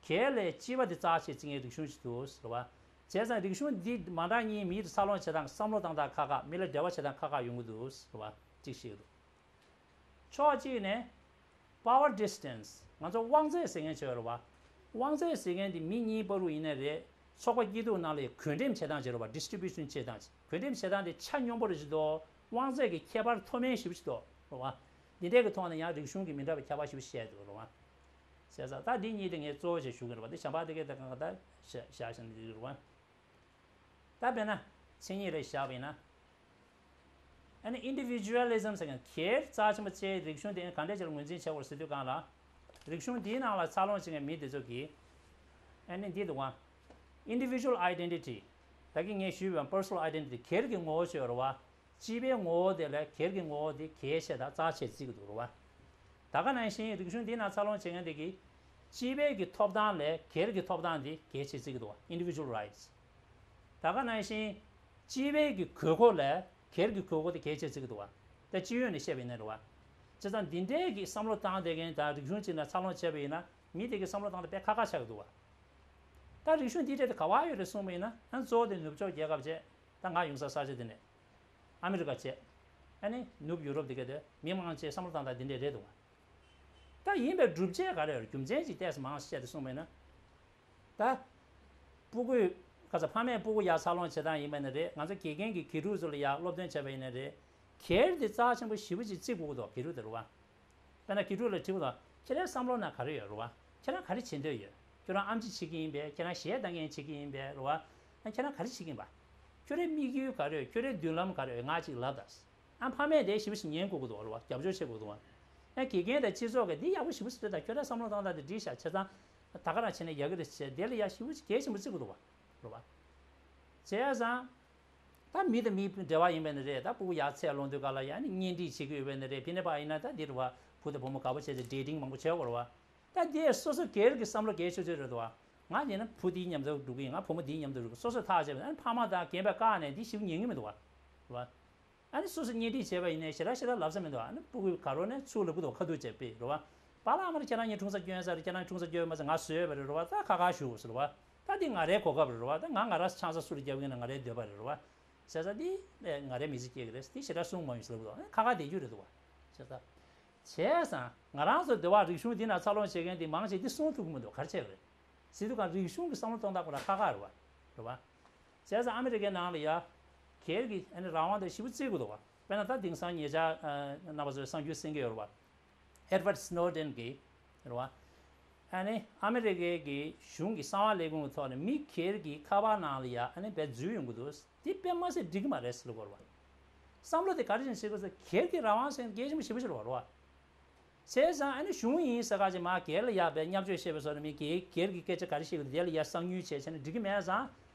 སྒེར་ལས་སྤྱི་པ་དེ་རྩ་ཆེ་བརྩི་མཁན་རིག་གཞུང་ཅིག་འདུག་ཟེར་བ། བྱས་ཙང་རིག་གཞུང་འདི་མ་འདྲ་གཉིས་མིའི་འཚར་ལོངས་བྱེད་སྟངས་བསམ་བློ་བཏང་སྟངས་ཁག་ཁག་མི་ལ་འབྲེལ་བ་བྱེད་སྟངས་ཁག་ཁག་ཡོང་གི་འདུག་ཟེར་བ་ཅིག་བཤད་ཀྱི་འདུག་ཕྱོགས་གཅིག་ནས་power distance། ང་ཚོ་དབང་ཚད་ཟེར་མཁན་བྱས་རེད་བ། དབང་ཚད་ཟེར་མཁན་དེ་མི་གཉིས་བར་དུ་ཡིན་ནའི་རེད། ཚོགས་པ་སྐྱིད་སྡུག་ནང་ལ་བགོ་འགྲེམས་བྱེད་སྟངས་བྱེད་རེད་བ། distribution བྱེད་སྟངས། བགོ་འགྲེམས་བྱེད་སྟངས་དེ་ཆ་སྙོམས་པོ་རེ་ཞིག་འདུག་དབང་ཚད་ཀྱི་ཁྱད་པར་མཐོ་དམན་ཞེ་པོ་ཞིག་འདུག་རེད་བ། འདི་འདྲའི་གི་ཐོག་ནས་ཡང་རིག་གཞུང་གི་མི་འདྲ་བའི་ཁྱད་པར་ཞེ་པོ་བཤད་འདུག་རེད་བ། བྱས་ཙང་ད་འདི་གཉིས་དེ་ངས་གཙོ་བོ་ཞིག་ཞུ་གི་རེད་བ། འདི་གཞན་པ་དེ་གའི་ད་གང་ག་ད་བཞག་བཞག་བཞག་འདི་རེད་བ། ད་དཔེར་ན་མཚན་ཉིད་རེ་བཞག་པ་ཡིན་ན། ཨ་ནི་individualism ཟེར་མཁན་སྒེར་རྩ་ཆེན་པོ་བཅས་རིག་གཞུང་དེ་གང་འདྲ་ཅིག་ལ་ངོས་འཛིན་བྱེད་དགོས་ཟེར་དུས་གང་ལ། རིག་གཞུང་འདིའི་ནང་ལ་འཚར་ལོངས་བྱེད་མཁན་མི་དེ་ཚོ་གིས། ཨ་ནི་འདི་འདུག་ག individual identity། ད་གིན་ངས་ཞུས་པའི་personal identity། སྒེར་གྱི་ངོ་བོ་ཞེས་པ་རེད་བ། སྤྱི་པའི་ངོ་བོ་དེ་ལས་སྒེར་གྱི་ངོ་བོ་དེ་གལ་ཆེ་དང་རྩ་ཆེ་བརྩི་གི་འདུག་རེད་བ། ད་ག་ནང་བཞིན་རིག་གཞུང་འདིའི་ནང་འཚར་ལོངས་བྱེད་མཁན་དེ་གིས་སྤྱི་པའི་གི་ཐོབ་ཐང་ལས་སྒེར་གྱི་ཐོབ་ཐང་དེ་གལ་ཆེ་བརྩི་གི་འདུག་བ། individual rights། ད་ག་ནང་བཞིན་སྤྱི་པའི་གི་དགོས་མཁོ་ལས་སྒེར་གྱི་དགོས་མཁོ་དེ་གལ་ཆེ་བརྩི་གི་འདུག་བ། ད་སྤྱི་ཡོངས་ནས་བཤད་པ་ཡིན་ན་རེད་བ། བྱས་ཙང་འདི་འདྲའི་གི་བསམ་བློ་བཏང་བསྡད་མཁན་དང་རིག་གཞུང་གཅིག་ནང་འཚར་ལོངས་བྱས་པ་ཡིན་ན་མི་དེ་གི་བསམ་བློ་བཏང་སྟངས་དཔེ་ཁག་ཁག་ཆགས་ཀྱི་འདུག་བ། ད་རིག་གཞུང་འདི་འདྲ་དེ་ག་བ་ཡོད་རེད་གསུངས་པ་ཡིན་ན། ཨ་གཙོ་བོ་དེ་ནུབ་ཕྱོགས་རྒྱལ་ཁབ་བྱས། ད་ང་ཡོང་ས་ས་ཆ་འདི་ནས་ཨ་མི་རི་ཀ་བྱས། ཨ་ནི་ནུབ་ཡུ་རོབ་འདི་ག་དེ་མི་མང་ཆེ་བསམ་བློ་བཏང་སྟངས་འདི་འདྲ་རེད་འདུག་བ། ད་ཡིན་པའི་སྒྲུབ་བྱེད་ག་རེ་ཡོད་རེད། རྒྱུ་མཚན་ཅིག་ཏོག་ཙམ་མང་བཤད་དེ་གསུངས་པ་ཡིན་ན། ད་སྤུ་གུས་ག་ས་ཕ་མས་སྤུ་གུ་ཡར་འཚར་ལོངས་བྱེད་སྟངས་ཡིན་པ་ཡིན་ན་རེད། ང་ཚོ་དགེ་རྒན་གྱིས་དགེ་ཕྲུག་ཚོ་ལ་ཡར་སློབ་སྟོན་བྱས་པ་ཡིན་ན་རེད། སྒེར་དེ་རྩ་ཆེན་པོ་ཞེ་པོ་ཅིག་བརྩི་དགོས་ཀྱི་འདུག་དགེ་ཕྲུག་དེ་རེད་བ། དཔེར་ན་དགེ་ཕྲུག་ལ་དྲི་བ་དང་། ཁྱེད་རའི་བསམ་བློ་ནང་ག་རེ་ཡོད་རེད་བ། ཁྱེད་རང་ག་རེ་བྱེད་འདོད་ཡོད། ཁྱོད་རང་ཨེམ་ཆི་བྱེད་ཀྱི་ཡིན་པས། ཁྱེད་རང་གཞས་བཏང་མཁན་བྱེད་ཀྱི་ཡིན་པས་རེད་བ། ཨ་ཁྱེད་རང་ག་རེ་བྱེད་ཀྱི་ཡིན་པ། ཁྱོད་རའི་དམིགས་ཡུལ་ག་རེ་ཡོད། ཁྱོད་རའི་མདུན་ལམ་ག་རེ་ཡོད། ང་གཅིག་ལབ་དང་། ཨ་ཕ་མས་དེ་ཞེ་པོ་ཞིག་ཉན་དགོས་ཀྱི་འདུག་རེད་བ། རྒྱབ་སྐྱོར་བྱེད་དགོས་འདུག་བ། ཨ་དགེ་རྒན་དང་སྤྱི་ཚོགས་ཀྱིས་འདི་ཡག་པོ་ཞེ་པོ་ཞིག་རེད། ད་ཁྱོད་རའི་བསམ་བློ་གཏོང་སྟངས་དེ་འགྲིག་ཤག་བྱས་ཙང་། ད་ག་རང་བྱས་ན་ཡག་གི་རེད་བྱས། དེ་ལ་ཡ་ཞེ་པོ་ཞིག་གལ་ཆེན་པོ་བརྩི་དགོས་འདུག་བ། རེད་བ། བྱས་ཙང་། ད་མི་དང་མིའི་འབྲེལ་བ་ཡིན་པ་ཡིན་ན་རེད། ད་སྤུ་གུ་ཡར་ཚད་ལོངས་དུས་སྐབས་ལ་ཡ་ནི་གཉེན་སྒྲིག་བྱེད་ཀྱི་ཡོད་པ་ཡིན་ན་རེད། ཕི་ནས་པ་ཡིན་ན་ད་འདི་རེད་བ། བུ་དང་བུ་མོ་དགའ་པོ་བྱས་ཏེ་dating མང་པོ་བྱེད་དགོས་རེད་བ། ད་འདི་སོ་སོ་སྒེར་གྱི་བསམ་བློ་གལ་ཆེ་ཤོས་རེད་འདུག་བ། ང་ཡིན་ན་བུ་འདིའི་མཉམ་དུ་འགྲོ་གི་ཡིན། ང་བུ་མོ་འདིའི་མཉམ་དུ་འགྲོ་གི། སོ་སོས་ཐག་བཅད་པ་ཡིན་ན། ཕ་མ་དང་རྒན་པས་བཀག་ནས་འདི་ཞེ་པོ་ཉན་གྱི་མི་འདུག་བ། རེད་བ། ཨ་ནི་སོ་སོ་གཉེན་སྒྲིག་བྱས་པ་ཡིན་ནའི་ཞེ་དྲག་ཞེ་དྲག་ལབ་ས་མི་འདུག་ཨ་ནི་སྤུ་གུ་ག་རོ་ནས་ཚུར་ལབ་ཀྱི་འདུག་ཁ་ཐུག་བྱས་པས་རེད་བ། པཱ་ལགས་མར་ཁྱེད་རང་གཉིས་འཁྲུངས་ས་སྐྱོན་ས་རེད། ཁྱེད་རང་འཁྲུངས་ས་སྐྱོན་མ་ཟེར། ང་བཟོས་པ་རེད་རེད་བ། ད་ཁ་ཁ་ཞུ་ཟེར་བ། ད་འདི་ང་རའི་གོ་སྐབས་རེད་རེད་བ། ད་ང་ང་རང་ཆང་ས་སུ་ལ་རྒྱབ་ཀྱི་ན་ང་རའི་འདོད་པ་རེད་རེད་བ། བྱས་ཙང་འདི་ང་རའི་མི་ཚེ་སྐྱེལ་གྱི་རེད། འདི་ཞེ་དྲག་གསུང་མ་ཡོང་ཟེར་ལབ་ཀྱི་འདུག་ཨ་ནི་ཁ་ཁ་བསྡད་རྒྱུ་རེད་འདུག་བ། བྱས་ཙང་། བྱས་ཙང་ང་རང་ཚོ་འདི་བ་རིག་གཞུང་འདི་ན་འཚར་ལོངས་བྱེད་མཁན་འདི་མང་ཆེ་འདི་གསུང་ཐུབ་ཀྱི་མི་འདུག་ག་རེ་བྱས་པ་རེད། ཟེར་དུས་གང་རིག་གཞུང་གི་བསམ་བློ་གཏོང་སྟངས་ཁོ་རང་ཁག་ཁག་རེད་བ། རེད་བ། བྱས་ཙང་ཨ་མི་རི་ཀའི་ནང་ལ་ཡ། སྒེར་གྱི་ཨ་ནི་རང་དབང་དེ་ཞེ་པོ་བརྩི་དགོས་འདུག་བ། དཔེར་ན་ད་དེང་སང་ཉེ་ཆར་ཨ་རྣམ་པ་ཚོས་གསར་འགྱུར་གསན་གྱི་ཡོད་རེད་བ། Edward Snowden གྱིས་རེད་བ། ཨ་ནི་ཨ་མི་རི་ཀའི་གི་གཞུང་གི་གསང་བ་ལས་ཁུངས་ཀྱི་ཐོག་ནས་མི་སྒེར་གྱི་ཁ་པར་ནང་ལ་ཡ་ཨ་ནི་བས་འཛུལ་ཡོང་གི་འདུག་འདི་དཔེ་མ་སྲིད་འགྲིག་གི་མ་རེད་ཟེར་གོ་རེད་བ། བསམ་བློ་དེ་ག་རེ་བྱས་ནས་བྱེད་དགོས་ཟེར། སྒེར་གྱི་རང་དབང་ཟེར་གལ་ཆེན་པོ་ཞེ་པོ་ཅིག་རེད་བ། རེད་བ། བྱས་ཙང་ཨ་ནི་གཞུང་ཡིན་ཟེར་ག་ཅིག་མ་སྒེར་ལ་ཡ་བས་བརྙས་བཅོས་བྱས་པའི་བཟོ་འདྲ། མི་སྒེར་སྒེར་གྱི་སྐད་ཆ་ག་རེ་བཤད་ཀྱི་འདུག་དེ་ལ་ཡ་གསང་ཉུལ་བྱས་བྱས་ན་འགྲིག་གི་མེད་ཙང་།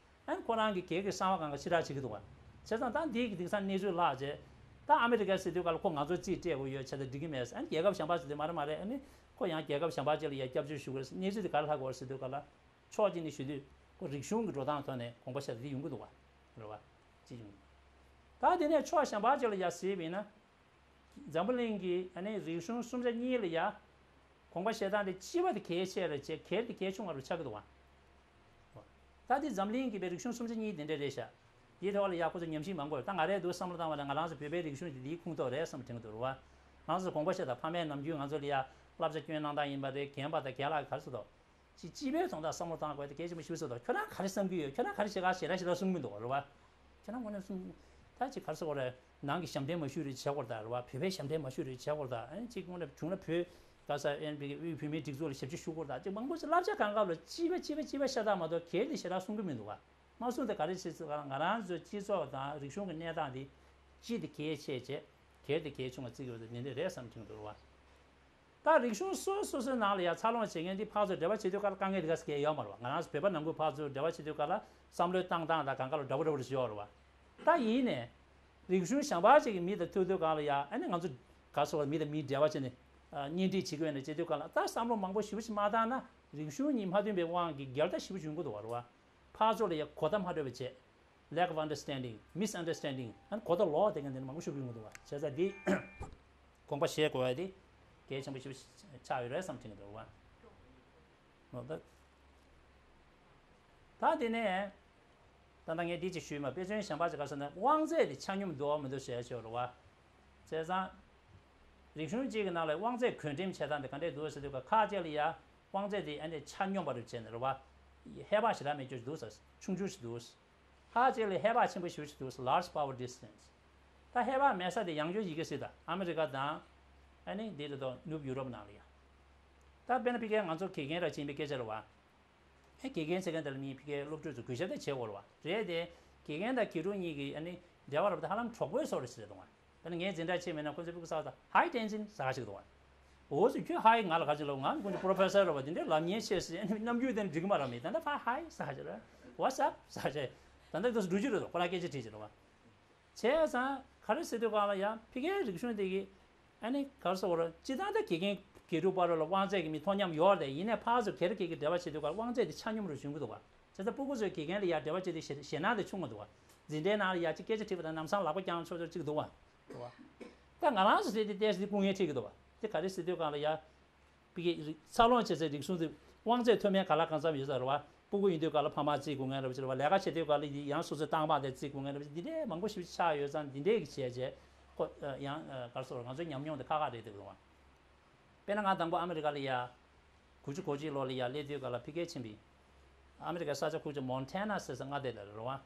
ཨ་ནི་ཁོ་རང་གི་སྒེར་གྱི་གསང་བ་སྒང་ག་ཕྱི་བསྒྲགས་བྱེད་ཀྱི་འདུག་བ། བྱས་ཙང་ད་འདི་གི་དེང་སང་གནས་ཚུལ་ལྷག་བྱས། ད་ཨ་མི་རི་ཀ་ཟེར་དུས་ག་ལ་ཁོ་ང་ཚོར་རྩིས་སྤྲད་དགོས་ཡོད་བྱས་ཙང་འགྲིག་གི་མེད། ཨ་ནི་རྒྱལ་ཁབ་གཞན་པ་ཟེར་དུས་མ་རེད་མ་རེད། ཨ་ནི་ཁོ་ཡང་རྒྱལ་ཁབ་གཞན་པ་ཅིག་ལ་ཡ་སྐྱབས་བཅོལ་ཞུ་དགོས་རེད། གནས་ཚུལ་དེ་ག་རེ་ལྷག་གོ་ཟེར་དུས་ག་ལ། ཕྱོགས་གཅིག་ནས་ཞུ་དུས་ཁོ་རིག་གཞུང་གི་འགྲོ་སྟངས་ཐོག་ནས་དགོངས་པ་བཞེས་ཏེ་འདི་ཡོང་གི་འདུག་བ། རེད་བ། ཅི་བྱུང་། ད་དེ་ནས་ཕྱོགས་གཞན་པ་ཅིག་ལ་ཡ་གཟིགས་པ་ཡིན་ན། འཛམ་བུ་གླིང་གི་ཨ་ནི་རིག་གཞུང་སུམ་ཆ་གཉིས་ལ་ཡ། དགོངས་པ་བཞེས་སྟངས་དེ་སྤྱི་པ་དེ་གལ་ཆེ་རེད་བྱས། སྒེར་དེ་གལ་ཆུང་བ་རུ་ཆགས་ཀྱི་འདུག་བ། ད་དེ་འཛམ་གླིང་གི་པའི་རིག་གཞུང་སུམ་ཆ་གཉིས་དེ་འདྲ་རེད་ཤག་དེའི་ཐོག་ལ་ཡ་ཁོ་ཚོ་ཉམས་ཞིབ་མང་པོ་ཡོད། ད་ང་རས་འདུག་བསམ་བློ་བཏང་བ་ན་ང་རང་ཚོ་བོད་པའི་རིག་གཞུང་དེ་འདིའི་ཁོངས་གཏོགས་རེད་བསམ་དྲན་གྱི་འདུག་རེད་བ། ང་ཚོ་དགོངས་པ་བཞེས་དང་ཕ་མས་ནམ་རྒྱུན་ང་ཚོ་ལ་ཡ་བསླབ་བྱ་སྐྱོན་གནང་སྟངས་ཡིན་པ་རེད། རྒན་པ་དང་རྒན་ལགས་ག་རེ་ཟེར་དོ། ཅིག་སྤྱི་པའི་དོན་དག་བསམ་བློ་བཏང་དགོས་དེ་གལ་ཆེན་པོ་ཞིག་ཟེར་དོ། ཁྱོད་རང་ག་རེ་བསམ་གྱི་ཡོད། ཁྱོད་རང་ག་རེ་བྱེད་ག་ཞེ་དྲག་ཞེ་དྲག་གསུང་གི་མི་འདུག་རེད་བ། ཁྱོད་རང་ངོས་ནས་གསུང་། ད་ཅིག་ག་རེ་ཟེར་དགོས་རེད། ནང་གི་ཞབས་འདྲེན་མ་ཞུས་རེད་བྱེད་དགོས་རེད་ད་རེད་བ། བོད་པའི་ཞབས་འདྲེན་མ་ཞུས་རེད་བྱེད་དགོས་རེད་ད། ཨ་ནི་ཅིག་དངོས་གནས་བྱུང་ན་བོད་ག་ས་ཨེན་པི་གི་དབུས་བོད་མིའི་སྒྲིག་འཛུགས་ལ་ཞབས་ཕྱི་ཞུ་དགོས་རེད་ད། ཅིག་མང་པོ་ཞིག་བསླབ་བྱ་གང་སྐབས་ལ་སྤྱི་པ་སྤྱི་པ་སྤྱི་པ་ཤ་སྟག་མ་གཏོགས་སྒེར་དེ་ཞེ་དྲག་གསུང་གི་མི་འདུག་བ། དམངས་གཙོ་དེ་ག་རེ་བྱེད་ཟེར་ག་ང་རང་ཚོའི་སྤྱི་ཚོགས་དང་རིག་གཞུང་གི་གནས་སྟངས་དེ་སྤྱི་དེ་གལ་ཆེ་བྱས་སྒེར་དེ་གལ་ཆུང་བ་བརྩི་དགོས་དེ་འདི་འདྲ་རེད་བསམ་གྱི་འདུག་བ། ད་རིག་གཞུང་སོ་སོ་སོའི་ནང་ལ་ཡང་འཚར་ལོངས་བྱེད་མཁན་དེ་ཕར་ཚུར་འབྲེལ་བ་བྱེད་དུས་སྐབས་དཀའ་ངལ་དེ་ག་ཟེ་གས་ཡོད་མ་རེད་བ། ང་རང་ཚོ་བོད་པ་ནང་ཁུལ་ཕར་ཚུར་འབྲེལ་བ་བྱེད་དུས་སྐབས་ལ་བསམ་བློའི་བཏང་སྟངས་དང་གང་ག་ལ་འདྲ་པོ་འདྲ་པོ་རེ་ཞིག་ཡོད་རེད་བ། ད་ཡིན་ནས་རིག་གཞུང་གཞན་པ་ཅིག་གི་མི་དང་ཐུག་དུས་སྒང་ལ་ཡང་ཨ་ནི་ང་ཚོ་ག་སོགས་མི་དང་མིའི་འབྲེལ་བ་བྱས་ནས་གཉེན་སྒྲིག་བྱེད་དགོས་ནས་བྱེད་དུས་སྒང་ལ་ད་བསམ་བློ་མང་པོ་ཞེ་པོ་ཞིག་མ་བཏང་ན་རིག་གཞུང་གཉིས་མ་མཐུན་པའི་དབང་གིས་འགལ་ཟླ་ཞེ་པོ་ཞིག་ཡོང་གི་འདུག་བ་རེད་བ། ཕར་ཚུར་ལ་ཡང་གོ་བརྡ་མ་འཕྲོད་པ་བྱས། Lack of understanding, misunderstanding ཨ་ནི་གོ་བརྡ་ལོག་བསྡད་མཁན་དེ་འདྲ་མང་པོ་ཞིག་ཡོང་གི་འདུག་བ། བྱས་ཙང་འདི་དགོངས་པ་བཞེས་དགོས་པ་དེ་གལ་ཆེན་པོ་ཞིག་ཆགས་ཡོད་རེད་བསམ་དྲན་གྱི་འདུག་བ། འོ་ད། ད་དེ་ནས་ད་ལྟ་ངས་འདི་ཅིག་ཞུས་མ། དཔེ་མཚོན་གཞན་པ་ཅིག་ག་ཟེར་ན་དབང་ཚད་དེ་ཆ་སྙོམས་འདུག་མི་འདུག་ཞེས་ཞུ་རེད་བ། བྱས་ཙང་ རིག་གཞུང་གཅིག་གི་ནང་ལ་དབང་ཚད་བགོ་འགྲེམས་བྱེད་སྟངས་དེ་ག་འདྲས་འདུག་ཟེར་དུས་ཁ་ཁ་ཅིག་ལ་ཡ་དབང་ཚད་དེ་ཨ་ནི་ཆ་སྙོམས་པ་རུ་བྱས་ནས་རེད་བ། ཧེ་བག་ཞེ་དྲག་མེད་རྒྱུ་ཞིག་འདུག་ཟེར། ཆུང་ཆུང་ཞིག་འདུག་ཟེར། ཁ་ཅིག་ལ་ཧེ་བག་ཆེན་པོ་ཞེ་པོ་ཞིག་འདུག་ཟེར། large power distance། ད་ཧེ་བག་མེད་ས་དེ་ཡང་བསྐྱར་ཡི་གེ་སྲིད་ད་ཨ་མི་རི་ཀ་དང་། ཨ་ནི་འདི་རེད་དོ་ནུབ་ཡུ་རོབ་ནང་ལ་ཡ། ད་དཔེར་ན་ཕ་གིའི་ང་ཚོ་དགེ་རྒན་ར་བྱེད་པའི་སྐད་ཆ་རེད་བ། ཨེ་དགེ་རྒན་ཟེར་མཁན་དེ་ལ་མིའི་ཕ་གིའི་སློབ་ཕྲུག་ཚོ་གུས་ཞབས་དེ་བྱེད་དགོས་རེད་བ། རེད་དེ། དགེ་རྒན་དང་དགེ་ཕྲུག་གཉིས་ཀྱི་ཨ་ནི་འབྲེལ་བ་རབ་དེ་ཧ་ལམ་གྲོགས་པོའི་བཟོ་འདྲ་ཞིག་རེད་འདུག་བ། དཔེར་ན་ངས་འཛིན་གྲྭ་ཕྱིན་མེད་ན་ཁོ་ཚོས་ཕྲུ་གུ་བསགས་ད་ཧའི་ཏན་ཅིན་ཟེར་ཞིག་འདུག་བ། འོ་ཚོ་ཁྱོད་ཧའི་ང་ལ་ག་ཅི་ལབ། ང་ཁོ་ཚོ་པྲོ་ཕེ་སར་རེད་བ། དེ་འདྲའི་ལབ་ཉན་ཆེ་ཟེར་ཨ་ནི་རྣམ་འགྱུར་དེ་འགྲིག་གི་མ་རེད། མི་ད་ལྟ་ཕ་ཧའི་ཟེར་ཞིག་རེད། What's up ཟེར་ཞིག་རེད། ད་ལྟ་ཁོ་ཚོ་འགྲོ་རྒྱུ་རེད་དོ་ཁོ་རང་སྐད་ཆ་དྲིས་ཞིག་རེད་བ། བྱས་ཙང་ག་རེ་ཟེར་དུས་གང་ལ་ཡང་ཕ་གིའི་རིག་གཞུང་དེ་གི་ཨ་ནི་ག་རེ་ཟེར་དགོས་རེད། སྤྱིར་བཏང་ད་དགེ་རྒན་དགེ་ཕྲུག་བར་ལ་དབང་ཚད་ཀྱི་མི་མཐོང་མཉམ་ཡོད་རེད། ཡིན་ནའི་ཕར་ཚུར་སྒེར་སྒེར་གྱི་འབྲེལ་བ་བྱེད་དུས་ག་དབང་ཚད་དེ་ཆ་སྙོམས་རུ་ཞུགས་ཀྱི་འདུག་བ། བྱས་ཙང་སྤུ་གུ་ཚོས་དགེ་རྒན་ལ་ཡ་འབྲེལ་བ་བྱེད་དུས་ཞེད་ཞེད་སྣང་དེ་ཆུང་བ་འདུག་བ། འཛིན་གྲྭའི་ནང་ལ་ཡ་ཅིག་སྐད་ཆ་དྲིས་པ་དང་ལམ་སང་ལག་པ་བརྐྱངས་ཆོག་ཆོག་ཅིག་འདུག་བ། འདུག་བ། ད་ང་རང་ཚོ་ཟེར་དེ་ཏོག་ཙམ་སྐུ་ངལ་འཕྲད་ཀྱི་འདུག་བ། དེ་ག་རེ་ཟེར་དུས་གང་ལ་ཡ། ཕ་གི་རིག་འཚར་ལོངས་བྱེད་སའི་རིག་གཞུང་དེ་དབང་ཚད་མཐོ་དམན་ག་ལ་གང་འཚམ་ཡོད་ས་རེད་བ། སྤུ་གུ་ཡིན་དུས་ག་ལ་ཕ་མ་བརྩི་དགོས་ངེས་རེད་བ། ལས་ཀ་བྱེད་དུས་ག་ལ་ཡང་སོ་སོའི་རྟག་པ་དེ་བརྩི་དགོས་ངེས་རེད་བ། འདི་འདྲའི་མང་པོ་ཞིག་ཆགས་ཡོད་ཙང་འདི་འདྲའི་གི་བྱས་རྗེས་ཁོ་ཡང་ག་རེ་ཟེར་ང་ཚོའི་ཉམས་མྱོང་དེ་ཁག་ཁག་རེད་འདུག་རེད་བ། དཔེར་ན་ང་དང་པོ་ཨ་མི་རི་ཀ་ལ་ཡ། དགུ་བཅུ་གོ་གཅིག་ལོ་ལ་ཡ་སླེབས་དུས་ག་ལ་ཕ་གིར་ཕྱིན་པའི། ཨ་མི་རི་ཀའི་ས་ཆ་ཁུག་ཅིག་མོན་ཊེ་ན་ཟེར་ས་མངའ་སྡེ་དེ་ལ་རེད་བ།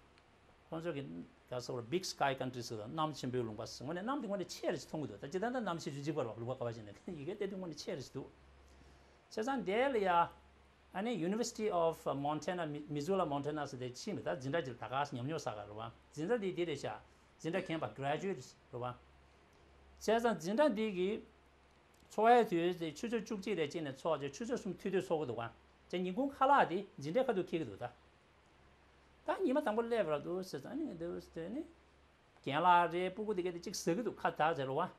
ཁོང་ཚོ་གི་ག་རེ་ཟེར་བ་Big Sky Country ཟེར་དང་གནམ་ཆེན་པོའི་ལུང་པ་ཟེར། དངོས་གནས་གནམ་དེ་དངོས་གནས་ཆེ་རེད་ཅེས་མཐོང་གི་འདུག་ད་ཇི་ལྟར་ད་གནམ་ཆེ་རེད་ཅེས་པ་ལུང་པ་ག་བ་ཞིག་ནས་ཡི་གེ་དེ་དུས་དངོས་གནས་ཆེ་རེད་ཅེས་འདུག་བྱས་ཙང་དེ་ལ་ཡ། ཨ་ནི་University of Montana Mi- Missoula Montana ཟེར་དེ་ཕྱིན་མི་ད་འཛིན་གྲྭ་ཅིག་ད་ག་ཉམས་མྱོང་བསགས་ག་རེད་བ། འཛིན་གྲྭ་འདི་འདི་རེད་ཤག་འཛིན་གྲྭ་ཁེངས་པ་graduate རེད་བ། བྱས་ཙང་འཛིན་གྲྭ་འདི་གི་འཚོགས་ཡའི་དུས་དེ་ཆུ་ཚོད་བཅུ་གཅིག་རེ་གཅིག་ནས་འཚོགས་རྗེས་ཆུ་ཚོད་གསུམ་ཐུག་དུས་འཚོགས་ཀྱི་འདུག་ག་བྱས་ཉིན་གུང་ཁ་ལག་དེ་འཛིན་གྲྭའི་ཁ་ཐུག་འཁྱེར་གྱི་འདུག་ད། ད་ཉི་མ་དང་པོ་སླེབས་ར་འདུག་ཟེར་ཙང་ནི་འདུག་ཟེར་ནི། རྒན་ལགས་རེད་སྤུ་གུ་དེ་གས་དེ་གཅིག་ཟ་གི་འདུག་ཁ་བདག་ཟེར་བ།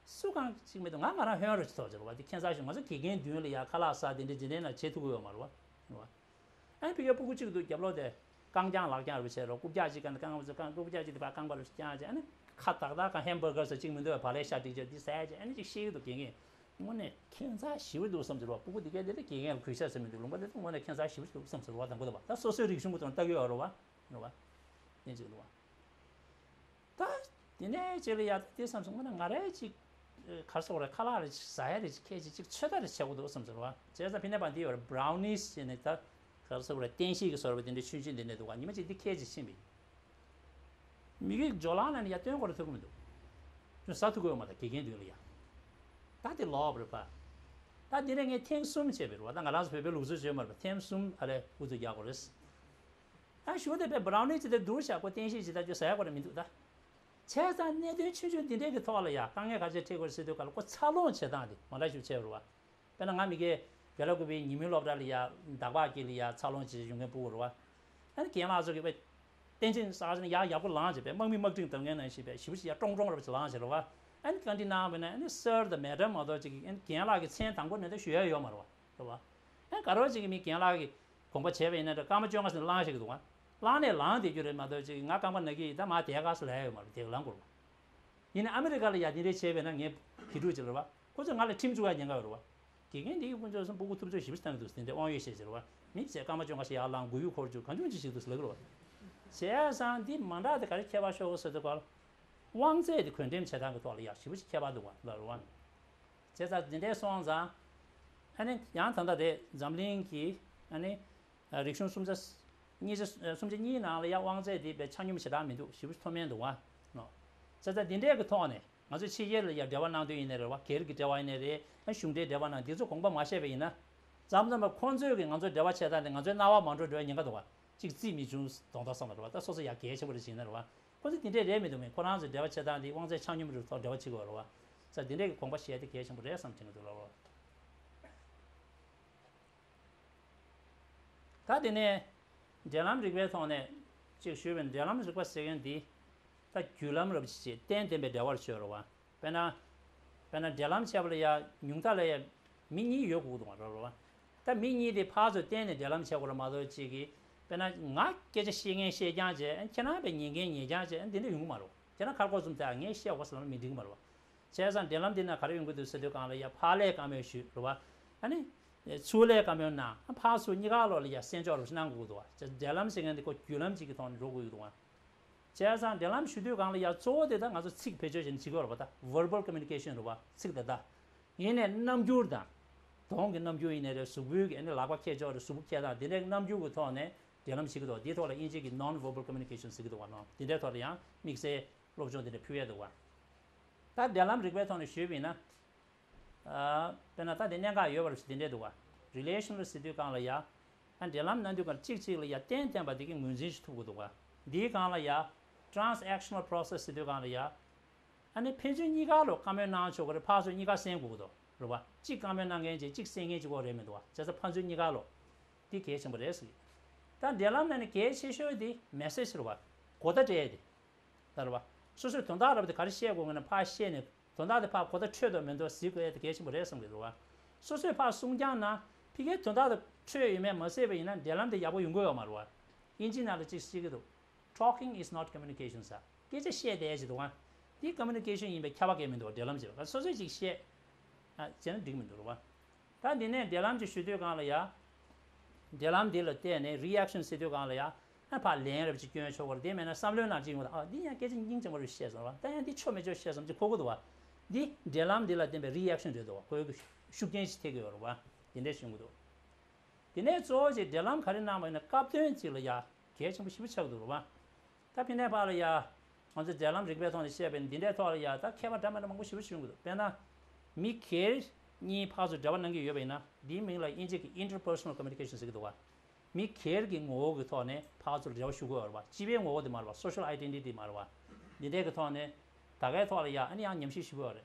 སུ་གང་གཅིག་མི་འདུག་ང་ང་རང་ཧོན་རུ་ཅིག་ཐོག་ཟེར་བ་དེ་ཁྱད་མཚར་ཞིག་ང་ཚོ་དགེ་རྒན་མདུན་ལ་ཡ་ཁ་ལག་ཟ་དེ་འདྲ་འཛིན་གྲྭའི་ནང་བྱེད་ཐུབ་ཀྱི་ཡོད་མ་རེད་བ། རེད་བ། ཨ་ནི་ཕ་གིའི་སྤུ་གུ་གཅིག་འདུག་རྒྱབ་ལོགས་དེ། རྐང་རྐྱང་ལག་རྐྱང་རེ་བྱས་རོགས་རྐུབ་བཀྱག་ཅིག་གང་རྐང་པ་ཚོ་རྐང་རྐུབ་བཀྱག་ཅིག་དེ་ཕར་རྐང་པ་རེ་བརྐྱངས་བྱས་ཨ་ནི་ཁ་ཏག་ཏག་གང་ཧེམ་བྷར་གར་ཟེར་གཅིག་མི་འདུག་བ་བག་ལེབ་ཤ་སྒྲིག་བྱས་འདི་ཟས་བྱས་ཨ་ནི་ཅིག་ཤེས་ཀྱི་འདུག་དགེ་རྒན། དངོས་གནས་ཁྱད་མཚར་ཞེ་པོ་འདུག་བསམ་གྱི་རེད་བ། སྤུ་གུ་འདི་གས་དེ་ལ་དགེ་རྒན་ལ་གུས་ཞབས་ཟེར་མི་འདུག་ལུང་པ་དེ་ཚོ་དངོས་གནས་ཁྱད་མཚར་ཞེ་པོ་འདུག་བསམ་གྱི་རེད་བ། དང་པོ་དང་པོ་ད་སོ་སོའི་རིག་གཞུང་གི་ཐོག་ནས་ལྟ་གི་ཡོད་རེད་བ། རེད་བ། དེ་འདྲ་ཅིག་འདུག་བ། ད། དེ་ནས་རྗེས་ལ་ཡ་ད་དེ་བསམ་སོང་ང་ན་ང་རའི་ཅིག་ག་རེ་ཟེར་དགོས་རེད་ཁ་ལག་རེ་ཅིག་ཟ་ཡ་རེ་ཅིག་ཁྱད་ཅིག་ཅིག་ཚོད་ལྟ་རེ་བྱེད་དགོས་འདུག་བསམ་སོང་བ། བྱས་ཙང་ཕི་ནས་བ་འདི་ཡོད་རེད་brownies ཟེར་ནས་ད་ག་རེ་ཟེར་དགོས་རེད་བསྟན་བཤིག་གི་བཟོ་འདྲ་བ་དེ་འདྲའི་ཆུང་ཆུང་འདི་འདྲ་འདུག་ག་ཉི་མ་གཅིག་འདི་ཁྱད་ཅིག་ཕྱིན་པ་ཡིན། མི་གི་ཇོ་ལང་ལ་ནི་ཡ་སྟོན་དགོས་རེད་ཐུབ་ཀྱི་མི་འདུག་ཁྱོད་ཟ་ཐུབ་ཀྱི་ཡོད་མ་རེད་དགེ་རྒན་མདུན་ལ་ཡ། ད་དེ་ལོག་རེད་པ། ད་འདི་ནས་ངས་ཐེངས་གསུམ་བྱས་པ་རེད་བ། ད་ང་རང་ཚོ་བོད་པའི་ལུགས་སྲོལ་བྱས་མ་རེད་པ་ཐེངས་གསུམ་ཨ་རེ་ཨུ་ཚུགས་རྒྱག་དགོས་རེད། ད་ཞུ་དེ་པའི་brownie ཅི་དེ་བསྡུར་བྱ་ཁོ་བསྟན་བཤིག་ཅི་ད་ཅོ་ཟ་ཡ་ཁོ་ར་མི་འདུག་ད། བྱས་ཙང་གནད་དོན་ཆུང་ཆུང་འདི་འདྲའི་གི་ཐོག་ལ་ཡ་དཀའ་ངལ་ག་ཚོད་འཕྲད་དགོས་རེད་ཟེར་དུས་ག་ལ་ཁོ་འཚར་ལོངས་བྱེད་སྟངས་དེ་མ་འདྲ་ཞིག་བྱས་པ་རེད་བ། དཔེར་ན་ང་མི་གའི་བེ་ལ་ཀུ་པའི་ཉིན་མོའི་སློབ་གྲྭ་ལ་ཡ་འདག་པ་སྐྱེལ་ལ་ཡ་འཚར་ལོངས་བྱེད་ཡོང་མཁན་སྤུ་གུ་རེད་བ། ཨ་ནི་རྒན་ལགས་ཚོ་གི་པའི་བསྟན་ཆེན་གསར་ནས་ཡག་ཡག་པོ་ལངས་བྱས་པའི་དམག་མི་དམག་ཁྲིམས་བསྡམ་མཁན་ནང་བཞིན་པའི་ཞིབ་ཞིབ་ཡ་ཀྲོང་ཀྲོང་རེ་བ་ཅིག་ལངས་བྱས་རེད་བ། ཨ་ནི་བཀའ་འདྲི་གནང་བ་ན་ཨ་ནི་sir དང་madam མ་གཏོགས་ཅིག་གི་ཨ་ནི་རྒན་ལགས་ཀྱི་མཚན་དང་པོ་ནས་ད་ཞུ་ཡ་ཡོད་མ་རེད་བ། རེད་བ། ཨ་ནི་ག་རེ་བ་ཅིག་གི་མི་རྒན་ལགས་ཀྱི་དགོངས་པ་བྱས་པ་ཡིན་ན་འདྲ་སྐར་མ་བཅོ་ལྔ་ཙམ་ལངས་བཞག་གི་འདུག་བ། ལངས་ནས་ལངས་བསྡད་རྒྱུ་རེད་མ་གཏོགས་ཅིག་ང་རྐང་པ་ན་གི་ཡིན་ད་མ་དེ་ག་སུ་ལས་ཡོད་མ་རེད་དེ་ལངས་དགོས་རེད་བ། ཡིན་ནའི་ཨ་མི་རི་ཀ་ལ་ཡ་དེ་འདྲས་བྱས་པས་ན་ངས་གི་འགྲོ་ཅིག་རེད་བ། ཁོ་ཚོས་ང་ལ་ཁྲིམས་བཙུགས་ཡ་ཉེན་ཁ་ཡོད་རེད་བ། དགེ་རྒན་འདི་ཡི་ཀུན་སྤྱོད་སོང་སྤུ་གུ་ཐུབ་ཚོད་ཞིབ་ཚང་གི་འདུག་དེ་འདྲའི་དབང་ཡོད་བཤད་ཟེར་བ། མི་བྱས་སྐར་མ་བཅོ་ལྔ་ཞིག་ཡར་ལངས་དགུ་ཡུག་འཁོར་རྒྱུ་གང་བྱུང་ཅི་ཞིག་འདུག་ཟེར་ལབ་གི་རེད་བ། བྱས་ཙང་འདི་མ་འདྲ་དེ་ག་རེ་ཁྱད་པར་ཤོར་གི་ཟེར་དུས་ག་ལ། དབང་ཚད་དེ་བགོ་འགྲེམས་བྱེད་སྟངས་ཀྱི་ཐོག་ལ་ཡ་ཞེ་པོ་ཅིག་ཁྱད་པར་འདུག་བ་ལབ་རེད་བ། བྱས་ཙང་འདི་འདྲའི་སོང་ཙང་། ཨ་ནི་ཡང་ད་ལྟ་དེ་འཛམ་གླིང་གི་ཨ་ནི། རིག་གཞུང་གསུམ་ཆ། གཉིས་ཆ་གསུམ་ཆ་གཉིས་ནང་ལ་ཡང་དབང་ཚད་དེ་དཔེ་ཆ་སྙོམས་ཞེ་དྲག་མི་འདུག་ཞེ་པོ་མཐོ་དམན་འདུག་བ། ནོ། བྱས་ཙང་འདི་འདྲའི་གི་ཐོག་ནས་ང་ཚོས་ཕྱི་རྒྱལ་ལ་ཡང་འབྲེལ་བ་གནང་དུས་ཡིན་ནའི་རེད་བ་སྒེར་གྱི་འབྲེལ་བ་ཡིན་ནའི་རེད་ཨ་གཞུང་འབྲེལ་འབྲེལ་བ་ནང་འདི་ཚོ་དགོངས་པ་མ་བཞེས་པ་ཡིན་ན། མཚམས་མཚམས་ལ་ཁོང་ཚོས་ཀྱི་ང་ཚོའི་འབྲེལ་བ་བྱེད་སྟངས་དེ་ང་ཚོའི་སྣང་བ་མ་འགྲོ་འགྲོ་ཡ་ཉེན་ཁ་འདུག་བ། གཅིག་རྩིས་མི་བྱུང་གདོང་ཐག་བསམ་པ་རེད་བ་ད་སོ་སོ་ཡ་གལ་ཆེན་པོ་རེད་ཟེར་ན་རེད་བ། ཁོ་ཚོ་དེ་འདྲས་རེད་མི་འདུག་མིན་ཁོ་རང་ཚོའི་འབྲེལ་བ་བྱེད་སྟངས་དེ་དབང་ཚད་ཆ་སྙོམས་རུ་ཐོག་འབྲེལ་བ་བྱེད་དགོས་རེད་བ། ས་དེ་འདྲས་ཀྱི་དགོངས་པ་བཞེས་དེ་གལ་ཆེན་པོ་རེད་བསམ་དྲན་གྱི་འདུག་ལ། ད་དེ་ནས་འབྲེལ་ལམ་རིག་པའི་ཐོག་ནས་ཅིག་ཞུས་པའི་འབྲེལ་ལམ་རིག་པ་ཟེར་མཁན་འདི་ད་བརྒྱུད་ལམ་རབ་ཅིག་བྱས་གཏན་བདེན་པའི་འབྲེལ་བར་བརྗོད་རེད་བ། དཔེར་ན། དཔེར་ན་འབྲེལ་ལམ་བྱས་པ་ལ་ཡ་ཉུང་མཐའ་ལ་ཡ་མི་གཉིས་ཡོད་དགོས་འདུག་བ་རེད་བ། ད་མི་གཉིས་དེ་ཕར་ཚུར་བསྟན་ནས་འབྲེལ་ལམ་བྱེད་དགོས་རེད་མ་གཏོགས་གཅིག་གིས་དཔེར་ན་ང་སྐད་ཆ་བཤད་མཁན་བཤད་རྐྱང་བྱས་ཁྱེད་རང་པའི་ཉན་མཁན་ཉན་རྐྱང་བྱས་འདི་འདྲ་ཡོང་གི་མ་རེད་བ། ཁྱེད་རང་ཁ་སྐོར་ཙམ་དེ་ངས་བཤད་དགོས་ཟེར་ལ་མི་འགྲིག་གི་མ་རེད་བ། བྱས་ཙང་འབྲེལ་ལམ་འདི་ན་ག་རེ་ཡོང་གི་འདུག་ཟེར་དུས་གང་ལ་ཡ་ཕར་ལས་བཀའ་མོལ་ཞུས་རེད་བ། ཨ་ནི། ཚུར་ལས་བཀའ་མོལ་གནང་ཕར་ཚུར་གཉིས་ཀ་ལོག་ལ་ཡ་གསན་ཕྱོགས་རུ་གནང་དགོས་འདུག་བ། བྱས་འབྲེལ་ལམ་ཟེར་མཁན་འདི་ཁོ་བརྒྱུད་ལམ་གཅིག་གི་ཐོག་ནས་འགྲོ་དགོས་ཀྱི་འདུག་བ། བྱས་ཙང་འབྲེལ་ལམ་ཞུ་དུས་སྒང་ལ་ཡ་གཙོ་བོ་དེ་ད་ང་ཚོ་ཚིག་བེད་སྤྱོད་བྱས་ནས་བྱེད་ཀྱི་ཡོད་རེད་པ། ད་verbal communication རེད་པ། ཚིག་དང་བརྡ། ཡིན་ནའི་རྣམ་འགྱུར་དང་། གདོང་གི་རྣམ་འགྱུར་ཡིན་ནའི་རེད། གཟུགས་པོའི་གི་ཨ་ནི་ལག་པ་འཁྱེར་ཕྱོགས་རེད། གཟུགས་པོ་འཁྱེར་སྟངས་དེ་འདྲའི་རྣམ་འགྱུར་གྱི་ཐོག་ནས་འབྲེལ་ལམ་བྱེད་ཀྱི་འདུག་དེའི་ཐོག་ལ་དབྱིན་ཇི་གི་non verbal communication ཟེར་གྱི་འདུག་བ། ནོ་དེ་འདྲའི་ཐོག་ལ་ཡང་དམིགས་བསལ་སློབ་སྦྱོང་དེ་འདྲ་ཕུལ་ཡས་འདུག་བ། ད་འབྲེལ་ལམ་རིག་པའི་ཐོག་ནས་ཞུས་པ་ཡིན་ན། ཨ། དཔེར་ན་ད་དེ་གནད་འགག་ཡོད་པ་རེད་ཟེར་དེ་འདྲས་འདུག་བ། རི་ལེ་ཤན་ལ་ཟེར་དུས་སྒང་ལ་ཡ། ཨ། འབྲེལ་ལམ་གནང་དུས་སྒང་གཅིག་གཅིག་ལ་ཡ་བརྟེན་བརྟེན་པ་དེ་གི་ངོས་འཛིན་ཞིག་ཐུབ་དགོས་འདུག་བ། འདིའི་སྒང་ལ་ཡ། transactional process ཟེར་དུས་སྒང་ལ་ཡ། ཨ་ནི་ཕན་ཚུན་གཉིས་ཀ་ལ་བཀའ་མོལ་གནང་ཆོག་གི་རེད། ཕར་ཚུར་གཉིས་ཀ་གསན་དགོས་ཀྱི་འདུག་རེད་བ། གཅིག་བཀའ་མོལ་གནང་མཁན་གཅིག་གཅིག་གསན་མཁན་གཅིག་པོ་རེད་མི་འདུག་བ། བྱས་ཙང་ཕར་ཚུར་གཉིས་ཀ་ལ། འདི་གལ་ཆེན་པོ་རེད་ཟེར། ད་འབྲེལ་ལམ་ནང་ནས་གལ་ཆེ་ཤོས་དེ་མེ་སེ་ཇི་རེད་བ། གོ་བརྡ་སྤྲད་ཡས་དེ། ད་རེད་བ། སོ་སོས་དོན་དག་རབ་དེ་ག་རེ་བཤད་དགོས་ངེས་ན་ཕར་བཤད་ནས་དོན་དག་དེ་ཕར་གོ་བརྡ་འཕྲོད་དོ་མི་འདུག་གཟིགས་དགོས་ཡས་དེ་གལ་ཆེན་པོ་རེད་བསམ་གྱི་འདུག་བ། སོ་སོས་ཕར་གསུང་རྐྱང་ན་ཕ་གིའི་དོན་དག་དེ་འཕྲོད་ཡོད་མེད་མ་ཤེས་པ་ཡིན་ན་འབྲེལ་ལམ་དེ་ཡག་པོ་ཡོང་གི་ཡོད་མ་རེད་བ། དབྱིན་ཇིའི་ནང་ལ་ཅིག་བཤད་ཀྱི་འདུག Talking is not communication ཟེར། སྐད་ཆ་བཤད་བསྡད་ཀྱི་འདུག་ཨ། འདི་communication ཡིན་པའི་ཁྱབ་པ་གང་ཡང་མི་འདུག་འབྲེལ་ལམ་བྱེད་པ། སོ་སོས་ཅིག་བཤད། ཨ། བྱས་ན་འགྲིག་མི་འདུག་རེད་བ། ད་འདི་ནས་འབྲེལ་ལམ་ཅིག་ཞུ་དུས་སྒང་ལ་ཡ། འབྲེལ་ལམ་འདི་ལ་བལྟས་ནས་reaction ཟེར་དུས་སྒང་ལ་ཡ། ཨ། ཕར་ལན་རབ་ཅིག་སྐྱོན་ཆོག་གི་རེད། དེ་མེད་ན་བསམ་བློའི་ནང་ཅིག་ཡོང་གི་འདུག་ཨ། འདི་ཡང་སྐད་ཆ་སྙིང་རྗེ་མོ་རེ་བཤད་སོང་རེད་བ། ད་ཡང་འདི་ཆོ་མི་ཆོ་བཤད་སོང་ཅིག་གོ་གི་འདུག་བ། འདི་འབྲེལ་ལམ་འདི་ལ་བརྟེན་པའི་reaction རེད་འདུག་བ། ཁོའི་ཤུགས་རྐྱེན་ཅིག་ཐེབས་ཀྱི་ཡོད་རེད་བ། དེ་འདྲས་བྱུང་གི་འདུག་དེ་ནས་གཙོ་བོ་ཅིག་འབྲེལ་ལམ་ག་རེ་གནང་བ་ཡིན་ན་སྐབས་དོན་ཅིག་ལ་ཡ་གལ་ཆེན་པོ་ཞེ་པོ་ཆགས་ཀྱི་འདུག་རེད་བ། ད་ཕན་ནས་ཕར་ལ་ཡ། ང་ཚོས་འབྲེལ་ལམ་རིག་པའི་ཐོག་ནས་བཤད་པ་ཡིན་ན་འདི་འདྲའི་ཐོག་ལ་ཡ་ད་མཁས་པ་འདྲ་མི་འདྲ་མང་པོ་ཞེ་པོ་བྱུང་གི་འདུག་དཔེར་ན། མི་སྒེར་གཉིས་ཕར་ཚུར་འབྲེལ་བ་གནང་གི་ཡོད་པ་ཡིན་ན་འདིའི་མིང་ལ་དབྱིན་ཇི་གི་interpersonal communication ཟེར་གི་འདུག་བ། མི་སྒེར་གྱི་ངོ་བོ་གི་ཐོག་ནས་ཕར་ཚུར་འབྲེལ་བ་ཞུ་དགོས་པ་རེད་བ། སྤྱི་པའི་ངོ་བོ་དེ་མ་རེད་བ། social identity མ་རེད་བ། འདི་འདྲའི་གི་ཐོག་ནས་ད་གའི་ཐོག་ལ་ཡ་ཨ་ནི་ཡང་ཉམས་ཞིབ་ཞུ་དགོས་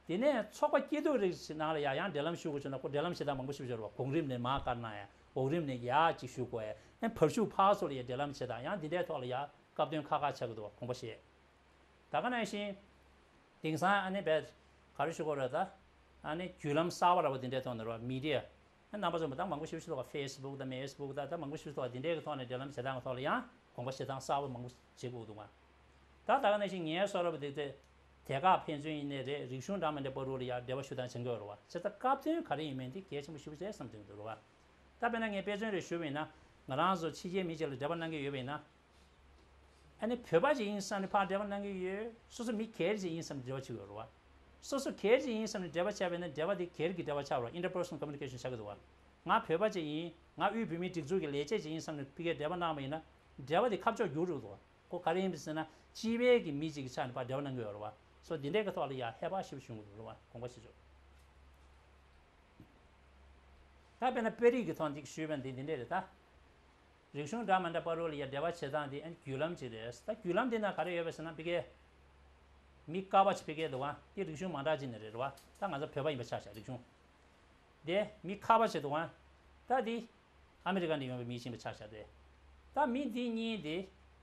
པ་རེད། དེ་ནས་ཚོགས་པ་སྐྱིད་སྡུག་རིགས་ནང་ལ་ཡང་ཡང་འབྲེལ་ལམ་ཞུ་དགོས་བྱུང་ན་ཁོ་འབྲེལ་ལམ་བྱེད་སྟངས་མང་པོ་ཞིག་ཡོད་རེད་བ། གོང་རིམ་ནས་མར་བཀར་གནང་ཡ། འོག་རིམ་ནས་ཡར་ཅིག་ཞུ་དགོས་ཡ། ཨ་ནི་བར་ཞུགས་ཕར་ཚུར་ལ་ཡ་འབྲེལ་ལམ་བྱེད་སྟངས་ཡང་འདི་འདྲའི་ཐོག་ལ་ཡ་སྐབས་དོན་ཁག་ཁག་ཆགས་ཀྱི་འདུག་བ། དགོངས་པ་བཞེས། ད་ག་ནང་བཞིན། དེང་སང་ཨ་ནི་བས་ག་རེ་ཞུ་དགོས་རེད་ད། ཨ་ནི་བརྒྱུད་ལམ་གསར་པ་ར་བ་འདི་འདྲའི་ཐོག་ནས་ར་བ་མི་ཌི་ཡ། ཨ་རྣམ་པ་ཚོ་མི་ད་མང་པོ་ཞིག་ཞིག་ལོག་ཕེ་སི་བུག་དང་མེ་སི་བུག་དང་ད་མང་པོ་ཞིག་ལོག་འདི་འདྲའི་གི་ཐོག་ནས་འབྲེལ་ལམ་བྱེད་སྟངས་ཐོག་ལ་ཡང་དགོངས་པ་བཞེས་སྟངས་གསར་པ་མང་པོ་བྱེད་དགོས་འདུག་ང་། ད་ད་ག་ནང་བཞིན་ངའི་བཟོ་འདྲ་པོ་དེ་ཚེ། དེ་ག་ཕན་ཚུན་ཡིན་ནའི་རེད། རིག་གཞུང་འདྲ་མི་འདྲ་བར་དུ་ལ་ཡང་འབྲེལ་བ་ཞུ་སྟངས་བྱེད་དགོས་རེད་བ། བྱས་ཙང་སྐབས་དོན་ག་རེ་ཡིན་མིན་དེ་གལ་ཆེན་པོ་ཞེ་པོ་ཅིག་རེད་བསམ་གྱི་འདུག་རེད་བ། ད་དཔེར་ན་ངས་དཔེ་མཚོན་རེ་ཞུས་པ་ཡིན་ན། ང་རང་ཚོ་ཕྱི་རྒྱལ་མི་གཅིག་ལ་འབྲེལ་བ་གནང་གི་ཡོད་པ་ཡིན་ན། ཨ་ནི་བོད་པ་ཅིག་ཡིན་བསམ་ནས་ཕར་འབྲེལ་བ་གནང་གི་ཡོད། སོ་སོ་མི་སྒེར་ཅིག་ཡིན་བསམ་ནས་འབྲེལ་བ་བྱེད་ཀྱི་ཡོད་རེད་བ། སོ་སོ་སྒེར་ཅིག་ཡིན་བསམ་ནས་འབྲེལ་བ་བྱས་པ་ཡིན་ན་འབྲེལ་བ་དེ་སྒེར་གྱི་འབྲེལ་བ་ཆགས་རེད་བ། interpersonal communication ཆགས་ཀྱི་འདུག་བ། ང་བོད་པ་ཅིག་ཡིན། ང་དབུས་བོད་མིའི་སྒྲིག་འཛུགས་ཀྱི་ལས་བྱེད་ཅིག་ཡིན་བསམ་ནས་ཕ་གིར་འབྲེལ་བ་གནང་བ་ཡིན་ན། འབྲེལ་བ་དེ་ཁ་ཕྱོགས་འགྱུར་འགྲོ་གི་འདུག་བ། ཁོ་ག་རེ་ཡིན་པ་ཟེར་ན་སྤྱི་པའི་གི་མི་གཅིག་གི་ཆ་ནས་ཕར་འབྲེལ་བ་གནང་གི་ཡོད་རེད་བ། སོ་འདི་འདྲའི་གི་ཐོག་ལ་ཡ་ཧེ་བག་ཞེ་པོ་བྱུང་གི་འདུག་རེད་བ། དགོངས་པ་བཞེས་ཆོག་ད་དཔེར་ན་དཔེ་རིས་ཀྱི་ཐོག་འདི་ཞུས་པ་འདི་འདི་འདྲས་རེད་ད། རིག་གཞུང་འདྲ་མི་འདྲ་བར་དུ་ལ་ཡ་འབྲེལ་བ་བྱེད་སྟངས་འདི་ཨ་ནི་བརྒྱུད་ལམ་ཅིག་རེད། ད་བརྒྱུད་ལམ་འདི་ན་ག་རེ་ཡོད་པ་ཟེར་ན་ཕ་གིའི་མི་དཀར་པ་ཅིག་ཕ་གིའི་འདུག་བ། འདི་རིག་གཞུང་མ་འདྲ་ཅིག་ནས་རེད་རེད་བ། ད་ང་ཚོ་བོད་པ་ཡིན་པ་ཆ་བཞག་རིག་གཞུང་། དེ་མི་ཁ་པ་ཞིག་འདུག་ཨ། ད་འདི་ཨ་མི་རི་ཀ་ནས་ཡོང་བའི་མི་ཞིག་ཡིན་པ་ཆ་བཞག་སྟེ། ད་མི་འདི་གཉིས་དེ་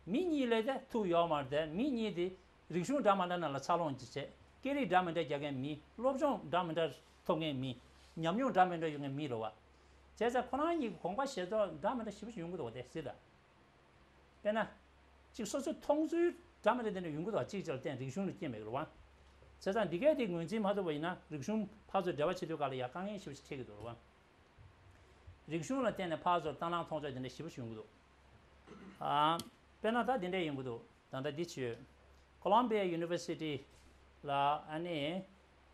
མི་གཉིས་ལས་ད་ཐུག་ཡོད་མ་རེད་དེ། མི་གཉིས་དེ་རིག་གཞུང་འདྲ་མི་འདྲ་ནང་ལ་འཚར་ལོངས་ཅིག་བྱས། སྐད་རིགས་འདྲ་མི་འདྲ་རྒྱག་མཁན་མི། སློབ་སྦྱོང་འདྲ་མི་འདྲ་ཐོབ་མཁན་མི། ཉམས་མྱོང་འདྲ་མི་འདྲ་ཡོད་མཁན་མི་རེད་བ། བྱས་ཙང་ཁོ་རང་གཉིས་ཀྱི་དགོངས་པ་བཞེས་ཐོག་འདྲ་མི་འདྲ་ཞེ་པོ་ཞིག་ཡོང་གི་འདུག་བ། དེ་སྲིད་ད། དཔེར་ན། གཅིག་སོ་སོའི་མཐོང་ཚུལ་འདྲ་མི་འདྲ་དེ་འདྲ་ཡོང་གི་འདུག་བ། གཅིག་གཅིག་ལ་བརྟེན་རིག་གཞུང་ལ་རྐྱེན་པས་རེད་བ། བྱས་ཙང་འདི་གས་དེ་ངོས་འཛིན་མ་ཐུབ་པ་ཡིན་ན་རིག་གཞུང་ཕར་ཚུར་འབྲེལ་བ་བྱེད་དུས་སྐབས་ལ་ཡ་དཀའ་ངལ་ཞེ་པོ་ཞིག་འཕྲད་ཀྱི་འདུག་རེད་བ། རིག་གཞུང་ལ་བརྟེན་ནས་ཕར་ཚུར་དང་བླངས་མཐོང་ཕྱོགས་དེ་འདྲ་ཞེ་པོ་ཞིག་ཡོང་གི་འདུག་ཨ། དཔེར་ན་ད་དེ་འདྲ་ཡོང་གི་འདུག་ད་ལྟ་འདི་བྱོས། Columbia University ལ་ཨ་ནི།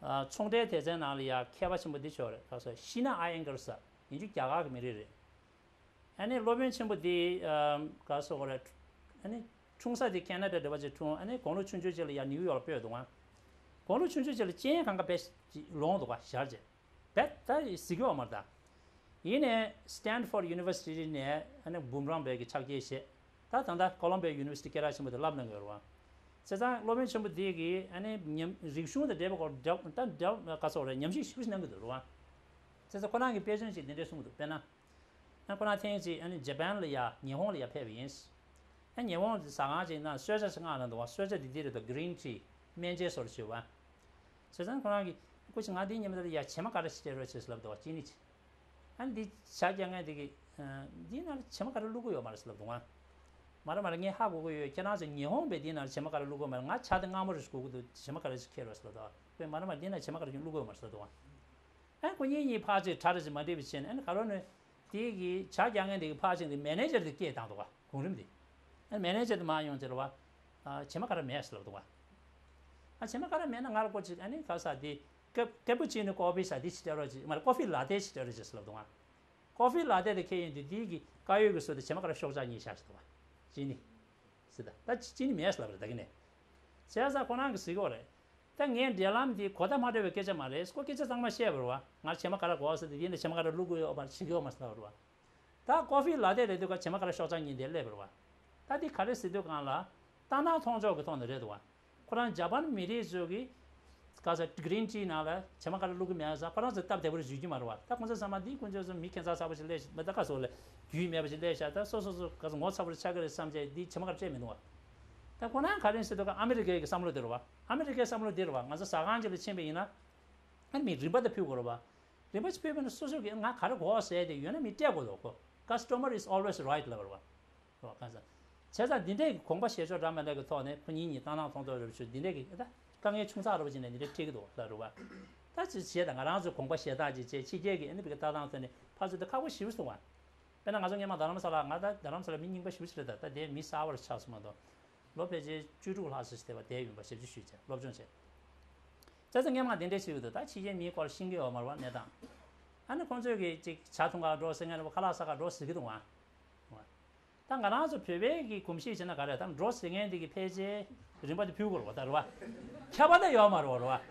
ཨ། ཚོང་འབྲེལ་སྡེ་ཚན་ནང་ལ་ཡ་མཁས་པ་ཆེན་པོ་འདི་ཆོག་རེད། ག་སོ་ཤི་ན་ཨ་ཡན་གར་ས་ཡིན་རྒྱུ་རྒྱ་གར་གི་མི་རིགས་རེད། ཨ་ནི་སློབ་དཔོན་ཆེན་པོ་འདི་ཨམ། ག་སོ་གོ་རེད། ཨ་ནི་འཁྲུངས་ས་འདི་ཁེ་ན་ཌ་འདྲ་པོ་ཅིག་འཁྲུངས། ཨ་ནི་དགུང་ལོ་ཆུང་ཆུང་ཅིག་ལ་ཡ་ནིའུ་ཡོག་ལ་སྤོས་འདུག་ཨ། དགུང་ལོ་ཆུང་ཆུང་ཅིག་ལ་སྤྱན་གང་ག་བེ་ལོང་འདུག་ག་ཞར་ཅིག་བེ་ད་གཟིགས་ཡོད་མ་རེད་ད། ཡིན་ནའི་Stanford University ནས་ཨ་ནི་འབུམ་རམས་པའི་གི་ཕྱག་འཁྱེར་བཞེས། ད་ད་ལྟ་Columbia University སྐད་གྲགས་ཆེན་པོ་དེ་བསླབ་གནང་གི་ཡོད་རེད་བ། བྱས་ཙང་སློབ་དཔོན་ཆེན་པོ་འདི་གིས་ཨ་ནི་ཉམས་རིག་གཞུང་དང་འབྲེལ་བའི་སྐོར་འབྲེལ་ད་འབྲེལ་ག་སོགས་རེད། ཉམས་ཞིབ་ཞིབ་གནང་གི་འདུག་རེད་བ། བྱས་ཙང་ཁོ་རང་གིས་དཔེ་མཚོན་ཅིག་འདི་འདྲས་གསུངས་འདུག་དཔེར་ན། ཨ་ཁོ་རང་ཐེངས་གཅིག་ཨ་ནི་ཇ་པན་ལ་ཡ་ཉི་ཧོང་ལ་ཡ་ཕེབས་པ་ཡིན། ཨ་ཉི་ཧོང་ཟ་ཁང་ཅིག་ནང་གསོལ་ཇ་ཞིག་མངགས་གནང་འདུག་བ། གསོལ་ཇ་འདི་འདི་རེད་འདུག green tea སྨན་ཆས་བཟོ་འདྲ་ཅིག་ཡོད་བ། བྱས་ཙང་ཁོ་རང་གིས་སྐུ་མཁྱེན་ང་འདི་ཉིན་མོ་དེར་ཡ་བྱེ་མ་ཀ་ར་ཞིག་སྤྲད་རོགས་བྱེད་ཟེར་ལབ་འདུག་བ། ཅི་ནི་ཅི། ཨ་ནི་འདི་ཇ་རྒྱག་མཁན་འདི་གིས་འདིའི་ནང་ལ་བྱེ་མ་ཀ་ར་བླུག་གི་ཡོད་མ་རེད་ཟེར་ལབ་འདུག་བ། མ་རེད་མ་རེད། ངས་ཧ་གོ་གི་ཡོད། ཁྱེད་རང་ཚོ་ཉི་ཧོང་པས་འདིའི་ནང་ལ་བྱེ་མ་ཀ་ར་བླུག་གི་ཡོད་མ་རེད། ང་ཇ་དེ་མངར་མོ་རེད་ཞེས་གོ་གི་འདུག་བྱེ་མ་ཀ་ར་ཞིག་ཁྱེར་རོགས་ཟེར་ལབ་འདུག་བ། དཔེ་མ་རེད་མ་རེད། འདིའི་ནང་ལ་བྱེ་མ་ཀ་ར་བླུག་གི་ཡོད་མ་རེད་ཟེར་ལབ་འདུག་བ། ཨ་ཁོ་གཉིས་གཉིས་ཕར་ཅིག་གྲ་རེ་ཅིག་མ་འགྲིག་པ་བྱས་ནས། ཨ་ནི་ག་རེ་ནས་དེ་གི་ཇ་རྒྱག་མཁན་དེ་གི་ཕར་ཕྱིན་ཏེ་མེ་ནེ་ཇར་དེ་སྐད་བཏང་འདུག་ག་གོང་རིམ་དེ། ཨ་ནི་མེ་ནེ་ཇར་དེ་མར་ཡོང་ཟེར་བ། ཨ། བྱེ་མ་ཀ་ར་མེད་ཟེར་ལབ་འདུག་ག་ཨ། བྱེ་མ་ཀ་ར་མེད་ན་ང་ལ་ཀོ་ཅིག་ཨ་ནི་ག་ས་དེ་ཀེ་ཀེ་པུ་ཅི་ནོ་ཀོ་ཕི་ཟེར་དེ་ཅིག་སྤྲད་རོགས་ཅིག་མ་རེད། ཀོ་ཕི་ལ་ཏེ་ཅིག་སྤྲད་རོགས་ཅིག་ཟེར་ལབ་འདུག་ག་ཀོ་ཕི་ལ་ཏེ་དེ་ཁྱེད་ཡིན་དུས་དེ་གི་དཀར་ཡོལ་གི་ཟུར་དུ་བྱེ་མ་ཀ་ར་ཤོག་ཆག་གཉིས་བཞག་ཟེར་འདུག་ག་ཅི་ནི་ཟེར་ད་ད་ཅི་ནི་མེད་ཟེར་ལབ་རེད། ད་གི་ནས་བྱས་ཙང་ཁོ་རང་གི་ཟེར་གི་རེད། ད་ངའི་འབྲེལ་ལམ་འདི་གོ་བརྡ་མ་འཕྲོད་པའི་སྐད་ཆ་མ་རེད། ཁོ་སྐད་ཆ་ཚང་མ་བཤད་པ་རེད་བ། ང་བྱེ་མ་ཀ་ར་དགོས་ཟེར་དུས་དེ་ནས་བྱེ་མ་ཀ་ར་བླུག་གི་ཡོད་མ་རེད། བྱེད་ཀྱི་ཡོད་མ་རེད་ཟེར་བ་རེད་བ། ད་ཀོ་ཕི་ལ་ཏེ་རེད་དུས་ཀ་བྱེ་མ་ཀ་ར་ཤོག་ཆག་གཉིས་དེ་སླེབས་པ་རེད་བ། ད་འདི་ག་རེ་ཟེར་དུས་གང་ལ། ལྟ་སྣང་མཐོང་ཕྱོགས་ཀྱི་ཐོག་ནས་རེད་འདུག་བ། ཁོ་རང་ཇ་པན་མི་རིགས་ཚོ་གི་ག་ས་གི་རིན་ཊི་ནང་ལ་བྱེ་མ་ཀ་ར་བླུག་གི་མེད་ས། ཁོ་རང་ཚོ་སྟབས་བདེ་པོ་རེད་བརྗོད་ཀྱི་མ་རེད་བ། ད་ཁོང་ཚོ་ཚང་མ་འདི་དཀོན་མཆོག་གསུམ་མི་ཁྱད་མཚར་ཚ་པོ་ཞིག་སླེབས་ཤག་མི་ད་ག་སོགས་ལ་རྒྱུས་མེད་པ་ཞིག་སླེབས་ཤག་ད་སོ་སོ་སོ་ག་ས་ངོ་ཚ་པོ་ཆགས་ཀྱི་རེད་བསམ་བྱས་འདི་བྱེ་མ་ཀ་ར་སྤྲད་མི་འདུག་བ། ད་ཁོ་རང་ག་རེ་ཟེར་དུས་ཀ་ཨ་མི་རི་ཀའི་གི་བསམ་བློ་དེ་རེད་བ། ཨ་མི་རི་ཀའི་བསམ་བློ་དེ་རེད་བ། ང་ཚོ་ཟ་ཁང་ཅིག་ལ་ཕྱིན་པ་ཡིན་ན། ཨ་ནི་མི་རིན་པ་དེ་ཕུལ་དགོས་རེད་བ། རིན་པ་ཅིག་ཕུལ་བ་ན་སོ་སོ་གིས་ང་ག་རེ་དགོས་ཟེར་ཏེ་ཡོད་ན་མི་སྤྲད་དགོས་འདུག་གོ། Customer is always right ལབ་པ་རེད་བ། རེད་བ། གང་ཟེར། བྱས་ཙང་འདི་འདྲའི་གི་དགོངས་པ་བཞེས་ཕྱོགས་འདྲ་མི་འདྲ་གི་ཐོག་ནས་ཁོ་གཉིས་གཉིས་ལྟ་སྣང་མཐོང་ཐོས་རེ་བྱུང་འདི་འདྲའི་གི་ད་དཀའ་ངལ་ཆུང་ཙག་རེ་བ་ཅིག་ནས་འདི་འདྲའི་འཕྲད་ཀྱི་འདུག་ལབ་རེད་བ། ད་ཅི་བྱས་ད་ང་རང་ཚོའི་དགོངས་པ་བཞེས་སྟངས་ཅིག་བྱས་ཕྱི་རྒྱལ་གི་ཨ་ནི་བི་གི་ལྟ་སྟངས་ཐོག་ནས་ཕར་ཚུར་དེ་ཁག་པོ་ཞེ་པོ་ཅིག་འདུག་བ། དཔེར་ན་ང་ཚོ་སྔོན་མ་རྡ་རམ་ས་ལ། ང་ད་རྡ་རམ་ས་ལ་མི་རྙིང་པ་ཞེ་པོ་ཅིག་རེད། ད་ད་དེ་མི་གསར་པ་རུ་ཆགས་སོང་མ་གཏོགས། ལོ་ཕལ་ཆེར་བཅུ་དྲུག་ལྷག་ཙམ་ཞིག་དེ་བ་བསྡད་ཡོད་པ། ཞབས་ཕྱི་ཞུས་བྱས་སློབ་སྦྱོང་བྱས། བྱས་ཙང་སྔོན་མ་དེ་འདྲས་ཞིག་འདུག་ད་ཕྱི་རྒྱལ་མིའི་སྐོར་ཤེས་ཀྱི་ཡོད་མ་རེད་བ། གནས་སྟངས། ཨ་ནི་ཁོང་ཚོས་ཀྱི་ཅིག་ཇ་འཐུང་གར་འགྲོ་ཟེར་མཁན་རེད་བ། ཁ་ལག་ཟ་གར་འགྲོ་ཟེར་གྱི་འདུག་བ། ད་ང་རང་ཚོ་བོད་པའི་གི་གོམས་གཤིས་བྱས་ན་ག་རེ། ད་འགྲོ་ཟེར་མཁན་དེ་གི་ཕལ་ཆེར་རིན་པ་དེ་ཕུལ་དགོས་རེད་བ། ད་རེད་བ། ཁྱབ་པ་ད་ཡོད་མ་རེད་བ། རེད་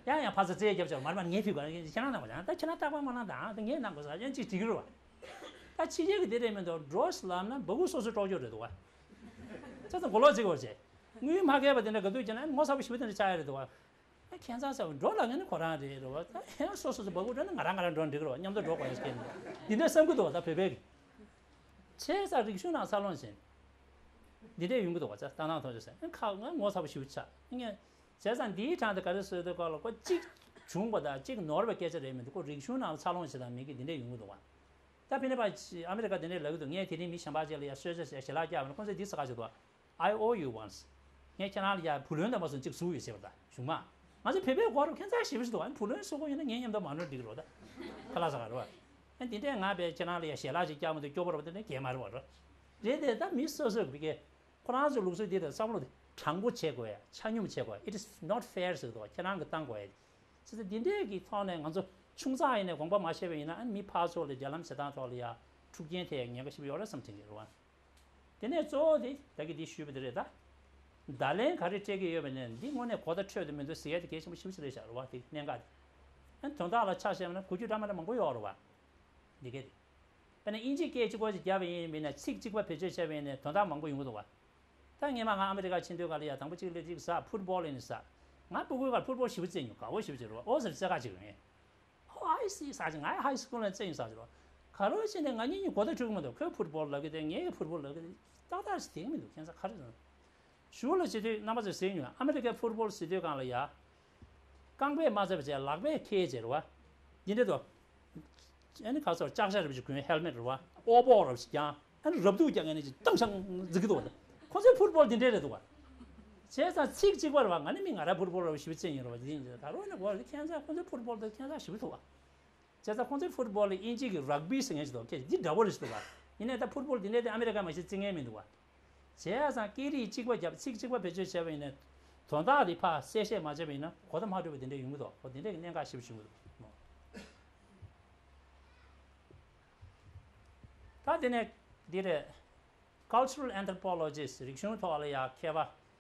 བ། ཡང་ཡང་ཕར་ཚུར་རྩེད་རྒྱབ་བྱས་མ་རེད་མ་རེད། ངས་ཕུལ་དགོས། ཁྱེད་རང་གནང་དགོས། ད་ཁྱེད་རང་རྟག་པར་མ་གནང་དང་། ད་ངས་གནང་དགོས་ཟེར་ཡང་ཅིག་འགྲིག་གི་རེད་བ། ད་ཕྱི་རྒྱལ་གྱི་དེ་རེད་མི་འདུག་འགྲོ་ལབ་ན་སྦ་ཁུག་སོ་སོ་དཀྲོག་རྒྱུ་རེད་འདུག་བ། ཅག་ཚང་མགོ་ལོག་བརྩི་དགོས་བྱས། དངུལ་མ་བརྒལ་བ་དེ་འདྲ་ག་དུས་ཀྱང་ན་ངོ་ཚ་པོ་ཞེ་པོ་དེ་འདྲ་ཆགས་ཡ་རེད་འདུག་བ། ཁྱད་མཚར་ཟེར་བ་འགྲོ་ལབ་མཁན་ནི་ཁོ་རང་རེད་རེད་བ། ད་ཡང་སོ་སོ་སོ་སྦ་ཁུག་འགྲོ་ན་ང་རང་ང་རང་འགྲོ་འགྲིག་གི་རེད་བ། མཉམ་དུ་འགྲོ་དགོས་ཡ་ཟེར་མཁན་འདི་འདྲ་བསམ་གྱི་འདུག་བ། ད་བོད་པའི་གི་བྱས་ཙང་རིག་གཞུང་ནང་འཚར་ལོངས་ཕྱིན། འདི་འདྲས་ཡོང་གི་འདུག་བ། ཙག་ལྟ་སྣང་མཐོང་ཆོག་ཟེར་ཁ་ང་ངོ་ཚ་པོ་ཞེ་པོ་ཆགས་ངས། བྱས་ཙང་འདིའི་གྲངས་དེ་ག་རེ་ཟེར་དུས་སྐབས་ལ་ཁོ་གཅིག་བྱུང་བ་དང་གཅིག་ནོར་བའི་སྐད་ཆ་རེད་མི་འདུག་ཁོ་རིག་གཞུང་ནང་འཚར་ལོངས་བྱེད་སྟངས་མི་གི་འདི་འདྲས་ཡོང་གི་འདུག་བ། ད་ཕི་ནི་པ་ཨ་མི་རི་ཀ་འདི་འདྲས་ལབ་ཀྱི་འདུག་ངས་དེ་རིང་མི་གཞན་པ་ཅིག་ལ་ཡ་གསོལ་ཇ་ཞལ་ལག་བཀྱགས་པ་ན་ཁོང་ཚོས་འདི་ཟེར་ག་ཞིག་འདུག I owe you once. ངས་ཁྱེད་རང་ལ་ཡ་བུ་ལོན་དང་མ་སོང་གཅིག་ཟུག་ཡོད་ཟེར་བ་དང་གཞུང་མ། ང་ཚོ་བོད་པའི་སྐོར་ཁྱད་མཚར་ཞེ་པོ་ཞིག་འདུག་ཨ་ནི་བུ་ལོན་གསོག་གོ་ཡོད་ན་ངས་མཉམ་དུ་མ་ནོར་འགྲིག་གི་རེད་ད། ཁ་ལག་ཟ་ག་རེད་བ། ཨ་ནི་དེ་འདྲས་ང་བས་ཁྱེད་རང་ལ་ཡ་ཞལ་ལག་ཅིག་བཀྱགས་མ་གཏོགས་སྐྱོ་པོ་རེད་བ། དེ་འདྲས་གས་མ་རེད་བ་རོ། རེད་དེ་ད་མི་སོ་སོས་བི་ཀའི་ཁོ་རང་ཚོའི་ལུགས་སྲོལ་འདི་དང་བསམ་བློ་དྲང་པོ་བྱེད་དགོས་ཡ། ཆ་སྙོམས་བྱེད་དགོས་ཡ། It is not fair ཟེར་གི་འདུག་ཁྱེད་རང་གིས་བཏང་དགོས་ཡ། བྱས་ཙང་འདི་འདྲས་ཀྱི་ཐོག་ནས་ང་ཚོ་ཆུང་ཙག་ཡིན་ནའི་དགོངས་པ་མ་བཞེས་པ་ཡིན་ན་ཨ་ནི་མི་ཕར་ཚུར་ལ་འབྲེལ་ལམ་བྱེད་སྟངས་ཐོག་ལ་ཡ་འཁྲུག་རྐྱེན་ཐེབས་ཉེན་ཁ་ཞེ་པོ་ཡོད་རེད་བསམ་དྲན་གྱི་རེད་བ། དེ་ནས་གཙོ་བོ་དེ་ད་གིན་འདི་ཞུས་པ་དེ་རེད་ད། བརྡ་ལན་ག་རེ་སྤྲད་ཀྱི་ཡོད་པ་ནས་འདི་དངོས་གནས་གོ་བརྡ་འཕྲོད་དུ་མི་འདུག་ཟེར་ཡ་དེ་གལ་ཆེན་པོ་ཞེ་པོ་ཅིག་རེད་ཤག་རེད་བ། དེ་གནད་འགག་དེ། ཨ་ནི་དོན་དག་ལ་ཆ་བཞག་ན་གོ་རྒྱུ་འདྲ་མི་འདྲ་མང་པོ་ཡོད་རེད་བ། འདི་གས་དེ། དཔེར་ན་དབྱིན་ཇིའི་སྐད་གཅིག་པོ་ཅིག་བརྒྱབ་པ་ཡིན་མིན་ན་ཚིག་གཅིག་པ་བེད་སྤྱོད་བྱས་པ་ཡིན་ནའི་དོན་དག་མང་པོ་ཡོང་གི་འདུག་བ། ད་སྔོན་མ་ང་ཨ་མི་རི་ཀ་ཕྱིན་དུས་ག་ལ་ཡ་དང་པོ་གཅིག་ལ་གཅིག་ཟ་ཕུཊ་བོལ་ཡིན་ཟ། ང་སྤུ་གུའི་སྐབས་ཕུཊ་བོལ་ཞེ་པོ་རྩེད་མྱོང་དགའ་བོ་ཞེ་པོ་ཅིག་རེད་བ། ཨོ་ཟེར་རྩེད་ཁ་ཅིག་རེད། ཨོ་ཨའི་སི་ཟ་ཅིག་ང་ཡ་ཧའི་སི་ཀུལ་ནས་རྩེད་མྱོང་ཟ་ཅིག་རེད་བ། ག་རེ་བྱས་ནས་ང་གཉིས་གཉིས་གོ་བརྡ་འཕྲོད་ཀྱི་མི་འདུག་ཁོས་ཕུཊ་བོལ་ལབ་ཀྱི་འདུག་ངས་ཕུཊ་བོལ་ལབ་ཀྱི་འདུག་ཏག་ཏག་ཞིག་དེ་གི་མི་འདུག་ཁྱད་མཚར་ག་རེ་རེད། གཞུག་ལ་བྱེད་དུས་རྣམ་པ་ཚོས་གཟིགས་མྱོང་ཨ་མི་རི་ཀའི་ཕུཊ་བོལ་ཟེར་དུས་སྒང་ལ་ཡ། རྐང་པས་མ་ཚད་པ་བྱས་ལག་པས་ཁེལ་བྱས་རེད་བ། འདི་འདྲ་འདུག་ཨ་ནི་ཁ་སོར་ལྕགས་ཞྭ་རབ་ཅིག་གོན། ཧེལ་མེད་རེད་བ། ཨོ་པོ་རབ་ཅིག་བརྒྱངས། ཨ་ནི་རབ་ཏུ་བརྒྱངས་ནས་ཅིག་ཏང་ཤང་འཛིག་གི་འདུག་བ། ཁོ་ཚོའི་ཕུཊ་བོལ་འདི་འདྲ་རེད་འདུག་བ། བྱས་ཙང་ཚིག་གཅིག་པ་རེད་བ། ང་ནི་མི་ང་ར་ཕུཊ་བོལ་རབ་ཞེ་པོ་རྩེད་མྱོང་རེད་བ། འདི་འདྲ་ད་རུང་ནི་གོ་ཁྱད་མཚར་ཁོ་ཚོའི་ཕུཊ་བོལ་དེ་ཁྱད་མཚར་ཞེ་པོ་འདུག་བ། བྱས་ཙང་ཁོང་ཚོའི་ཕུཊ་བོལ་ལ་དབྱིན་ཇི་གི་རག་བི་ཟེར་མཁན་ཞིག་འདུག་ཁྱེད་འདི་འདྲ་བོ་རེད་ཟེར་འདུག་བ། ཡིན་ནའི་ད་ཕུཊ་བོལ་འདི་འདྲ་དེ་ཨ་མི་རི་ཀ་མ་གཞི་རྩེད་མཁན་མི་འདུག་བ། བྱས་ཙང་སྐད་རིགས་གཅིག་པ་བརྒྱབ་ཚིག་གཅིག་པ་བེད་སྤྱོད་བྱས་པ་ཡིན་ན། དོན་དག་འདི་ཕར་གསལ་བཤད་མ་བྱས་པ་ཡིན་ན་གོ་བརྡ་མ་འཕྲོད་པ་འདི་འདྲ་ཡོང་གི་འདུག་ཁོ་འདི་འདྲ་གི་གནད་འགག་ཞེ་པོ་ཅིག་ཡོང་གི་འདུག་ད་དེ་ནས་འདི་རེད། Cultural Anthropologist རིག་གཞུང་ཐོག་ལ་ཡ་མཁས་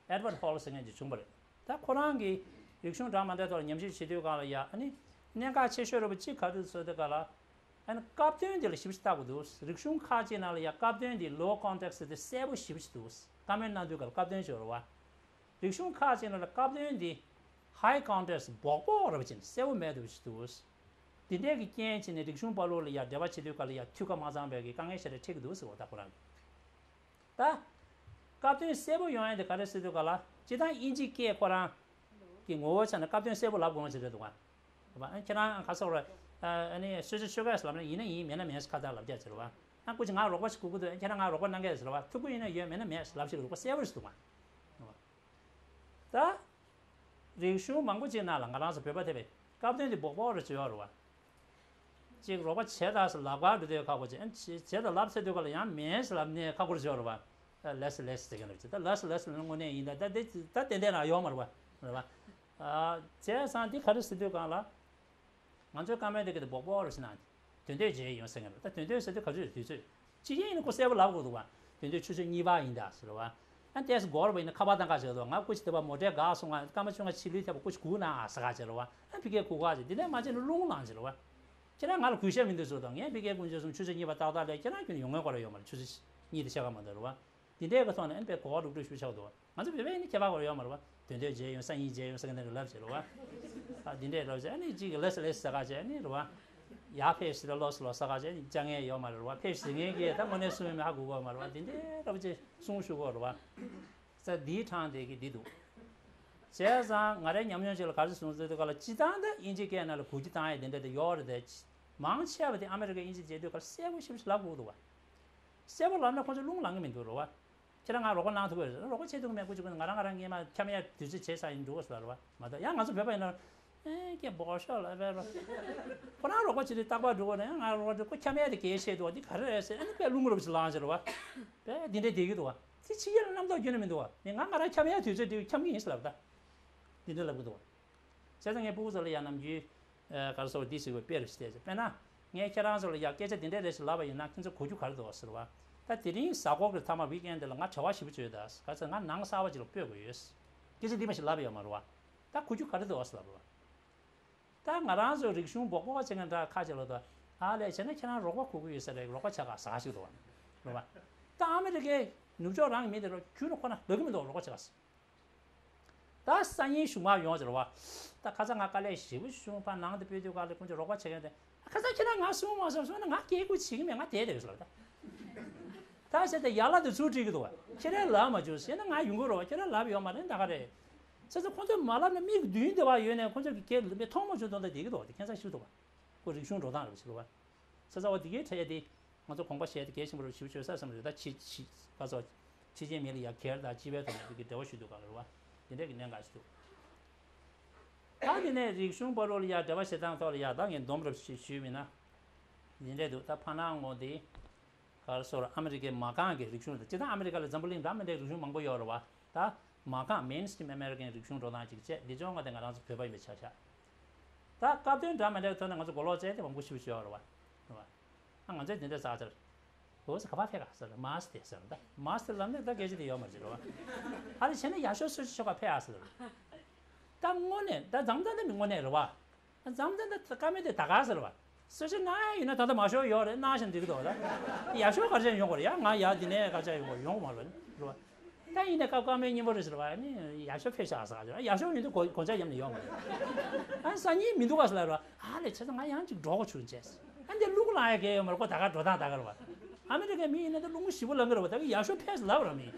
པ་Edward Hall ཟེར་མཁན་ཅིག་བྱུང་བ་རེད། ད་ཁོ་རང་གིས་རིག་གཞུང་འདྲ་མི་འདྲའི་ཐོག་ལ་ཉམས་ཞིབ་བྱེད་དུས་སྒང་ལ་ཡ་ཨ་ནི་གནད་འགག་ཆེ་ཤོས་རེད་པ་གཅིག་ག་རེ་ཟེར་དུས་སྒང་ལ། ཨ་ནི་སྐབས་དོན་དེ་ལ་ཞིབ་ཞིབ་བལྟ་དགོས་འདུག་རིག་གཞུང་ཁག་ཅིག་ནང་ལ་ཡ་སྐབས་དོན་དེ་low context དེ་གསལ་པོ་ཞིབ་ཞིབ་འདུག་བཀའ་མོལ་གནང་དུས་སྐབས་སྐབས་དོན་ཅིག་ཡོད་རེད་བ། རིག་གཞུང་ཁག་ཅིག་ནང་ལ་སྐབས་དོན་འདི་high context སྦོག་སྦོག་རེད་པ་ཅིག་གསལ་པོ་མེད་འདུག་ཅིག་འདུག་འདི་འདྲས་ཀྱི་རྐྱེན་བྱས་ནས་རིག་གཞུང་པ་ལོ་ལ་ཡ་འབྲེལ་བ་བྱེད་དུས་སྐབས་ལ་ཡ་འཐུས་ཀ་མ་ཚང་བའི་གི་དཀའ་ངལ་ཞེ་དྲག་འཕྲད་ཀྱི་འདུག་ཟེར་བ་ད་ཁོ་རང་གིས། ད། སྐབས་དོན་གསལ་པོ་ཡོང་ཡ་དེ་ག་རེ་ཟེར་དུས་སྒང་ལ་སྤྱིར་བཏང་དབྱིན་ཇིའི་སྐད་ཁོ་རང་གི་ངོ་བོ་ཆ་ནས་སྐབས་དོན་གསལ་པོ་ལབ་དགོས་ཡོང་ཅིག་རེད་འདུག་ག་ཨ་ཁྱེད་རང་ག་ས་ར་ཨ་ནི་གསོལ་ཇ་མཆོད་ཀ་ལབ་ན་ཡིན་ན་ཡིན་མིན་ན་མིན་ཁ་བརྡ་ལབ་རྒྱུ་ཅིག་རེད་བ། ཨ་སྐུ་མཁྱེན་ང་རོགས་པ་ཞིག་དགོས་ཀྱི་འདུག་ཁྱེད་རང་ང་རོགས་པ་གནང་གི་ཡོད་ཟེར་བ། ཐུགས་ཁུར་ཡིན་ན་ཡོད་མེད་ན་མེད་ལབ་ཞིག་རོགས་པ་གསལ་པོ་རེད་འདུག་ག་ད། རིག་གཞུང་མང་པོ་ཅིག་ནང་ལ་ང་རང་ཚོ་བོད་པ་དེ་བས་སྐབས་དོན་དེ་སྦོག་སྦོག་རེ་བྱེད་ཡོད་རེད་བ། ཅིག་རོགས་པ་བྱས་ད་ཟེར་ལབ་ག་འགྲོ་དུས་ཁག་པོ་ཅིག་ཨ་ནི་བྱས་བྱས་ད་ལབ་ཚར་དུས་སྒང་ལ་ཡང་མིན་ཟེར་ལབ་ནས་ཁག་པོ་རེ་བྱེད་ཡོད་རེད་བ། ད་less less ཟེར་མཁན་རེད། ད་less less ལ་དངོས་གནས་ཡིན་ད། ད་དེ་ད་དེ་འདྲ་རང་ཡོད་མ་རེད་བ། རེད་བ། ཨ་བྱས་ཙང་དེ་ག་རེ་ཟེར་དུས་སྒང་ལ། ང་ཚོའི་ཀ་མེད་དེ་གི་དེ་སྦོག་སྦོག་རེ་ཞིག་ན། དོན་དོད་བརྗེད་ཡོང་ཟེར་མཁན་རེད། ད་དོན་དོད་ཟེར་དུས་ག་ཚོད་དུས་ཚོད་ཕྱི་རྒྱལ་ཡིན་ན་ཁོ་གསལ་པོ་ལབ་དགོས་འདུག་བ། དོན་དོད་ཆུ་ཚོད་གཉིས་པ་ཡིན་ད་ཟེར་བ། ཨ་ཏེས་སྒོར་བ་ཡིན་ན་ཁ་པར་བཏང་ག་བྱེད་དོ། ང་སྐུ་མཁྱེན་དེ་བ་མོ་ཊའི་འགག་སོང་། ང་སྐར་མ་བཅོ་ལྔ་ཕྱི་ལུས་ཐེབས་པ་སྐུ་མཁྱེན་སྒུག་ན་ཟེར་ག་བྱེད་རེད་བ། ཨ་ཕ་གིར་སྒུག་ག་བྱེད། དེ་ནས་མ་བྱས་ན་རླུང་ལངས་བྱེད་རེད་བ། ཁྱེད་རང་ང་ལ་གུས་ཞབས་མི་འདུག་ཟེར་དང་། ངས་ཕ་གིར་དཀོན་མཆོག་གསུམ་ཆུ་ཚོད་གཉིས་པ་ཏག་ཏག་སླེབས། ཁྱེད་རང་ཁྱོན་ནས་ཡོང་མཁན་ཁོ་རང་ཡོད་མ་རེད། ཆུ་ཚོད་གཉིས་དང་ཕྱེད་ཀ་མ་གཏོགས་རེད་བ། དེ་འདྲའི་གི་ཐོག་ནས་ཨ་ནི་དཔེ་གོ་བ་རུབ་རུབ་ཞིག་ཆགས་འདུག་ང་ཚོ་བོད་པའི་ནི་ཁྱད་པར་གོ་ཡོད་མ་རེད་བ། དོན་དོད་བརྗེད་ཡོང་། སང་ཉིན་བརྗེད་ཡོང་ཟེར་མཁན་དེ་འདྲ་ལབ་བྱེད་རེད་བ། ཨ་འདི་འདྲའི་ལབ་བྱེད། ཨ་ནི་གཅིག་གི་ལེས་ལེས་ཟེར་ག་བྱེད། ཨ་ནི་རེད་བ། ཡར་ཕེབས་ཟེར་ལོས་ལོས་ཟེར་ག་བྱེད། ཨ་ནི་བཅར་མཁན་ཡོད་མ་རེད་བ། ཕེབས་ཟེར་མཁན་གྱིས་ད་དངོས་གནས་གསུང་མི་ཧ་གོ་གི་ཡོད་མ་རེད་བ། འདི་འདྲའི་ལབ་བྱེད་གསུང་ཞུ་གི་ཡོད་རེད་བ། ས་འདིའི་གྲངས་དེ་གི་འདི་འདུག་བྱས་ཙང་ང་རའི་ཉམས་མྱོང་ཅིག་ལ་ག་རེ་གསུངས་ཟེར་དུས་སྒང་ལ། སྤྱིར་བཏང་ད་དབྱིན་ཇིའི་སྐད་ནང་ལ་གུ་གྱི་བཏང་ཡས་དེ་འདྲ་དེ་ཡོད་རེད་དེ། མང་ཆེ་བ་དེ་ཨ་མི་རི་ཀའི་དབྱིན་ཇི་བརྗེད་དུས་སྒང་ལ་གསལ་པོ་ཞེ་པོ་ཞིག་ལབ་དགོས་འདུག་བ། གསལ་པོ་ལབ་ན་ཁོང་ཚོ་རླུང་ལངས་གི་མི་འདུག་རེད་བ། ཁྱེད་རང་ང་རོགས་པ་གནང་ཐུབ་ཀྱི་རེད། རོགས་པ་བྱེད་ཐུབ་ཀྱི་མེད། སྐུ་མཁྱེན་ང་རང་ང་རང་སྔས་མ་འཁྱམ་ཡས་དུས་ཚོད་བྱས་ཚར་ཡིན་འགྲོ་དགོས་ཟེར་ལབ་རེད་བ། མ་གཏོགས་ཡང་ང་ཚོ་བོད་པ་ཡིན་ན། ཨེ་ཀྱེ་སྦོ་ཤོག་ལབ་པའི་རོ། ཁོ་རང་རོགས་པ་བྱེད་དུས་རྟག་པར་འགྲོ་གི་རེད། ཡང་ང་རོགས་པ་འགྲོ། ཁོ་འཁྱམ་ཡས་དེ་གལ་ཆེ་འདུག་བ། འདི་ག་རེ་རེད་ཟེར། ཨ་ནི་དཔེ་རླུང་རུབ་ཞིག་ལངས་ཟེར་བ། དཔེ་འདི་འདྲས་བསྡད་ཀྱི་འདུག་བ། དེ་ཕྱི་རྒྱལ་ལ་རྣམ་རྟོག་ཁྱོན་ནས་མི་འདུག་བ། ནི་ང་ང་རང་འཁྱམ་ཡས་དུས་ཚོད་དེ་འཁྱམ་གྱི་ཡིན་ཟེར་ལབ་ད། འདི་འདྲས་ལབ་ཀྱི་འདུག་བ། བྱས་ཙང་ངས་ཕྲུ་གུ་ཚོ་ལ་ཡང་ནམ་རྒྱུན། ཨ་ག་རེ་ཟེར་བ། འདི་ཟེར་བའི་དཔེ་རེ་ཞིག་བལྟས་ཚེ། དཔེར་ན། ངས་ཁྱེད་རང་ཚོ་ལ་ཡང་སྐད་ཆ་འདི་འདྲས་རེ་ཞིག་ལབ་པ་ཡིན་ན་ཁྱེད་ཚོ་གོ་རྒྱུ་ག་རེ་འདུག་ཟེར་བ། ད་དེ་རིང་གཟའ་འཁོར་གྱི་མཐའ་མ་ཝིག་ཨེན་འདི་ལ་ང་བྲེལ་བ་ཞེ་པོ་ཅིག་ཡོད་ད། ག་ཚོད་ང་ནང་གསར་པ་ཅིག་ལ་སྤོས་དགོས་ཡོད། སྐད་ཆ་འདི་མ་ཞིག་ལབ་པ་ཡོད་མ་རེད་བ། ད་གོ་རྒྱུ་ག་རེ་འདུག་ཟེར་ལབ་པ། ད་ང་རང་ཚོ་རིག་གཞུང་སྦོག་སྦོག་བྱེད་མཁན་འདྲ་ཁ་ཅིག་ལ་ད། ཨ་ལས་བྱས་ན་ཁྱེད་རང་རོགས་པ་དགོས་ཀྱི་ཡོད་ས་རེད། རོགས་པ་བྱེད་ག་ཟེར་ག་ཞིག་འདུག་བ། རེད་བ། ད་ཨ་མི་རི་ཀའི་ནུབ་ཕྱོགས་རང་གི་མི་དེ་རོ་ཁྱོད་རོ་ཁོ་ན་ལབ་ཀྱི་མི་འདུག་རོགས་པ་བྱེད་ག་ཟེར། ད་སང་ཉིན་གཞུང་མང་ཡོང་ཟེར་བ། ད་ཁ་སང་ང་དཀའ་ལས་ཞེ་པོ་བྱུང་། ཕར་ནང་དུ་སྤོས་དུས་སྒང་ལ་ཁོང་ཚོས་རོགས་པ་བྱེད་མཁན་དེ། ཁ་སང་ཁྱེད་རང་ང་གསུང་མ་སོང་། སོང་ན་ང་སྐད་ཁུག་བྱེད་ཀྱི་མེད། ང་བསྡད་བསྡད་ཡོད་ཟེར་ལབ་ད། ད་བྱས་ཏེ་ཡར་ལ་དུ་ཚུར་འགྲིག་གི་འདུག་བ། ཁྱེད་རང་ལབ་མ་བྱུང་ཟེར་ན་ང་ཡོང་གི་རེད་བ། ཁྱེད་རང་ལབ་ཡོད་མ་རེད། ད་ག་རེད། བྱས་ཙང་ཁོང་ཚོས་མ་ལབ་ན་མིག་མདུན་དེ་བ་ཡོད་ནས་ཁོང་ཚོས་ཀྱི་སྐད་ལ་མཐོང་མ་བྱུང་དོན་དག་བསྡད་ཀྱི་འདུག་བ། དེ་ཁྱད་མཚར་ཞིག་འདུག་བ། ཁོ་རིག་གཞུང་འགྲོ་སྟངས་རེད་ཟེར་བ། བྱས་ཙང་འོ་དེ་གའི་འཕྲད་དེ། ང་ཚོ་དགོངས་པ་བཞེས་ཏེ་གལ་ཆེན་པོ་རུ་ཞིབ་བརྗོད་ས་བསམ་རེད། ད་ཕྱི་ཕྱི་ག་ཚོ་ཕྱི་རྒྱལ་མི་ལ་ཡ་སྒེར་དང་སྤྱི་པའི་ཐོག་ནས་དེ་གི་འབྲེལ་བ་ཞུ་དུས་སྒང་ལ་རེད་བ། དེ་འདྲས་ཀྱི་གནད་འགག་ཞིག་འདུག་ད་དེ་ནས་རིག་གཞུང་བར་ལ་ཡ་འབྲེལ་བ་བྱེད་སྟངས་ཐོག་ལ་ཡ་ད་ངས་སྡོམ་རབ་ཞིག་ཞུས་མིན་ན། དེ་འདྲས་འདུག་ད་ཕ་ནང་ངོ་དེ་ག་རེ་ཟེར། ཨ་མི་རི་ཀའི་མ་རྐང་གི་རིག་གཞུང་དང་། སྤྱིར་བཏང་ཨ་མི་རི་ཀ་ལ་འཛམ་བུ་གླིང་འདྲ་མི་འདྲའི་རིག་གཞུང་མང་པོ་ཡོད་རེད་བ། ད་མ་རྐང་མེན་སི་ཊིམ་ཨ་མེ་རི་ཀན་རིག་གཞུང་འགྲོ་སྟངས་ཅིག་བྱས། འདི་ཕྱོགས་ང་དེ་ང་རང་ཚོ་བོད་པ་ཡིན་པའི་ཆ་བཞག་ད་སྐབས་དོན་འདྲ་མི་འདྲའི་ཐོག་ནས་ང་ཚོ་གོ་ལོག་བྱས་ཏེ་མང་པོ་ཞིག་ཞུ་ཡོད་རེད་བ། རེད་བ། ཨ་ང་ཚོས་དེ་འདྲ་ཟེར་ཚར། འོ་ཟེར། ག་པར་ཕེབས་ག་ཟེར། མ་སི་ཏེ་ཟེར། ད་མ་སི་ཏེ་ལབ་ནས་ད་སྐད་ཆ་དེ་ཡོད་མ་རེད་བ། ཨ་ལས་བྱས་ན་ཡག་ཤོས་སུ་ཞིག་ཕེབས་ཨ་ཟེར། ད་དངོས་གནས་ད་འཛམ་བུ་གླིང་ད་མི་དངོས་གནས་རེད་བ། འཛམ་བུ་གླིང་ད་ཀ་མེད་དེ་ད་ག་ཟེར་བ། གསོལ་ཇ་གནང་ཡ་ཡིན་ན་ད་ལྟ་མང་ཤོས་ཡོད་རེད། གནང་བཞིན་འགྲིག་གི་འདུག་ད་ཡག་ཤོས་ག་རེ་བྱས་ཡོང་དགོས་རེད་ཡ། ང་ཡ་འདི་ནས་ག་རེ་བྱས་ཡོང་དགོས། ཡོང་གི་མ་རེད་བ། ད་ཡིན་ནའི་སྐབས་སྐར་མའི་སྙིང་པོ་རེད་ཟེར་བ་ནི་ཡག་ཤོས་ཕེབས་ཤག་ཟེར་ག་ཡག་ཤོས་ཡིན་དུས་གོ་གོ་ཆ་ཡམ་ནས་ཡོང་མ་རེད། ཨ་སང་ཉིན་མི་འདུག་ག་ཟེར་ལབ་ར། ཨ་ལས་བྱས་ཙང་ང་ཡང་ཅིག་འགྲོ་དགོས་བྱུང་བྱས། ཨ་འདི་རླུང་ལངས་ཡ་གལ་ཡོད་མ་རེད། ཁོ་ད་ག་འགྲོ་སྟངས་ད་ག་རེད་བ། ཨ་མི་རི་ཀའི་མི་ཡིན་ན་ད་རླུང་ཞིབ་པོ་ལངས་གི་རེད་བ། ད་གི་ཡག་ཤོས་ཕེབས་ལབ་ར། མི་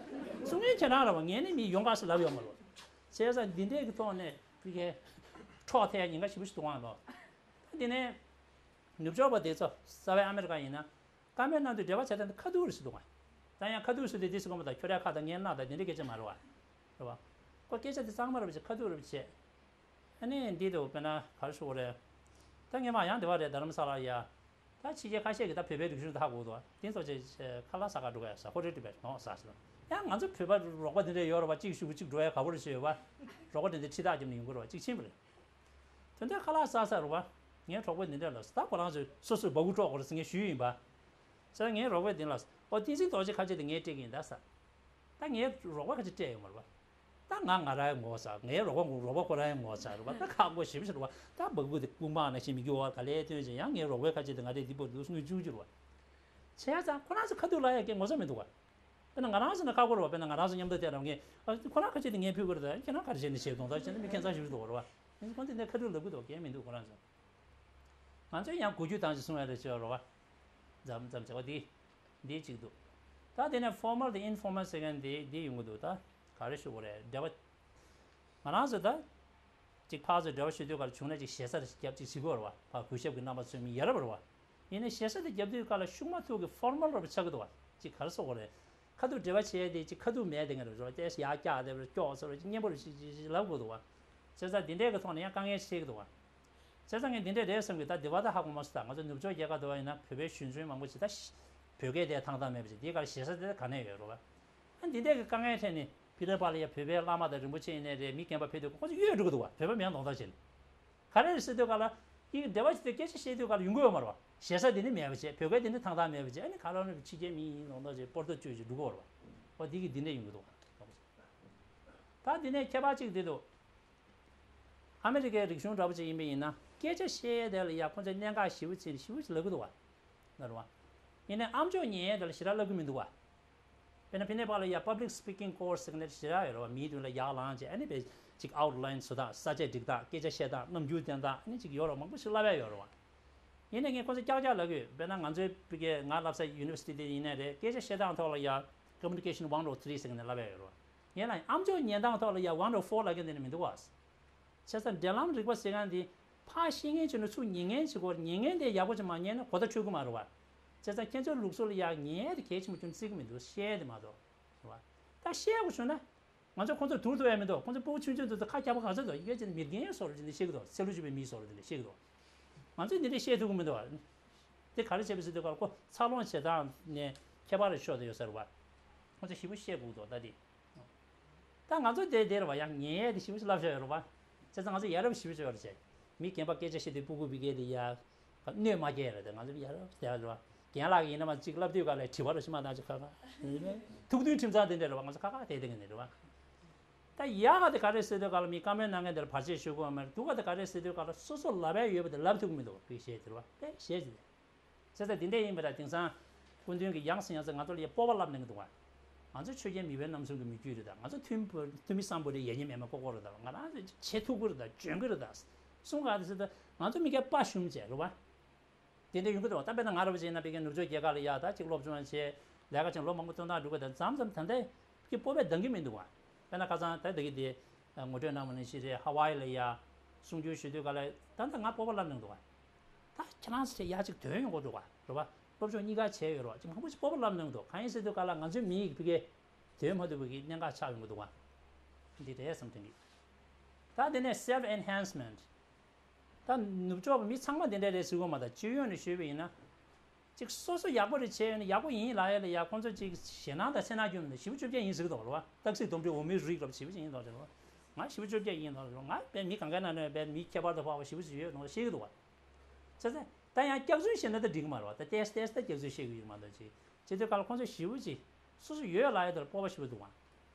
གསུང་མཁན་ཁྱེད་རང་རེད་བ། ངས་ནི་མི་ཡོང་ག་ཟེར་ལབ་ཡོད་མ་རེད་བ། བྱས་ཙང་འདི་འདྲས་ཀྱི་ཐོག་ནས་ཕ་གིའི་འཕྲོག་ཐལ་ཉེན་ཁ་ཞེ་པོ་ཞིག་འདུག་ཨང་ལོ། ད་འདི་ནས་ནུབ་ཕྱོགས་པ་དེ་ཚོ་རྩ་བའི་ཨ་མི་རི་ཀ་ཡིན་ན། བཀའ་མོལ་གནང་དུས་འབྲེལ་བ་བྱེད་སྟངས་དེ་ཁ་ཐུག་རེ་ཞིག་འདུག་ག་ད་ཡང་ཁ་ཐུག་ཟེར་དུས་དེ་སུ་གོ་མ་ད་ཁྱོད་རའི་ཁ་དང་ངའི་སྣ་དང་དེ་འདྲའི་སྐད་ཆ་མ་རེད་བ། རེད་བ། ཁོ་སྐད་ཆ་དེ་གཙང་མ་རེ་བྱེད། ཁ་ཐུག་རེ་བྱེད། ཨ་ནི་འདི་དུ་དཔེར་ན་ག་རེ་ཞུ་དགོས་རེད། ད་ངས་མ་ཡང་དེ་བ་རེད། རྡ་རམ་ས་ལ་ཡ། ད་ཕྱི་རྒྱལ་ཁ་ཤས་ཀྱིས་ད་བོད་པའི་རིག་གཞུང་དེ་ཧ་གོ་འདུག་བ། དེ་ཚོ་ཆེ་ཆེ་ཁ་ལག་ཟ་ག་འགྲོ་ག་ཡ་ཟ་ཧོ་ཊེལ་ཊི་བེ་ཊི་ནོ་ཟ་ཟེར། ཡང་ང་ཚོ་བོད་པ་རོགས་པ་དེ་འདྲ་ཡོད་རེད་བ། གཅིག་ཤུ་གུ་གཅིག་འགྲོ་ཡ་ག་བོ་རེ་བྱེད་ཡོད་བ། རོགས་པ་དེ་འདྲ་ཁྲིད་ཐག་བརྒྱབ་ནས་ཡོང་གི་རེད་བ། གཅིག་ཕྱིན་པ་རེད། དེ་འདྲའི་ཁ་ལག་ཟ་ས་རུ་བ། ངའི་གྲོགས་པོ་འདི་འདྲ་ལ་ད་ཁོ་རང་ཚོས་སོ་སོས་སྦ་ཁུག་དཀྲོག་དགོས་རེད་ཟེར་ངས་ཞུས་ཡིན་པ། ཟེར་ངའི་རོགས་པས་འདི་ལ། ཨོ་བསྟན་འཛིན་རྡོ་རྗེ་ཁ་ཆེ་དེ་ངས་སྤྲད་ཀྱི་ཡིན་ད་ཟེར། ད་ངའི་རོགས་པ་ཁ་ཆེ་སྤྲད་ཡོད་མ་རེད་བ། ད་ང་ང་རང་ངོ་ཚ། ངའི་རོགས་པ་ངོ་རོགས་པ་ཁོ་རང་ངོ་ཚ་རེད་བ། ད་ཁག་པོ་ཞེ་པོ་ཞིག་རེད་བ། ད་སྦ་ཁུག་དེ་ཁུག་མ་ནང་བཞིན་མི་འགྱུར་བ་ག་ལེ་སྟོན་བྱས། ཡང་ངའི་རོགས་པའི་ཁ་ཆེ་དེ་ང་རེ་འདི་པོ་འདུག་དངུལ་བཅུག་རྒྱུ་རེད་བ། བྱས་ཙང་ཁོ་རང་ཚོ་ཁ་ཐུག་ལ་ཡ་སྐད་ངོ་ཚ་མི་འདུག་བ། དཔེར་ན་ང་རང་ཚོ་ན་ཁག་པོ་རེད་བ། དཔེར་ན་ང་རང་ཚོ་མཉམ་དུ་བསྡད་ར། ངས་ཨ་ཁོ་རང་ཁ་ཆེ་དེ་ངས་ཕུལ་དགོས་རེད། ད་ཁྱེད་རང་ག་རེ་བྱས་ནས་བྱས་གཏོང་ད་བྱས་ན་མི་ཁྱད་མཚར་ཞིག་འདུག་བ། རེད་བ། ཁོང་ཚོ་ནས་ཁ་ཐུག་ལབ་གི་འདུག་སྐད་མི་འདུག་ཁོ་རང་ཚོ། ང་ཚོས་ཡང་གོ་རྒྱུ་དང་ཅིག་གསུང་ཡ་རེ་བྱས་རོ་བ། མཚམས་མཚམས་བྱ་བ་འདི། འདི་གཅིག་འདུག་ད་དེ་ནས་ཕོར་མལ་དང་ཨིན་ཕོར་མལ་ཟེར་མཁན་འདི་འདི་ཡོང་གི་འདུག་ད་ག་རེ་ཞུ་དགོས་རེད། འབྲེལ་བ། ང་རང་ཚོ་ད། གཅིག་ཕར་ཚུར་འབྲེལ་བ་ཞུ་དུས་ག་ལ་བྱུང་ན་གཅིག་ཞེ་ས་རེ་ཞིག་རྒྱབ་གཅིག་བྱེད་དགོས་རེད་བ། ཕར་གུས་ཞབས་ཀྱི་རྣམ་པ་ཚོས་མི་ཡ་རབས་རེད་བ། ཡིན་ནའི་ཞེ་ས་དེ་རྒྱབ་དུས་ག་ལ་ཤུགས་མ་ཐུག་གི་ཕོར་མལ་རེ་བ་ཆགས་ཀྱི་འདུག་བ། གཅིག་ག་རེ་ཟེར་དགོས་རེད། ཁ་ཐུག་འབྲེལ་བ་བྱས་ཏེ་གཅིག་ཁ་ཐུག་མེད་དེ་ངས་རེ་བ་ཏེ་ཡར་བཀྱག་དེ་རེ་སྐྱོག་ཟེར་རེ་གཅིག་སྙན་པོ་རེ་ཞིག་ཞིག་ཞིག་ལབ་དགོས་འདུག་བ། བྱས་ཙང་འདི་འདྲའི་གི་ཐོག་ནས་ཡང་དཀའ་ངལ་ཆེ་གི་འདུག་བ། བྱས་ཙང་ངས་འདི་འདྲ་རེད་བསམ་གི། ད་འདི་བ་ད་ཧ་གོ་མ་སོང་། ད་ང་ཚོ་ནུབ་ཕྱོགས་རྒྱལ་ཁབ་འདི་བ་ཡིན་ན་བོད་པའི་གཞོན་གཞོན་མང་པོ་ཞིག་ད་བོད་སྐད་དེ་ཐང་ཐང་མེད་པ་ཞིག་འདི་གར་ཞེ་ས་དེ་ག་ནས་ཡོད་རེད་བ། ཨ་འདི་འདྲའི་གི་དཀའ་ངལ་འཕྲད་ནས་ཕི་ལ་པ་ལ་ཡ་བོད་པའི་བླ་མ་དང་རིན་པོ་ཆེ་ཡིན་ནའི་རེད། མི་རྒན་པ་ཕེབས་དུས་ཁོང་ཚོ་གཡོལ་འགྲོ་གི་འདུག་བ། བོད་པ་མིན་ན་གདོང་ཐག་ཆོད་ནས། ག་རེ་རེད་ཟེར་དུས་ག་ལ་ཡིག་འབྲེལ་བ་བྱེད་དུས་སྐད་ཆ་བཤད་དུས་ག་ལ་ཡོང་གི་ཡོད་མ་རེད་བ། ཞེ་ས་དེ་ནི་མེད་པ་བྱས། བོད་སྐད་དེ་ནི་ཐང་ཐང་མེད་པ་བྱས། ཨ་ནི་ག་ལ་ཕྱི་རྒྱལ་མི་ཡིན་གདོང་ཐག་ཆོད་པོར་ཏོ་བཅོས་བྱས་འགྲོ་གི་ཡོད་རེད་བ། འོ་འདི་གི་འདི་འདྲ་ཡོང་གི་འདུག་བ། ད་འདི་ནས་ཁྱད་པར་གཅིག་འདི་འདུག་ཨ་མི་རི་ཀའི་རིག་གཞུང་འདྲ་པོ་ཅིག་ཡིན་པ་ཡིན་ན་སྐད་ཆ་བཤད་ཡས་དེ་ལ་ཡ་ཁོང་ཚོས་གནད་འགག་ཞེ་པོ་ཅིག་ཞེ་པོ་ཅིག་ལབ་གི་འདུག་བ། ལབ་རེད་བ། ཡིན་ནའི་ཨམ་ཅོག་ཉན་ཡས་དེ་ལ་ཞེ་དྲག་ལབ་གི་མི་འདུག་བ། དཔེར་ན་ཕི་ནེ་པ་ལ་ཡ་public speaking course་ཟེར་གི་ནས་ཞེ་དྲག་ཡོད་རེད་བ། མིའི་མདུན་ལ་ཡར་ལངས་བྱས་ཨ་ནི་བས་ཅིག་outline་བཟོ་སྟངས། ས་བཅད་སྒྲིག་སྟངས། སྐད་ཆ་བཤད་སྟངས། རྣམ་འགྱུར་སྟོན་སྟངས། ཨ་ནི་ཅིག་ཡོད་རེད། མང་པོ་ཞིག་བསླབ་ཡ་ཡོད་རེད་བ། ཡིན་ནའི་ངས་ཁོང་ཚོ་ཀྱག་ཀྱག་ལབ་གི་ཡོད། དཔེར་ན་ང་ཚོའི་ཕ་གིའི་ང་བསླབ་ས་university་དེ་ཡིན་ནའི་རེད། སྐད་ཆ་བཤད་སྟངས་ཐོག་ལ་ཡ་communication one oh three་ཟེར་གི་ནས་བསླབ་ཡ་ཡོད་རེད་བ། ཡིན་ནའི་ཨམ་ཅོག་ཉན་སྟངས་ཐོག་ལ་ཡ་one oh four་ལབ་མཁན་དེ་ནི་མི་འདུག་བ། བྱས་ཙང་འབྲེལ་ལམ་རིག་པ་ཟེར་མཁན་འདི་ཕར་ཤེས་མཁན་བྱུང་ན་ཚུར་ཉན་མཁན་བྱེད་དགོས། ཉན་མཁན་དེ་ཡག་པོ་ཅིག་མ་ཉན་ན་གོ་བརྡ་འཕྲོད་ཀྱི་མ་རེད་བ། བྱས་ཙང་ཁྱེད་ཚོའི་ལུགས་སྲོལ་ལ་ཡ་ཉན་ཡས་དེ་གལ་ཆེན་པོ་ཅུང་བརྩི་གི་མི་འདུག་བཤད་ཡས་དེ་མ་གཏོགས་རེད་བ། ད་བཤད་དགོས་བྱུང་ན་ང་ཚོ་ཁོང་ཚོ་དུར་ཐུབ་ཡ་མི་འདུག་ཁོང་ཚོ་སྤུ་གུ་ཆུང་ཆུང་ཚོ་ཚོ་ཁ་རྒྱག་པ་ག་ཚོད་འདུག་ཡིན་གཅིག་མི་རྒན་བཟོ་འདྲ་ཅིག་ནས་བཤད་གི་འདུག་ཚེ་ལོ་ཆུང་བའི་མི་བཟོ་འདྲ་ཅིག་ནས་བཤད་གི་འདུག་ང་ཚོས་འདི་འདྲ་བཤད་ཐུབ་ཀྱི་མི་འདུག་བ། དེ་ག་རེ་བྱས་པ་ཟེར་དུས་ག་ལ་ཁོ་འཚར་ལོངས་བྱེད་སྟངས་ནས་ཁྱད་པར་ཤོར་ཏེ་ཡོད་ས་རེད་བ། ཁོང་ཚོ་ཞེ་པོ་བཤད་དགོས་འདུག་ད་དེ། ད་ང་ཚོ་དེ་དེ་རེད་བ། ཡང་ཉན་ཡས་དེ་ཞེ་པོ་ཅིག་བསླབ་བྱ་ཡོད་རེད་བ། བྱས་ཙང་ང་ཚོ་ཡ་རབས་ཞེ་པོ་ཅིག་ཡོད་རེད་བྱས། མི་རྒན་པ་སྐད་ཆ་བཤད་དུས་སྤུ་གུ་བི་གེ་དེ་ཡ། གནོད་མ་སྐྱེལ་རེད་དེ། ང་ཚོ་ཡ་རབས་དེ་རེད་བ། རྒན་ལགས་ཡིན་ན་མ་ཅིག་བསླབ་དུས་ག་ལ་དྲི་བ་རུ་ཞིག་མ་བཏང་ཅིག་ཁ་ཁ། ཐུགས་མཐུན་ཁྲིམས་གཙང་དེ་འདྲ་རེད་བ། ང་ཚོ་ཁ་ཁ་དེ་དེ་གི་ནི་རེད་བ། ད་ཡག་ག་དེ་ག་རེ་ཟེར་དུས་ག་ལ་མི་བཀའ་མོལ་གནང་མཁན་དེ་ལ་བར་ཆད་ཞུ་དགོས་མ་རེད། སྡུག་ག་དེ་ག་རེ་ཟེར་དུས་ག་ལ་སོ་སོ་ལབ་ཡ་ཡོད་པ་དེ་ལབ་ཐུབ་ཀྱི་མི་འདུག་བ། དཔེ་བཤད་དེ་རེད་བ། དཔེ་བཤད་དེ་རེད། བྱས་ཙང་འདི་འདྲ་ཡིན་པ་འདྲ། དེང་སང་སྐུ་མདུན་གྱིས་ཡང་སེ་ཡང་སེ་ང་ཚོ་ལ་ཡ་སྤོབས་པ་བསླབ་གནང་གི་འདུག་བ། ང་ཚོ་ཆོས་རྒྱལ་མེས་དབོན་རྣམ་གསུམ་གྱི་མི་རྒྱུད་རེད་ད། ང་ཚོ་ཐུན་ཐུ་མི་སམ་བྷོ་ཊའི་ཡ་ཉེས་མེད་མ་ཀོ་ཀོ་རེད་ད། ང་རང་ཚོ་བྱེད་ཐུབ་ཀྱི་རེད་ད། འཇོན་གྱི་རེད་ད། གསུང་ག་དེ་ཟེར་ད་ང་ཚོ་མི་སྐད་དཔའ་ཞུམ་བྱས་རེད་བ། དེ་འདྲ་ཡོང་གི་འདུག་ད་དཔེར་ན་ང་ར་བ་བྱས་ན་ཕ་གིའི་ནུབ་ཕྱོགས་རྒྱལ་ཁབ་ལ་ཡ་ད་ཅིག་སློབ་སྦྱོང་བྱས། ལས་ཀ་བྱས། ལོ་མང་པོ་སྟོན་སྟངས་འགྲོ་གི། ད་མཚམས་མཚམས་ད་ལྟ་ཕ་གི་སྤོབས་པས་འདང་གི་མི་འདུག་བ། དཔེར་ན་ཁ་སང་ད་ད་གི་དེ་ངོ་སྤྲོད་གནང་བ་ནང་བཞིན་རེད། ཧ་ཝའི་ལ་ཡ་གསུང་སྒྱུར་ཞུ་དུས་ག་ལ་ད་ད་ང་སྤོབས་པ་བསླབ་གནང་འདུག་བ། ད་ཁྱེད་རང་ཚོ་ཡ་ཅིག་དོན་ཡོང་གི་འདུག་བ། རེད་བ། སློབ་སྦྱོང་གཉིས་ཀ་བྱས་ཡོད་རེད་བ། ཅིག་མང་པོ་ཅིག་སྤོབས་པ་བསླབ་གནང་འདུག་གང་ཡིན་ཟེར་དུས་ག་ལ་ང་ཚོའི་མི་ཡིག་ཕ་གི་དོན་མ་ཐུབ་པ་གི་གནད་འགག་ཆགས་ཡོང་གི་འདུག་བ། འདི་རེད་བསམ་དྲན་གི། ད་དེ་ནས་self enhancement། ད་ནུབ་ཕྱོགས་པ་མི་ཚང་མ་དེ་འདྲ་རེད་ཟེར་གྱི་ཡོད་མ་རེད། སྤྱི་ཡོངས་ནས་ཞུས་པ་ཡིན་ན། ཅིག་སོ་སོ་ཡག་པོ་རེ་བྱས་ཡོད་ན་ཡག་པོ་ཡིན་ལབ་ཡ་ལ་ཡ། ཁོང་ཚོ་ཅིག་ཞེད་སྣང་དང་སེར་སྣ་སྐྱོན་ནས་ཞེ་པོ་བཅོ་བརྒྱད་ཡིན་ཟེར་གྱི་འདུག་བ། རེད་བ། སྟག་གཟིག་དོམ་དྲེད་འོ་མའི་རིགས་འདྲ་པོ་ཞེ་པོ་ཅིག་ཡིན་འདུག་རེད་བ། ང་ཞེ་པོ་བཅོ་བརྒྱད་ཡིན་འདུག་རེད་བ། ང་དཔེ་མི་གང་ག་ན་ནས་དཔེ་མི་ཁྱད་པར་དུ་འཕགས་པ་ཞེ་པོ་ཅིག་ཡོད་འདུག་བཤད་ཀྱི་འདུག་བ། བྱས་ཙང་ད་ཡང་སྐྱག་རྫུན་བཤད་ན་ད་འགྲིག་གི་མ་རེད་བ། ད་ཏེས་ཏེས་ད་སྐྱག་རྫུན་བཤད་ཀྱི་ཡོད་མ་གཏོགས་ཅིག་བྱེད་དུས་ག་ལ་ཁོང་ཚོ་ཞེ་པོ་ཅིག་སོ་སོ་ཡོད་ལབ་ཡ་དེ་ལ་སྤོབས་པ་ཞེ་པོ་འདུག་བ།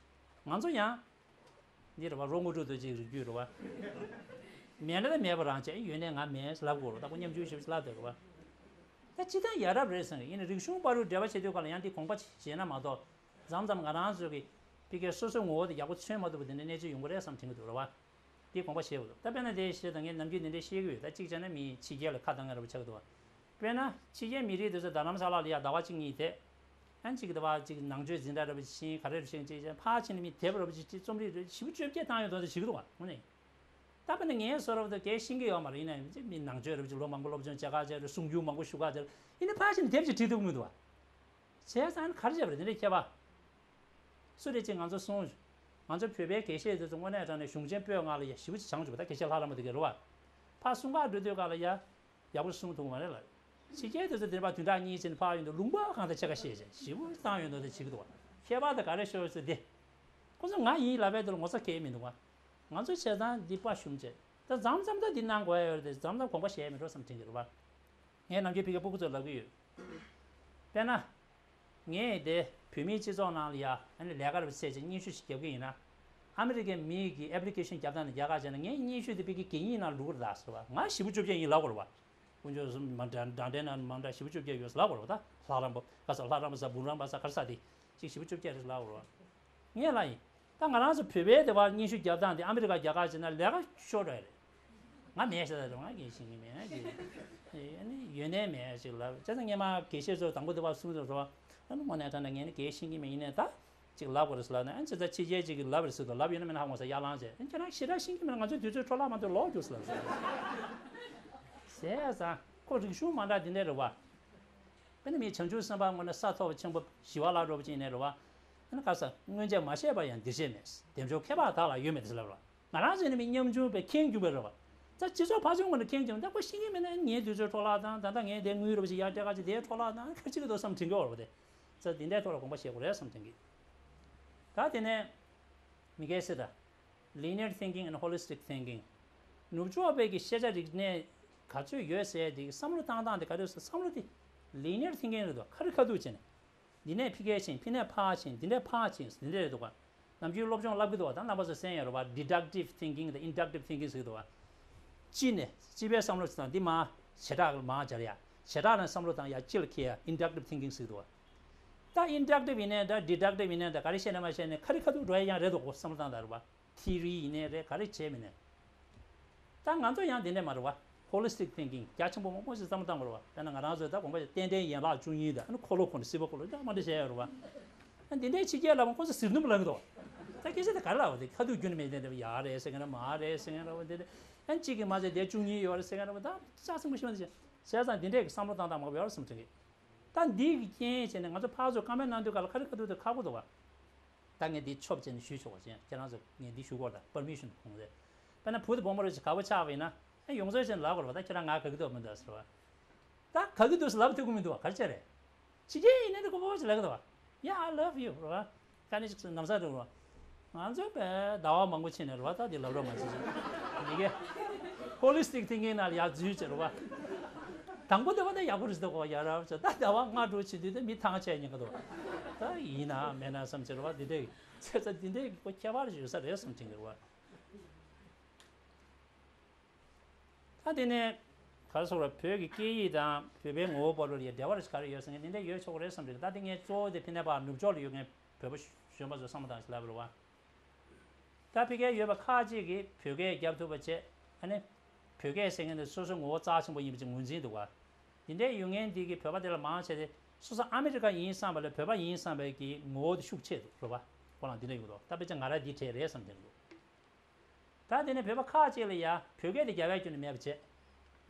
ང་ཚོ་ཡང་། འདི་རེད་བ། རོ་དངོས་གྲུབ་རྡོ་རྗེའི་རིགས་རྒྱུད་རེད་བ། མེད་ན་ད་མེད་པ་རང་བྱས། ཡོད་ནའི་ང་མེད་ལབ་དགོས་རེད། ད་ཁོ་ཉམ་ཆུང་ཞིག་ལབ་བསྡད་རེད་བ། ད་སྤྱིར་བཏང་ཡ་རབས་རེད་བསམ་གི། ཡིན་ན་རིག་གཞུང་བར་དུ་འབྲེལ་བ་བྱེད་དུས་ག་ལ་ཡང་འདི་དགོངས་པ་བཞེས་ན་མ་གཏོགས། མཚམས་མཚམས་ང་རང་ཚོ་གི་ཕ་གིའི་སོ་སོའི་ངོ་བོ་དེ་ཡག་པོ་མཚོན་མ་ཐུབ་པ་དེ་འདྲ་གནས་ཚུལ་ཡོང་གི་རེད་བསམ་དྲན་གི་འདུག་རེད་བ། འདི་དགོངས་པ་བཞེས་དགོས་འདུག་ད་དཔེར་ན་དེ་བཤད་ད་ངས་ནམ་རྒྱུན་དེ་འདྲ་བཤད་ཀྱི་ཡོད། ད་གཅིག་བྱས་ན་མི་ཕྱི་རྒྱལ་ལ་ཁ་གཏད་མཁན་འདྲ་པོ་ཆགས་ཀྱི་འདུག་བ། དཔེར་ན་ཕྱི་རྒྱལ་མི་རིགས་དེ་ཚོ་རྡ་རམ་ས་ལ་ལ་ཡ་ཟླ་བ་གཅིག་གཉིས་བསྡད། ཨ་ནི་གཅིག་ཟླ་བ་གཅིག་ནང་ཆོས་འཛིན་གྲྭ་འདྲ་པོ་ཅིག་ཕྱིན། ག་རེ་རེ་ཕྱིན་ཅིག་ཕར་ཕྱིན་ནས་མི་དེབ་འདྲ་པོ་ཅིག་རྩོམ་རིག་རེ་ཞེ་པོ་བཅོ་བརྒྱད་བཏང་ཡོད་མདོག་དེ་བྱེད་ཀྱི་འདུག་བ། དངོས་གནས། ད་དཔེར་ན་ངའི་བཟོ་འདྲ་པོ་དེ་གས་ཤེས་ཀྱི་ཡོད་མ་རེད། ཡིན་ན་ཡང་མི་ནང་ཆོས་འདྲ་པོ་ཅིག་ལོ་མང་པོ་སློབ་སྦྱོང་བྱས་ཁ་བྱས་རེད། གསུང་སྒྱུར་མང་པོ་ཞུ་ཁ་བྱས་རེད། ཡིན་ན་ཕར་ཕྱིན་ནས་དེབ་ཅིག་བྲིས་ཐུབ་ཀྱི་མི་འདུག་བ། བྱས་ཙང་ག་རེ་བྱས་པ་རེད། དེ་འདྲའི་ཁྱད་པར། སུ་རེད་ཅེས་ང་ཚོ་གསུངས། ང་ཚོ་བོད་པའི་དགེ་བཤེས་དེ་ཚོ་དངོས་གནས་དྲང་གནས་གཞུང་ཆེན་པོད་ལྔ་ལ་ཡ་ཞེ་པོ་ཅིག་སྦྱངས་བྱུང་བ། ད་དགེ་བཤེས་ལྷ་རམས་པ་དེ་གས་རེད་བ། ཕར་གསུང་གར་འགྲོ་དུས་ག་ལ་ཡ། ཡག་པོ་གསུང་ཐུབ་མ་རེད་ལ། ཕྱི་རྒྱལ་དེ་ཚོ་དེ་འདྲ་དུས་འདྲ་གཉིས་ཕྱིན་ཕར་ཡོང་དུས་ལུང་པ་གང་དང་ཆ་ག་བཤད་བྱས་ཞེ་པོ་བཏང་ཡོད་མདོག་དེ་བྱེད་ཀྱི་འདུག་བ། ཁྱད་པར་དེ་ག་རེ་ཤོར་ཟེར་དེ། ཁོ་ཚོ་ང་ཡིན་ལབ་པའི་དེ་ལ་ངོ་ཚ་གས་མི་འདུག་བ། ང་ཚོ་བྱས་ཙང་འདི་དཔའ་ཞུམ་བྱས། ད་མཚམས་མཚམས་ད་འདི་གནང་དགོས་ཡ་ཡོད་རེད་དེ། མཚམས་མཚམས་དགོངས་པ་བཞེས་མི་འགྲོ་བསམ་དྲན་གྱི་རེད་བ། ངས་ནམ་རྒྱུན་ཕ་གིའི་སྤུ་གུ་ཚོར་ལབ་ཀྱི་ཡོད། དཔེར་ན། ངས་དེ་བོད་མིའི་སྤྱི་ཚོགས་ནང་ལ་ཡ་ཨ་ནི་ལས་ཀ་རེ་བྱས་བྱས་སྙན་ཞུ་ཞིག་རྒྱབ་ཀྱི་ཡིན་ན། ཨ་མི་རི་ཀའི་མི་གི་ཨེབ་ལི་ཀེ་ཤན་རྒྱབ་སྟངས་ནས་རྒྱ་གར་བྱས་ན་ངའི་སྙན་ཞུ་དེ་ཕ་གི་གད་སྙིགས་ནང་བླུགས་རེད་ད་ཟེར་བ། ང་ཞེ་པོ་བཅོ་བརྒྱད་ཡིན་ལབ་དགོས་རེད་བ། དཀོན་མཆོག་གསུམ་མ་འདྲ་འདྲ་འདྲའི་ནང་མ་འདྲ་ཞེ་པོ་བཅོ་བརྒྱད་ཡོད་ཟེར་ལབ་དགོས་རེད་བ། ད་ལྷ་རམས་པ་ག་ས་ལྷ་རམས་པ་ས་འབུམ་རམས་པ་ས་ག་རེ་ས་དེ་ཅིག་ཞེ་པོ་བཅོ་བརྒྱད་རེད་ལབ་དགོས་རེད་བ། ངས་ལབ་ཡིན། ད་ང་རང་ཚོ་བོད་པའི་དེ་བར་སྙན་ཞུ་རྒྱབ་སྟངས་དེ་ཨ་མི་རི་ཀ་རྒྱ་གར་བྱས་ན་ལས་ཀ་ཤོར་འགྲོ་ཡ་རེད། ང་མེད་ཤ་ད་རེད། ང་གས་ཤེས་ཀྱི་མེད་ཅེས། ཨ་ནི་ཡོད་ནའི་མེད་ཅིག་ལབ། བྱས་ཙང་སྔོན་མ་དགེ་བཤེས་ཚོ་དང་པོ་དེ་བར་གསུངས་ཚོ་རོ། ཨ་ནི་དངོས་གནས་དྲང་གནས་ངས་ནི་གས་ཤེས་ཀྱི་མེད། ཡིན་ནའི་ད་ཅིག་ལབ་དགོས་རེད་ཟེར་ལབ་ན། ཨ་ནི་བྱས་ཙང་ཕྱི་རྒྱལ་ཅིག་གིས་ལབ་རེད་ཟེར་དུས་ལབ་ཡོད་ན་མེད་ན་ཧ་གོ་ས་ཡར་ལངས་བྱས། ཨ་ནི་ཁྱེད་རང་ཞེ་དྲག་ཤེས་ཀྱི་མེད་ན་ང་ཚོའི་དུས་ཚོད་འཕྲོ་བརླག་མ་གཏོང་ལོག་རྒྱུགས་ཟེར་ལབ་སོང་། བྱས་ཙང་ཁོ་རིག་གཞུང་མ་འདྲ་འདི་འདྲ་རེད་བ། དཔེར་ན་མི་བྱང་ཆུབ་སེམས་དཔའ་དངོས་གནས་ས་ཐོབ་པ་ཆེན་པོ་ཞི་བ་ལྷ་འདྲ་པོ་ཅིག་ཡིན་ནའི་རེད་བ། ཨ་ནི་ག་ས་སྔོན་ཆད་མ་བཤད་པ་ཡང་འདིར་བཤད་མེད། བདེ་མཆོག་ཁྱད་འཕགས་བདག་ལ་ཡོད་མེད་དེ་ལབ་ར། ང་རང་ཚོ་ནི་མི་ཉམ་ཆུང་པའི་ཁེངས་རྒྱུག་པའི་རེད་བ། ད་སྤྱི་ཚོགས་ཕར་ཕྱོགས་ངོས་ནས་ཁེངས་ཀྱང་ད་ཁོ་ཤེས་ཀྱི་མེད་ན་ངའི་དུས་ཚོད་འཕྲོ་བརླག་དང་། ད་ལྟ་ངས་དེ་དངུལ་རུབ་ཞིག་ཡར་སྤྲད་ག་ཅིག་དེའི་འཕྲོ་བརླག་དང་ཁ་ཅིག་གི་འདུག་བསམ་དྲན་གྱི་ཡོད་རེད་བ། དེ་ཚོ་འདི་འདྲའི་ཐོག་ལ་དགོངས་པ་བཞེས་དགོས་རེད་བསམ་དྲན་གྱི། ད་དེ་ནས་མི་སྐད་ཟེར་ད། Linear thinking and holistic thinking. ནུབ་ཕྱོགས་པའི་གི་ཤེས་བྱ་རིག་གནས་ག་ཚོད་ཡོད་ཟེར་དེ་བསམ་བློ་བཏང་སྟངས་དེ་ག་རེ་ཟེར། བསམ་བློ་དེ་Linear thinking རེད་དོ། ཁ་རི་ཁ་ཐུག་བྱས་ནས། འདི་ནས་ཕ་གིར་ཕྱིན། ཕ་ནས་ཕར་ཕྱིན། འདི་ནས་ཕར་ཕྱིན། འདི་འདྲ་རེད་འདུག་ག་ནམ་རྒྱུན་སློབ་སྦྱོང་བསླབ་ཀྱི་འདུག་བ། ད་རྣམ་པ་ཚོ་གསན་ཡོད་རེད་བ། Deductive thinking དང་Inductive thinking ཟེར་གྱི་འདུག་བ། སྤྱི་ནས་སྤྱི་པའི་བསམ་བློ་ཞིག་དང་། འདི་མར་བྱེ་བྲག་ལ་མར་སྦྱར་ཡ། བྱེ་བྲག་ནས་བསམ་བློ་བཏང་ཡ། སྤྱི་ལ་འཁྱེར་ཡ། Inductive thinking ཟེར་གྱི་འདུག་བ། ད་Inductive ཡིན་ནའི་འདྲ། Deductive ཡིན་ནའི་འདྲ། ག་རེ་བཤད་ན་མ་བཤད་ནའི་ཁ་རི་ཁ་ཐུག་འགྲོ་ཡ་ཡང་རེད་འདུག་གོ། བསམ་བློ་བཏང་སྟངས་རེད་བ། Theory ཡིན་ནའི་རེད། ག་རེ་བྱས་མིན་ནའི། ད་ང་ཚོ་ཡང་དེ་འདྲ་མ་རེད་བ། Holistic thinking རྒྱ་ཆེན་པོ་མང་པོ་ཞིག་བསམ་བློ་བཏང་དགོས་རེད་བ། དཔེར་ན་ང་རང་ཚོས་ད་དགོངས་པ་རྟེན་འབྲེལ་ཡན་ལག་བཅུ་གཉིས་དང་། ཨ་ནི་འཁོར་ལོ་ཁོ་ན། སྲིད་པ་འཁོར་ལོ་ད་མ་འདྲ་བཤད་ཡོད་རེད་བ། ཨ་འདི་འདྲའི་ཕྱི་རྒྱལ་ལ་མ་ཁོ་ཚོ་ཟེར་སྣུམ་ལངས་འདུག་ད་སྐད་ཆ་དེ་ག་རེ་ལབ་པ། དེ་ཁ་ཐུག་རྒྱུན་མེད་དེ་འདྲ་བ། ཡག་རེད་ཟེར་མཁན་འདྲ། མ་རེད་ཟེར་མཁན་འདྲ་བ། འདི་འདྲ། ཨ་གཅིག་གིས་མ་ཟེར་དེ་བཅུ་གཉིས་ཡོད་རེད་ཟེར་མཁན་འདྲ་བ། ད་ཆ་ཚང་པོ་ཤེས་མ་འདི་བྱས། བྱས་ཙང་འདི་འདྲས་ཀྱི་བསམ་བློ་བཏང་སྟངས་མང་པོ་ཡོད་རེད་བསམ་དྲན་གི། ད་འདི་གི་རྐྱེན་བྱས་ནས་ང་ཚོ་ཕར་ཚུར་བཀའ་མོལ་གནང་དུས་སྐབས་ལ་ཁ་རི་ཁ་ཐུག་དེ་ཁག་པོ་འདུག་བ། ད་ངས་འདི་ཆོབ་བྱས་ནས་ཞུས་ཆོག་པ་བྱས། ཁྱེད་རང་ཚོ་ངས་འདི་ཞུ་དགོས་རེད། ད་པར་མི་ཤོན་དགོངས་རེད། དཔེར་ན་བུ་དང་བུ་མོ་རེ་ཞིག་དགའ་པོ་ཆགས་པ་ཡིན་ན། ཨ་ཡོངས་རྫོགས་བྱས་ནས་ལབ་དགོས་རེད་བ། ད་ཁྱེད་རང་ང་དགའ་གི་འདུག་མི་འདུག་ཟེར་བ། ད་དགའ་གི་འདུག་ཟེར་ལབ་ཐུབ་ཀྱི་མི་འདུག་བ། ག་རེ་བྱས་རེད། ཕྱི་རྒྱལ་ཡིན་ནའི་དེ་གོ་བོ་ཅིག་ལབ་གི་འདུག་བ། Yeah, I love you རེད་བ། ཁ་ནས་ཅིག་ནམ་ཟ་འགྲོ་རེད་བ། ང་ཚོ་བས་ཟླ་བ་མང་པོ་ཕྱིན་ནས་རེད་བ། ད་འདི་ལབ་རོགས་མ་བྱེད་ཅིག་མི་གེ་Holistic thinking ནང་ལ་ཡར་འཛུལ་བྱས་རེད་བ། དང་པོ་དེ་བ་ད་ཡག་པོ་རེད་འདུག་གོ། ཡ་རབས་བྱས། ད་ཟླ་བ་ལྔ་དྲུག་ཕྱིན་དུས་ད་མི་ཐང་ཆད་ཉེན་ཁ་འདུག་ད་ཡིན་ན་མེད་ན་བསམ་བྱས་རེད་བ། འདི་འདྲའི་ཚེ་ས་འདི་འདྲའི་གི་ཁྱད་པར་ཡོད་ས་རེད་བསམ་བྱེད་ཀྱི་རེད་བ། ད་དེ་ནས་ག་རེ་ཟེར་བ། བོད་ཀྱི་སྐད་ཡིག་དང་བོད་པའི་ངོ་བོ་བར་ལ་ཡ་འབྲེལ་བ་རེ་ག་རེ་ཡོད་ཟེར་མཁན་འདི་འདྲ་ཡོད་ཆོག་གི་རེད་བསམ་གྱི། ད་དེ་ངས་གཙོ་བོ་དེ་ཕ་ནས་ཕར་ནུབ་ཕྱོགས་ལ་ཡོད་མཁན་བོད་པ་གཞོན་པ་ཚོ་བསམ་བློ་བཏང་ཞིག་ལབ་པ་རེད་བ། ད་ཕ་གིར་ཡོད་པ་ཁག་ཅིག་གིས་བོད་སྐད་རྒྱབ་ཐུབ་པ་བྱས། ཨ་ནི་བོད་སྐད་ཟེར་མཁན་དེ་སོ་སོའི་ངོ་བོ་རྩ་ཆེན་པོ་ཡིན་པ་ཅིག་ངོས་འཛིན་འདུག་བ། འདི་འདྲའི་ཡོད་མཁན་འདི་གིས་བོད་པ་དེ་ལ་མང་ཆེ་དེ་སོ་སོ་ཨ་མི་རི་ཀ་ཡིན་བསམ་པ་ལས་བོད་པ་ཡིན་བསམ་པའི་གི་ངོ་བོ་དེ་ཤུགས་ཆེ་འདུག་རེད་བ། ཁོ་རང་འདི་འདྲ་ཡོད་འདུག་ད་དཔེ་ཆ་ང་རང་འདི་གྲས་རེད་བསམ་གྱི་འདུག་ད་དེ་ནས་བོད་པ་ཁག་ཅིག་ལ་ཡ་བོད་སྐད་དེ་རྒྱབ་ཡ་ཁྱོན་ནས་མེད་པ་བྱས།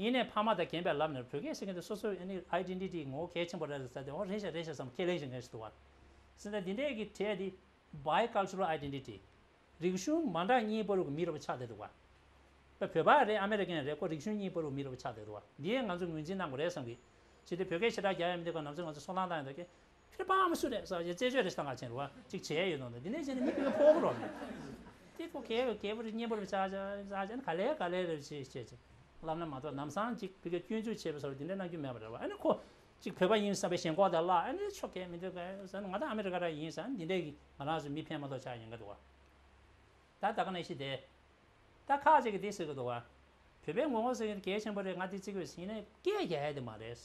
ཡིན་ནའི་ཕ་མ་དང་རྒན་པས་ལབ་ནས་བོད་སྐད་ཟེར་མཁན་དེ་སོ་སོའི་ཨ་ནི་ཨའི་ཌེན་ཊི་ཊི་ངོ་བོ་གལ་ཆེན་པོ་རེད་ཟེར་ཏེ། འོ་རེད་ཤག་རེད་ཤག་བསམ་ཁས་ལེན་བྱེད་མཁན་ཞིག་འདུག་བ། ཟེར་ན་འདི་འདྲས་ཀྱི་གྲས་དེ་Bicultural Identity། རིག་གཞུང་མ་འདྲ་གཉིས་བར་གྱི་མི་རེད་པ་ཆགས་བསྡད་འདུག་བ། བོད་པ་རེད། ཨ་མི་རི་ཀན་རེད། ཁོ་རིག་གཞུང་གཉིས་བར་གྱི་མི་རེད་པ་ཆགས་བསྡད་འདུག་བ། འདི་ཡང་ང་ཚོས་ངོས་འཛིན་གནང་དགོས་རེད་བསམ་གི། ཅི་སྟེ་བོད་སྐད་ཞེ་དྲག་རྒྱག་ཡ་མི་འདུག་ག་ནམ་རྒྱུན་ང་ཚོ་སོ་ལྟ་བཏང་ཡོད་འདུག་གི། ཁྱོད་པ་མ་སུ་རེད་ཟེར་བ་ཅིག་བྱས་ཡོད་ནོ་འདུག་འདི་ནས་བྱས་ནས་མི་ཕ་གིར་ཕོག་གི་རོགས་མེད། དེ་ཁོ་གལ་གལ་པོ་རེད། སྙན་པོ་རེད་ཆགས་ཆགས་ཆགས་ཆགས་ནས་ག་ལེ་ག་ལེ་རེད་བྱས་བྱས་བྱས་ལབ་ན་མ་གཏོགས་ལམ་སང་ཅིག་ཕ་གིར་སྐྱོན་འཛུགས་བྱས་པ་སོགས་འདི་འདྲ་གནང་རྒྱུ་མེད་པ་རེད་བ། ཨ་ནི་ཁོ་ཅིག་བོད་པ་ཡིན་བསམ་པའི་ཞེན་ཁོག་དང་བརླག་ཨ་ནི་ཆོ་གས་མི་འདུག་ག་ཟེར་ན། ང་ད་ཨ་མི་རི་ཀ་ར་ཡིན་ཟེར་ན་འདི་འདྲས་ཀྱི་ང་རང་ཚོ་མི་ཕན་མ་གཏོགས་ཆགས་ཡོང་གི་འདུག་བ། ད་ད་ག་ནང་བཞིན་དེ། ད་ཁག་ཅིག་གིས་འདི་ཟེར་གི་འདུག་བ། བོད་པའི་ངོ་བོ་ཟེར་མཁན་དེ་གལ་ཆེན་པོ་རེད། ང་འདི་བརྩི་གི་ཡོད་ཟེར་ཡིན་ནའི་སྐད་རྒྱག་ཡ་དེ་མ་རེད།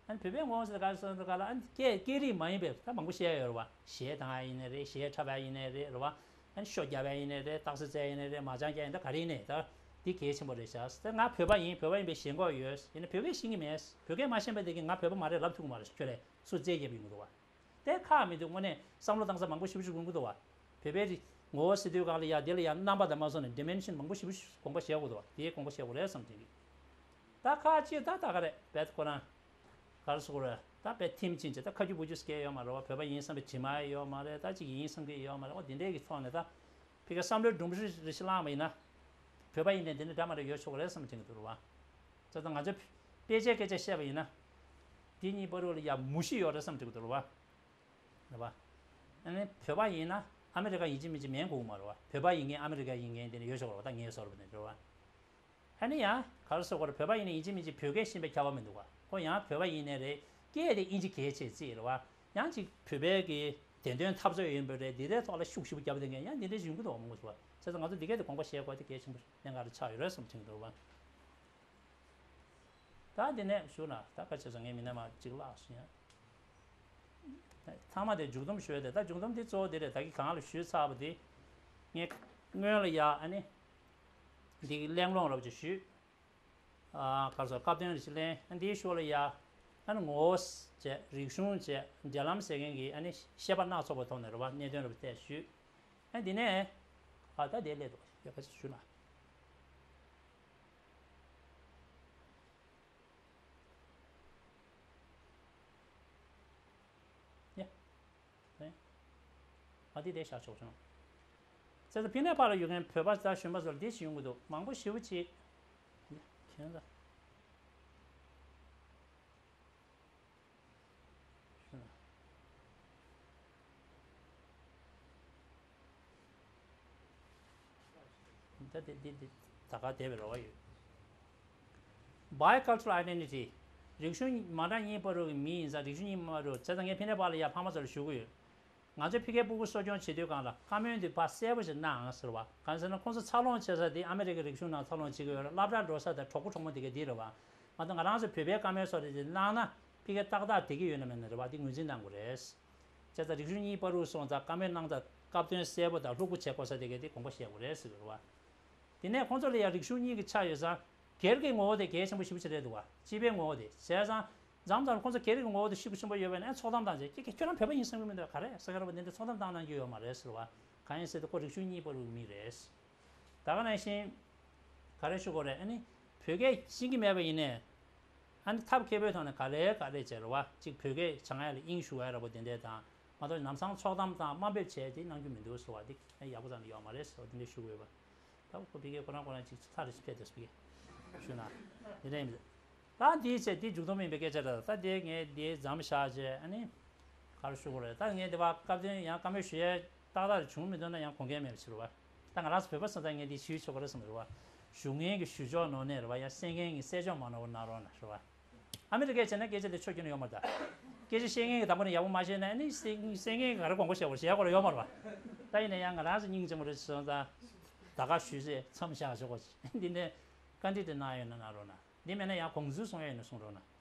ཨ་ནི་བོད་པའི་ངོ་བོ་ཟེར་ག་རེ་ཟེར་འདུག་ག་ལ། ཨ་ནི་སྐད་སྐད་རིགས་མ་ཡིན་པའི་ད་མང་པོ་བཤད་ཡ་ཡོད་རེད་བ། གཞས་བཏང་ཡ་ཡིན་ནའི་རེད། གཞས་འཁྲབ་ཡ་ཡིན་ནའི་རེད། རེད་བ། ཨ་ནི་ཤོ་རྒྱབ་ཡ་ཡིན་ནའི་རེད། རྟགས་གསལ་རྩེ་ཡ་ཡིན་ནའི་རེད། མ་ཅང་རྒྱག་ཡིན་ད་ག་རེ་ཡིན་ནའི་ད་འདི་གལ་ཆེན་པོ་རེད་ཤག་ད་ང་བོད་པ་ཡིན། བོད་པ་ཡིན་པའི་ཞེན་ཁོག་ཡོད། ཡིན་ནའི་བོད་སྐད་ཤེས་ཀྱི་མེད། བོད་སྐད་མ་ཤེས་པ་དེ་གིས་ང་བོད་པ་མ་རེད་ལབ་ཐུབ་ཀྱི་མ་རེད། ཁྱོད་ལས་སུ་རྩེད་རྒྱབ་ཡོང་གི་འདུག་བ། དེ་ཁག་མི་འདུག་དངོས་གནས་བསམ་བློ་བཏང་ས་མང་པོ་ཞེ་པོ་ཞིག་དགོས་ཀྱི་འདུག་བ། བོད་པའི་རིགས་ངོ་བོ་ཟེར་དུས་སྒང་ལ་ཡ་དེ་ལ་ཡ་རྣམ་པ་དང་མ་སོང་ནས་ཌི་མེན་ཤན་མང་པོ་ཞེ་པོ་ཞིག་དགོངས་པ་བཞེས་དགོས་འདུག་བ། དེའི་དགོངས་པ་བཞེས་དགོས་རེད་བསམ་གྱི་འདུག་ད་ཁག་ཅིག་ད་ད་ག་རེད་བེད་ཁོ་རང་ག་རེ་ཟེར་དགོས་རེད། ད་བེད་ཐིམ་ཕྱིན་བྱས་ད་ཁ་རྒྱུ་བུ་རྒྱུ་སྐད་ཡོད་མ་རེད་བ། བོད་པ་ཡིན་བསམ་པའི་དྲི་མ་ཡོད་མ་རེད། ད་ཅིག་ཡིན་བསམ་གྱི་ཡོད་མ་རེད། འོ་དེ་འདྲའི་གི་ཐོག་ནས་ད་ཕ་གི་བསམ་བློའི་སྒྲོམ་གཞི་རེ་ཞིག་བསླངས་པ་ཡིན་ན། བོད་པ་ཡིན་ནའི་འདི་འདྲ་འདྲ་མ་འདྲ་ཡོད་ཆོག་གི་རེད་བསམ་དྲན་གྱི་འདུག་རེད་བ། ད་ལྟ་ང་ཚོས་དཔེ་ཆའི་སྐད་ཆ་བཤད་པ་ཡིན་ན། འདི་གཉིས་བར་དུ་ལ་ཡ་མུ་བཞི་ཡོད་རེད་བསམ་དྲན་གྱི་འདུག་རེད་བ། རེད་བ། ཨ་ནི་བོད་པ་ཡིན་ན་ཨ་མི་རི་ཀ་ཡིན་གཅིག་མིན་གཅིག་མིན་དགོས་ཀྱི་མ་རེད་བ། བོད་པ་ཡིན་མཁན་ཨ་མི་རི་ཀ་ཡིན་མཁན་དེ་འདྲ་ཡོད་ཆོག་རེད་བ། ད་ངའི་བཟོ་འདྲ་པོ་དེ་རེད་བ། ཨ་ནི་ཡང་ག་རེ་ཟེར་དགོས་རེད། བོད་པ་ཡིན་ན་ཡིན་གཅིག་མིན་གཅིག་བོད་སྐད་ཤེས་པའི་ཁྱད་པར་མི་འདུག་བ། ཁོ་ཡང་བོད་པ་ཡིན་ནའི་རེད། སྐད་དེ་དབྱིན་ཇི་གལ་ཆེ་བརྩི་རེད་བ། ཡང་ཅིག་བོད་པའི་གི་བདེན་དོན་འཐབ་རྩོད་ཡིན་པ་རེད། འདི་འདྲའི་ཐོག་ལ་ཤུགས་ཞེ་པོ་བརྒྱབ་བསྡད་མཁན་ཡང་འདི་འདྲའི་ཞིག་ཡོང་གི་འདུག་བ། མང་པོ་ཞིག་བ། བྱས་ཙང་ང་ཚོ་འདི་གའི་དེ་དགོངས་པ་བཞེས་དགོས་དེ་གལ་ཆེན་པོ་གནད་འགག་རེ་ཆགས་ཡོད་རེད་བསམ་དྲན་གྱི་འདུག་བ། ད་འདི་ནས་ཞུ་ན་ད་ཁ་ཆེ་ཚོ་ངའི་མི་སྣ་མ་གཅིག་བརླག་སོང་ཡ། ཚང་མ་དེ་མཇུག་སྡོམ་ཞུ་ཡ་དེ། ད་མཇུག་སྡོམ་འདི་གཙོ་བོ་འདི་རེད། ད་གིན་གང་ལ་ཞུས་ཚར་བ་དེ། ངས་སྔོན་ལ་ཡ་ཨ་ནི། འདི་གི་གླེང་སློང་རོབ་ཅིག་ཞུས། ཨ་ག་རེ་ཟེར། སྐབས་དོན་རེ་ཞིག་གླེང་། ཨ་འདིའི་ཤུགས་ལ་ཡ། ཨ་ནི་ངོ་བོ་བྱས། རིག་གཞུང་བྱས། འབྲེལ་ལམ་ཟེར་མཁན་གྱི་ཨ་ནི་བཤད་པ་སྣ་ཚོགས་པའི་ཐོག་ནས་རེད་བ། གནད་དོན་རེ་བ་ཐད་ཞུས། ཨ་འདི་ནས། ཨ་ད་དེ་སླེབས་འདུག་ཡ་ཁ་ཤས་ཞུ་ན། ཡ། ཨ་འདི་དེ་བཞག་ཆོག་བྱུང་། ཙེ་ཙེ་ཕི་ནས་ཕར་ལ་ཡོད་མཁན་བོད་པ་དང་གཞོན་པ་ཚོ་ལ་འདི་ཞིག་ཡོང་གི་འདུག་མང་པོ་ཞེ་པོ་ཅིག་ཡ་ཁྱེད་ཚོ། ད་དེ་དེ་དེ་ད་ག་དེ་བའི་རེ་བ་ཡོད། Bicultural identity། རིག་གཞུང་མ་འདྲ་གཉིས་བར་དུ་གི་མི་ཡིན་ཙང་རིག་གཞུང་གཉིས་བར་དུ་བྱས་ཙང་ངས་ཕ་ནས་ཕར་ལ་ཡ་ཕ་མ་ཚོར་ཞུ་གི་ཡོད། ང་ཚོས་ཕ་གིའི་སྤུ་གུ་གསོ་སྐྱོང་བྱེད་དུས་སྒང་ལ་བཀའ་མོལ་འདི་ཕར་གསལ་པོ་ཞིག་གནང་ཟེར་བ། གང་ཟེར་ན་ཁོང་ཚོ་འཚར་ལོངས་བྱེད་ས་དེ་ཨ་མི་རི་ཀའི་རིག་གཞུང་ནང་འཚར་ལོངས་བྱེད་ཀྱི་ཡོད་རེད། སློབ་གྲྭར་འགྲོ་ས་དང་གྲོགས་པོ་གྲོགས་མོ་དེ་ག་དེ་རེད་བ། མ་གཏོགས་ང་རང་ཚོས་བོད་པའི་བཀའ་མོལ་སོགས་རེ་ཅིག་གནང་ན་ཕ་གིར་ཏག་ཏག་བསྡད་ཀྱི་ཡོད་ན་མེད་ན་རེད་བ། དེ་ངོས་འཛིན་གནང་དགོས་རེད། བྱས་ཙང་རིག་གཞུང་གཉིས་བར་དུ་སོང་ཙང་བཀའ་མོལ་གནང་ཙང་སྐབས་དོན་གསལ་པོ་དང་ལྷུག་པོ་བྱེད་དགོས་ས་དེ་ག་དེ་དགོངས་པ་བཞེས་དགོས་རེད་ཟེར་གྱི་རེད་བ། དེ་ནས་ཁོང་ཚོ་ལ་ཡང་རིག་གཞུང་གཉིས་ཀྱི་ཆ་ཡོད་ཙང་སྒེར་གྱི་ངོ་བོ་དེ་གལ་ཆེན་པོ་ཞེ་པོ་ཅིག་རེད་འདུག་བ། སྤྱི་པའི་ངོ་བོ་དེ། བྱས་ཙང་མཚམས་མཚམས་ཁོང་ཚོ་སྒེར་གྱི་ངོ་བོ་དེ་ཤུགས་ཆེན་པོ་ཡོད་པ་ཡིན་ན་ཚོགས་གཏམ་བཏང་བྱས་ཀྱེ་ཀྱེ་ཁྱོད་རང་བོད་པ་ཡིན་བསམ་གྱི་མི་འདུག་ག་རེ་ཟེར་གྱི་རེད་བ། འདི་འདྲ་ཚོགས་གཏམ་བཏང་གནང་རྒྱུ་ཡོད་མ་རེད་ཟེར་བ། གང་ཡིན་ཟེར་དུས་ཁོ་རིག་གཞུང་གཉིས་བར་དུ་མི་རེད། ད་ག་ནང་བཞིན་ག་རེ་ཞུ་དགོས་རེད། ཨ་ནི་བོད་སྐད་ཤེས་ཀྱི་མེད་པ་ཡིན་ནའི་ཨ་ནི་ཐབས་མཁས་པོའི་ཐོག་ནས་ག་ལེ་ག་ལེ་བྱས་རེད་བ། གཅིག་བོད་སྐད་སྦྱང་ཡ་ལ་དབྱིངས་ཞུགས་ཡ་ར་པོ་དེ་འདྲས་དང་མ་གཏོགས་ལམ་སང་ཚོགས་གཏམ་དང་དམའ་འབེབས་བྱས་དེ་གནང་རྒྱུ་མི་འདུག་ཟེར་བ། འདི་ཡག་པོ་ཙམ་ཡོད་མ་རེད་ཟེར་བ་དེ་འདྲས་ཞུ་དགོས་པ། ད་ཁོ་བི་གེ་ཁོ་རང་ཁོ་རང་ཅིག་ཚར་རེ་ཕེབས་དུས་བི་གེ་ཞུ་ན་དེ་འདྲས་ཡིན། ད་འདི་བྱས་འདི་མཇུག་སྡོམ་ཡིན་པའི་སྐད་ཆ་རེད། ད་དེ་ངས་འདི་མཚམས་བཞག་བྱས་ཨ་ནི་ག་རེ་ཞུ་དགོས་རེད། ད་ངས་འདི་བ་སྐབས་དོན་ཡང་བཀའ་མོལ་ཞུ་ཡས་ཏག་ཏག་བྱུང་མི་འདུག་ན་ཡང་དགོངས་འགལ་མེད་པ་ཞིག་རེད་བ། ད་ང་རང་ཚོ་བོད་པ་སོང་ཙང་ངས་འདི་ཞུས་ཆོག་གི་རེད་བསམ་རེད་བ། ཞུ་མཁན་གྱི་ཞུ་ཕྱོགས་ནོར་ནས་རེད་བ། ཡང་གསན་མཁན་གྱི་གསན་ཕྱོགས་མ་ནོར་བ་གནང་རོགས་གནང་རེད་བ། ཨ་མི་རི་ཀས་བྱས་ན་སྐད་ཆ་དེ་ཆོ་རྒྱུ་ནི་ཡོད་མ་རེད་ད། སྐད་ཆ་བཤད་མཁན་གྱིས་དང་པོ་ནས་ཡག་པོ་མ་བཤད་ན་ཨ་ནི་གསན་གསན་མཁན་གྱིས་ག་རེ་དགོངས་པ་བཞེས་དགོས་བཞེས་དགོས་རེད་ཡོད་མ་རེད་བ། ད་ཡིན་ན་ཡང་ང་རང་ཚོ་སྙིང་རྗེ་མོ་རེད་སོང་ཙང་། ད་ག་ཞུས་ཚེ་མཚམས་བཞག་ཆོག་གོ། འདི་ནས་བཀའ་འདྲི་དེ་གནང་ཡོད་ན་གནང་རོགས་གནང་། འདི་མེད་ན་ཡང་དགོངས་ཚུལ་གསུང་ཡ་ཡོད་ན་གསུང་རོགས་གནང་།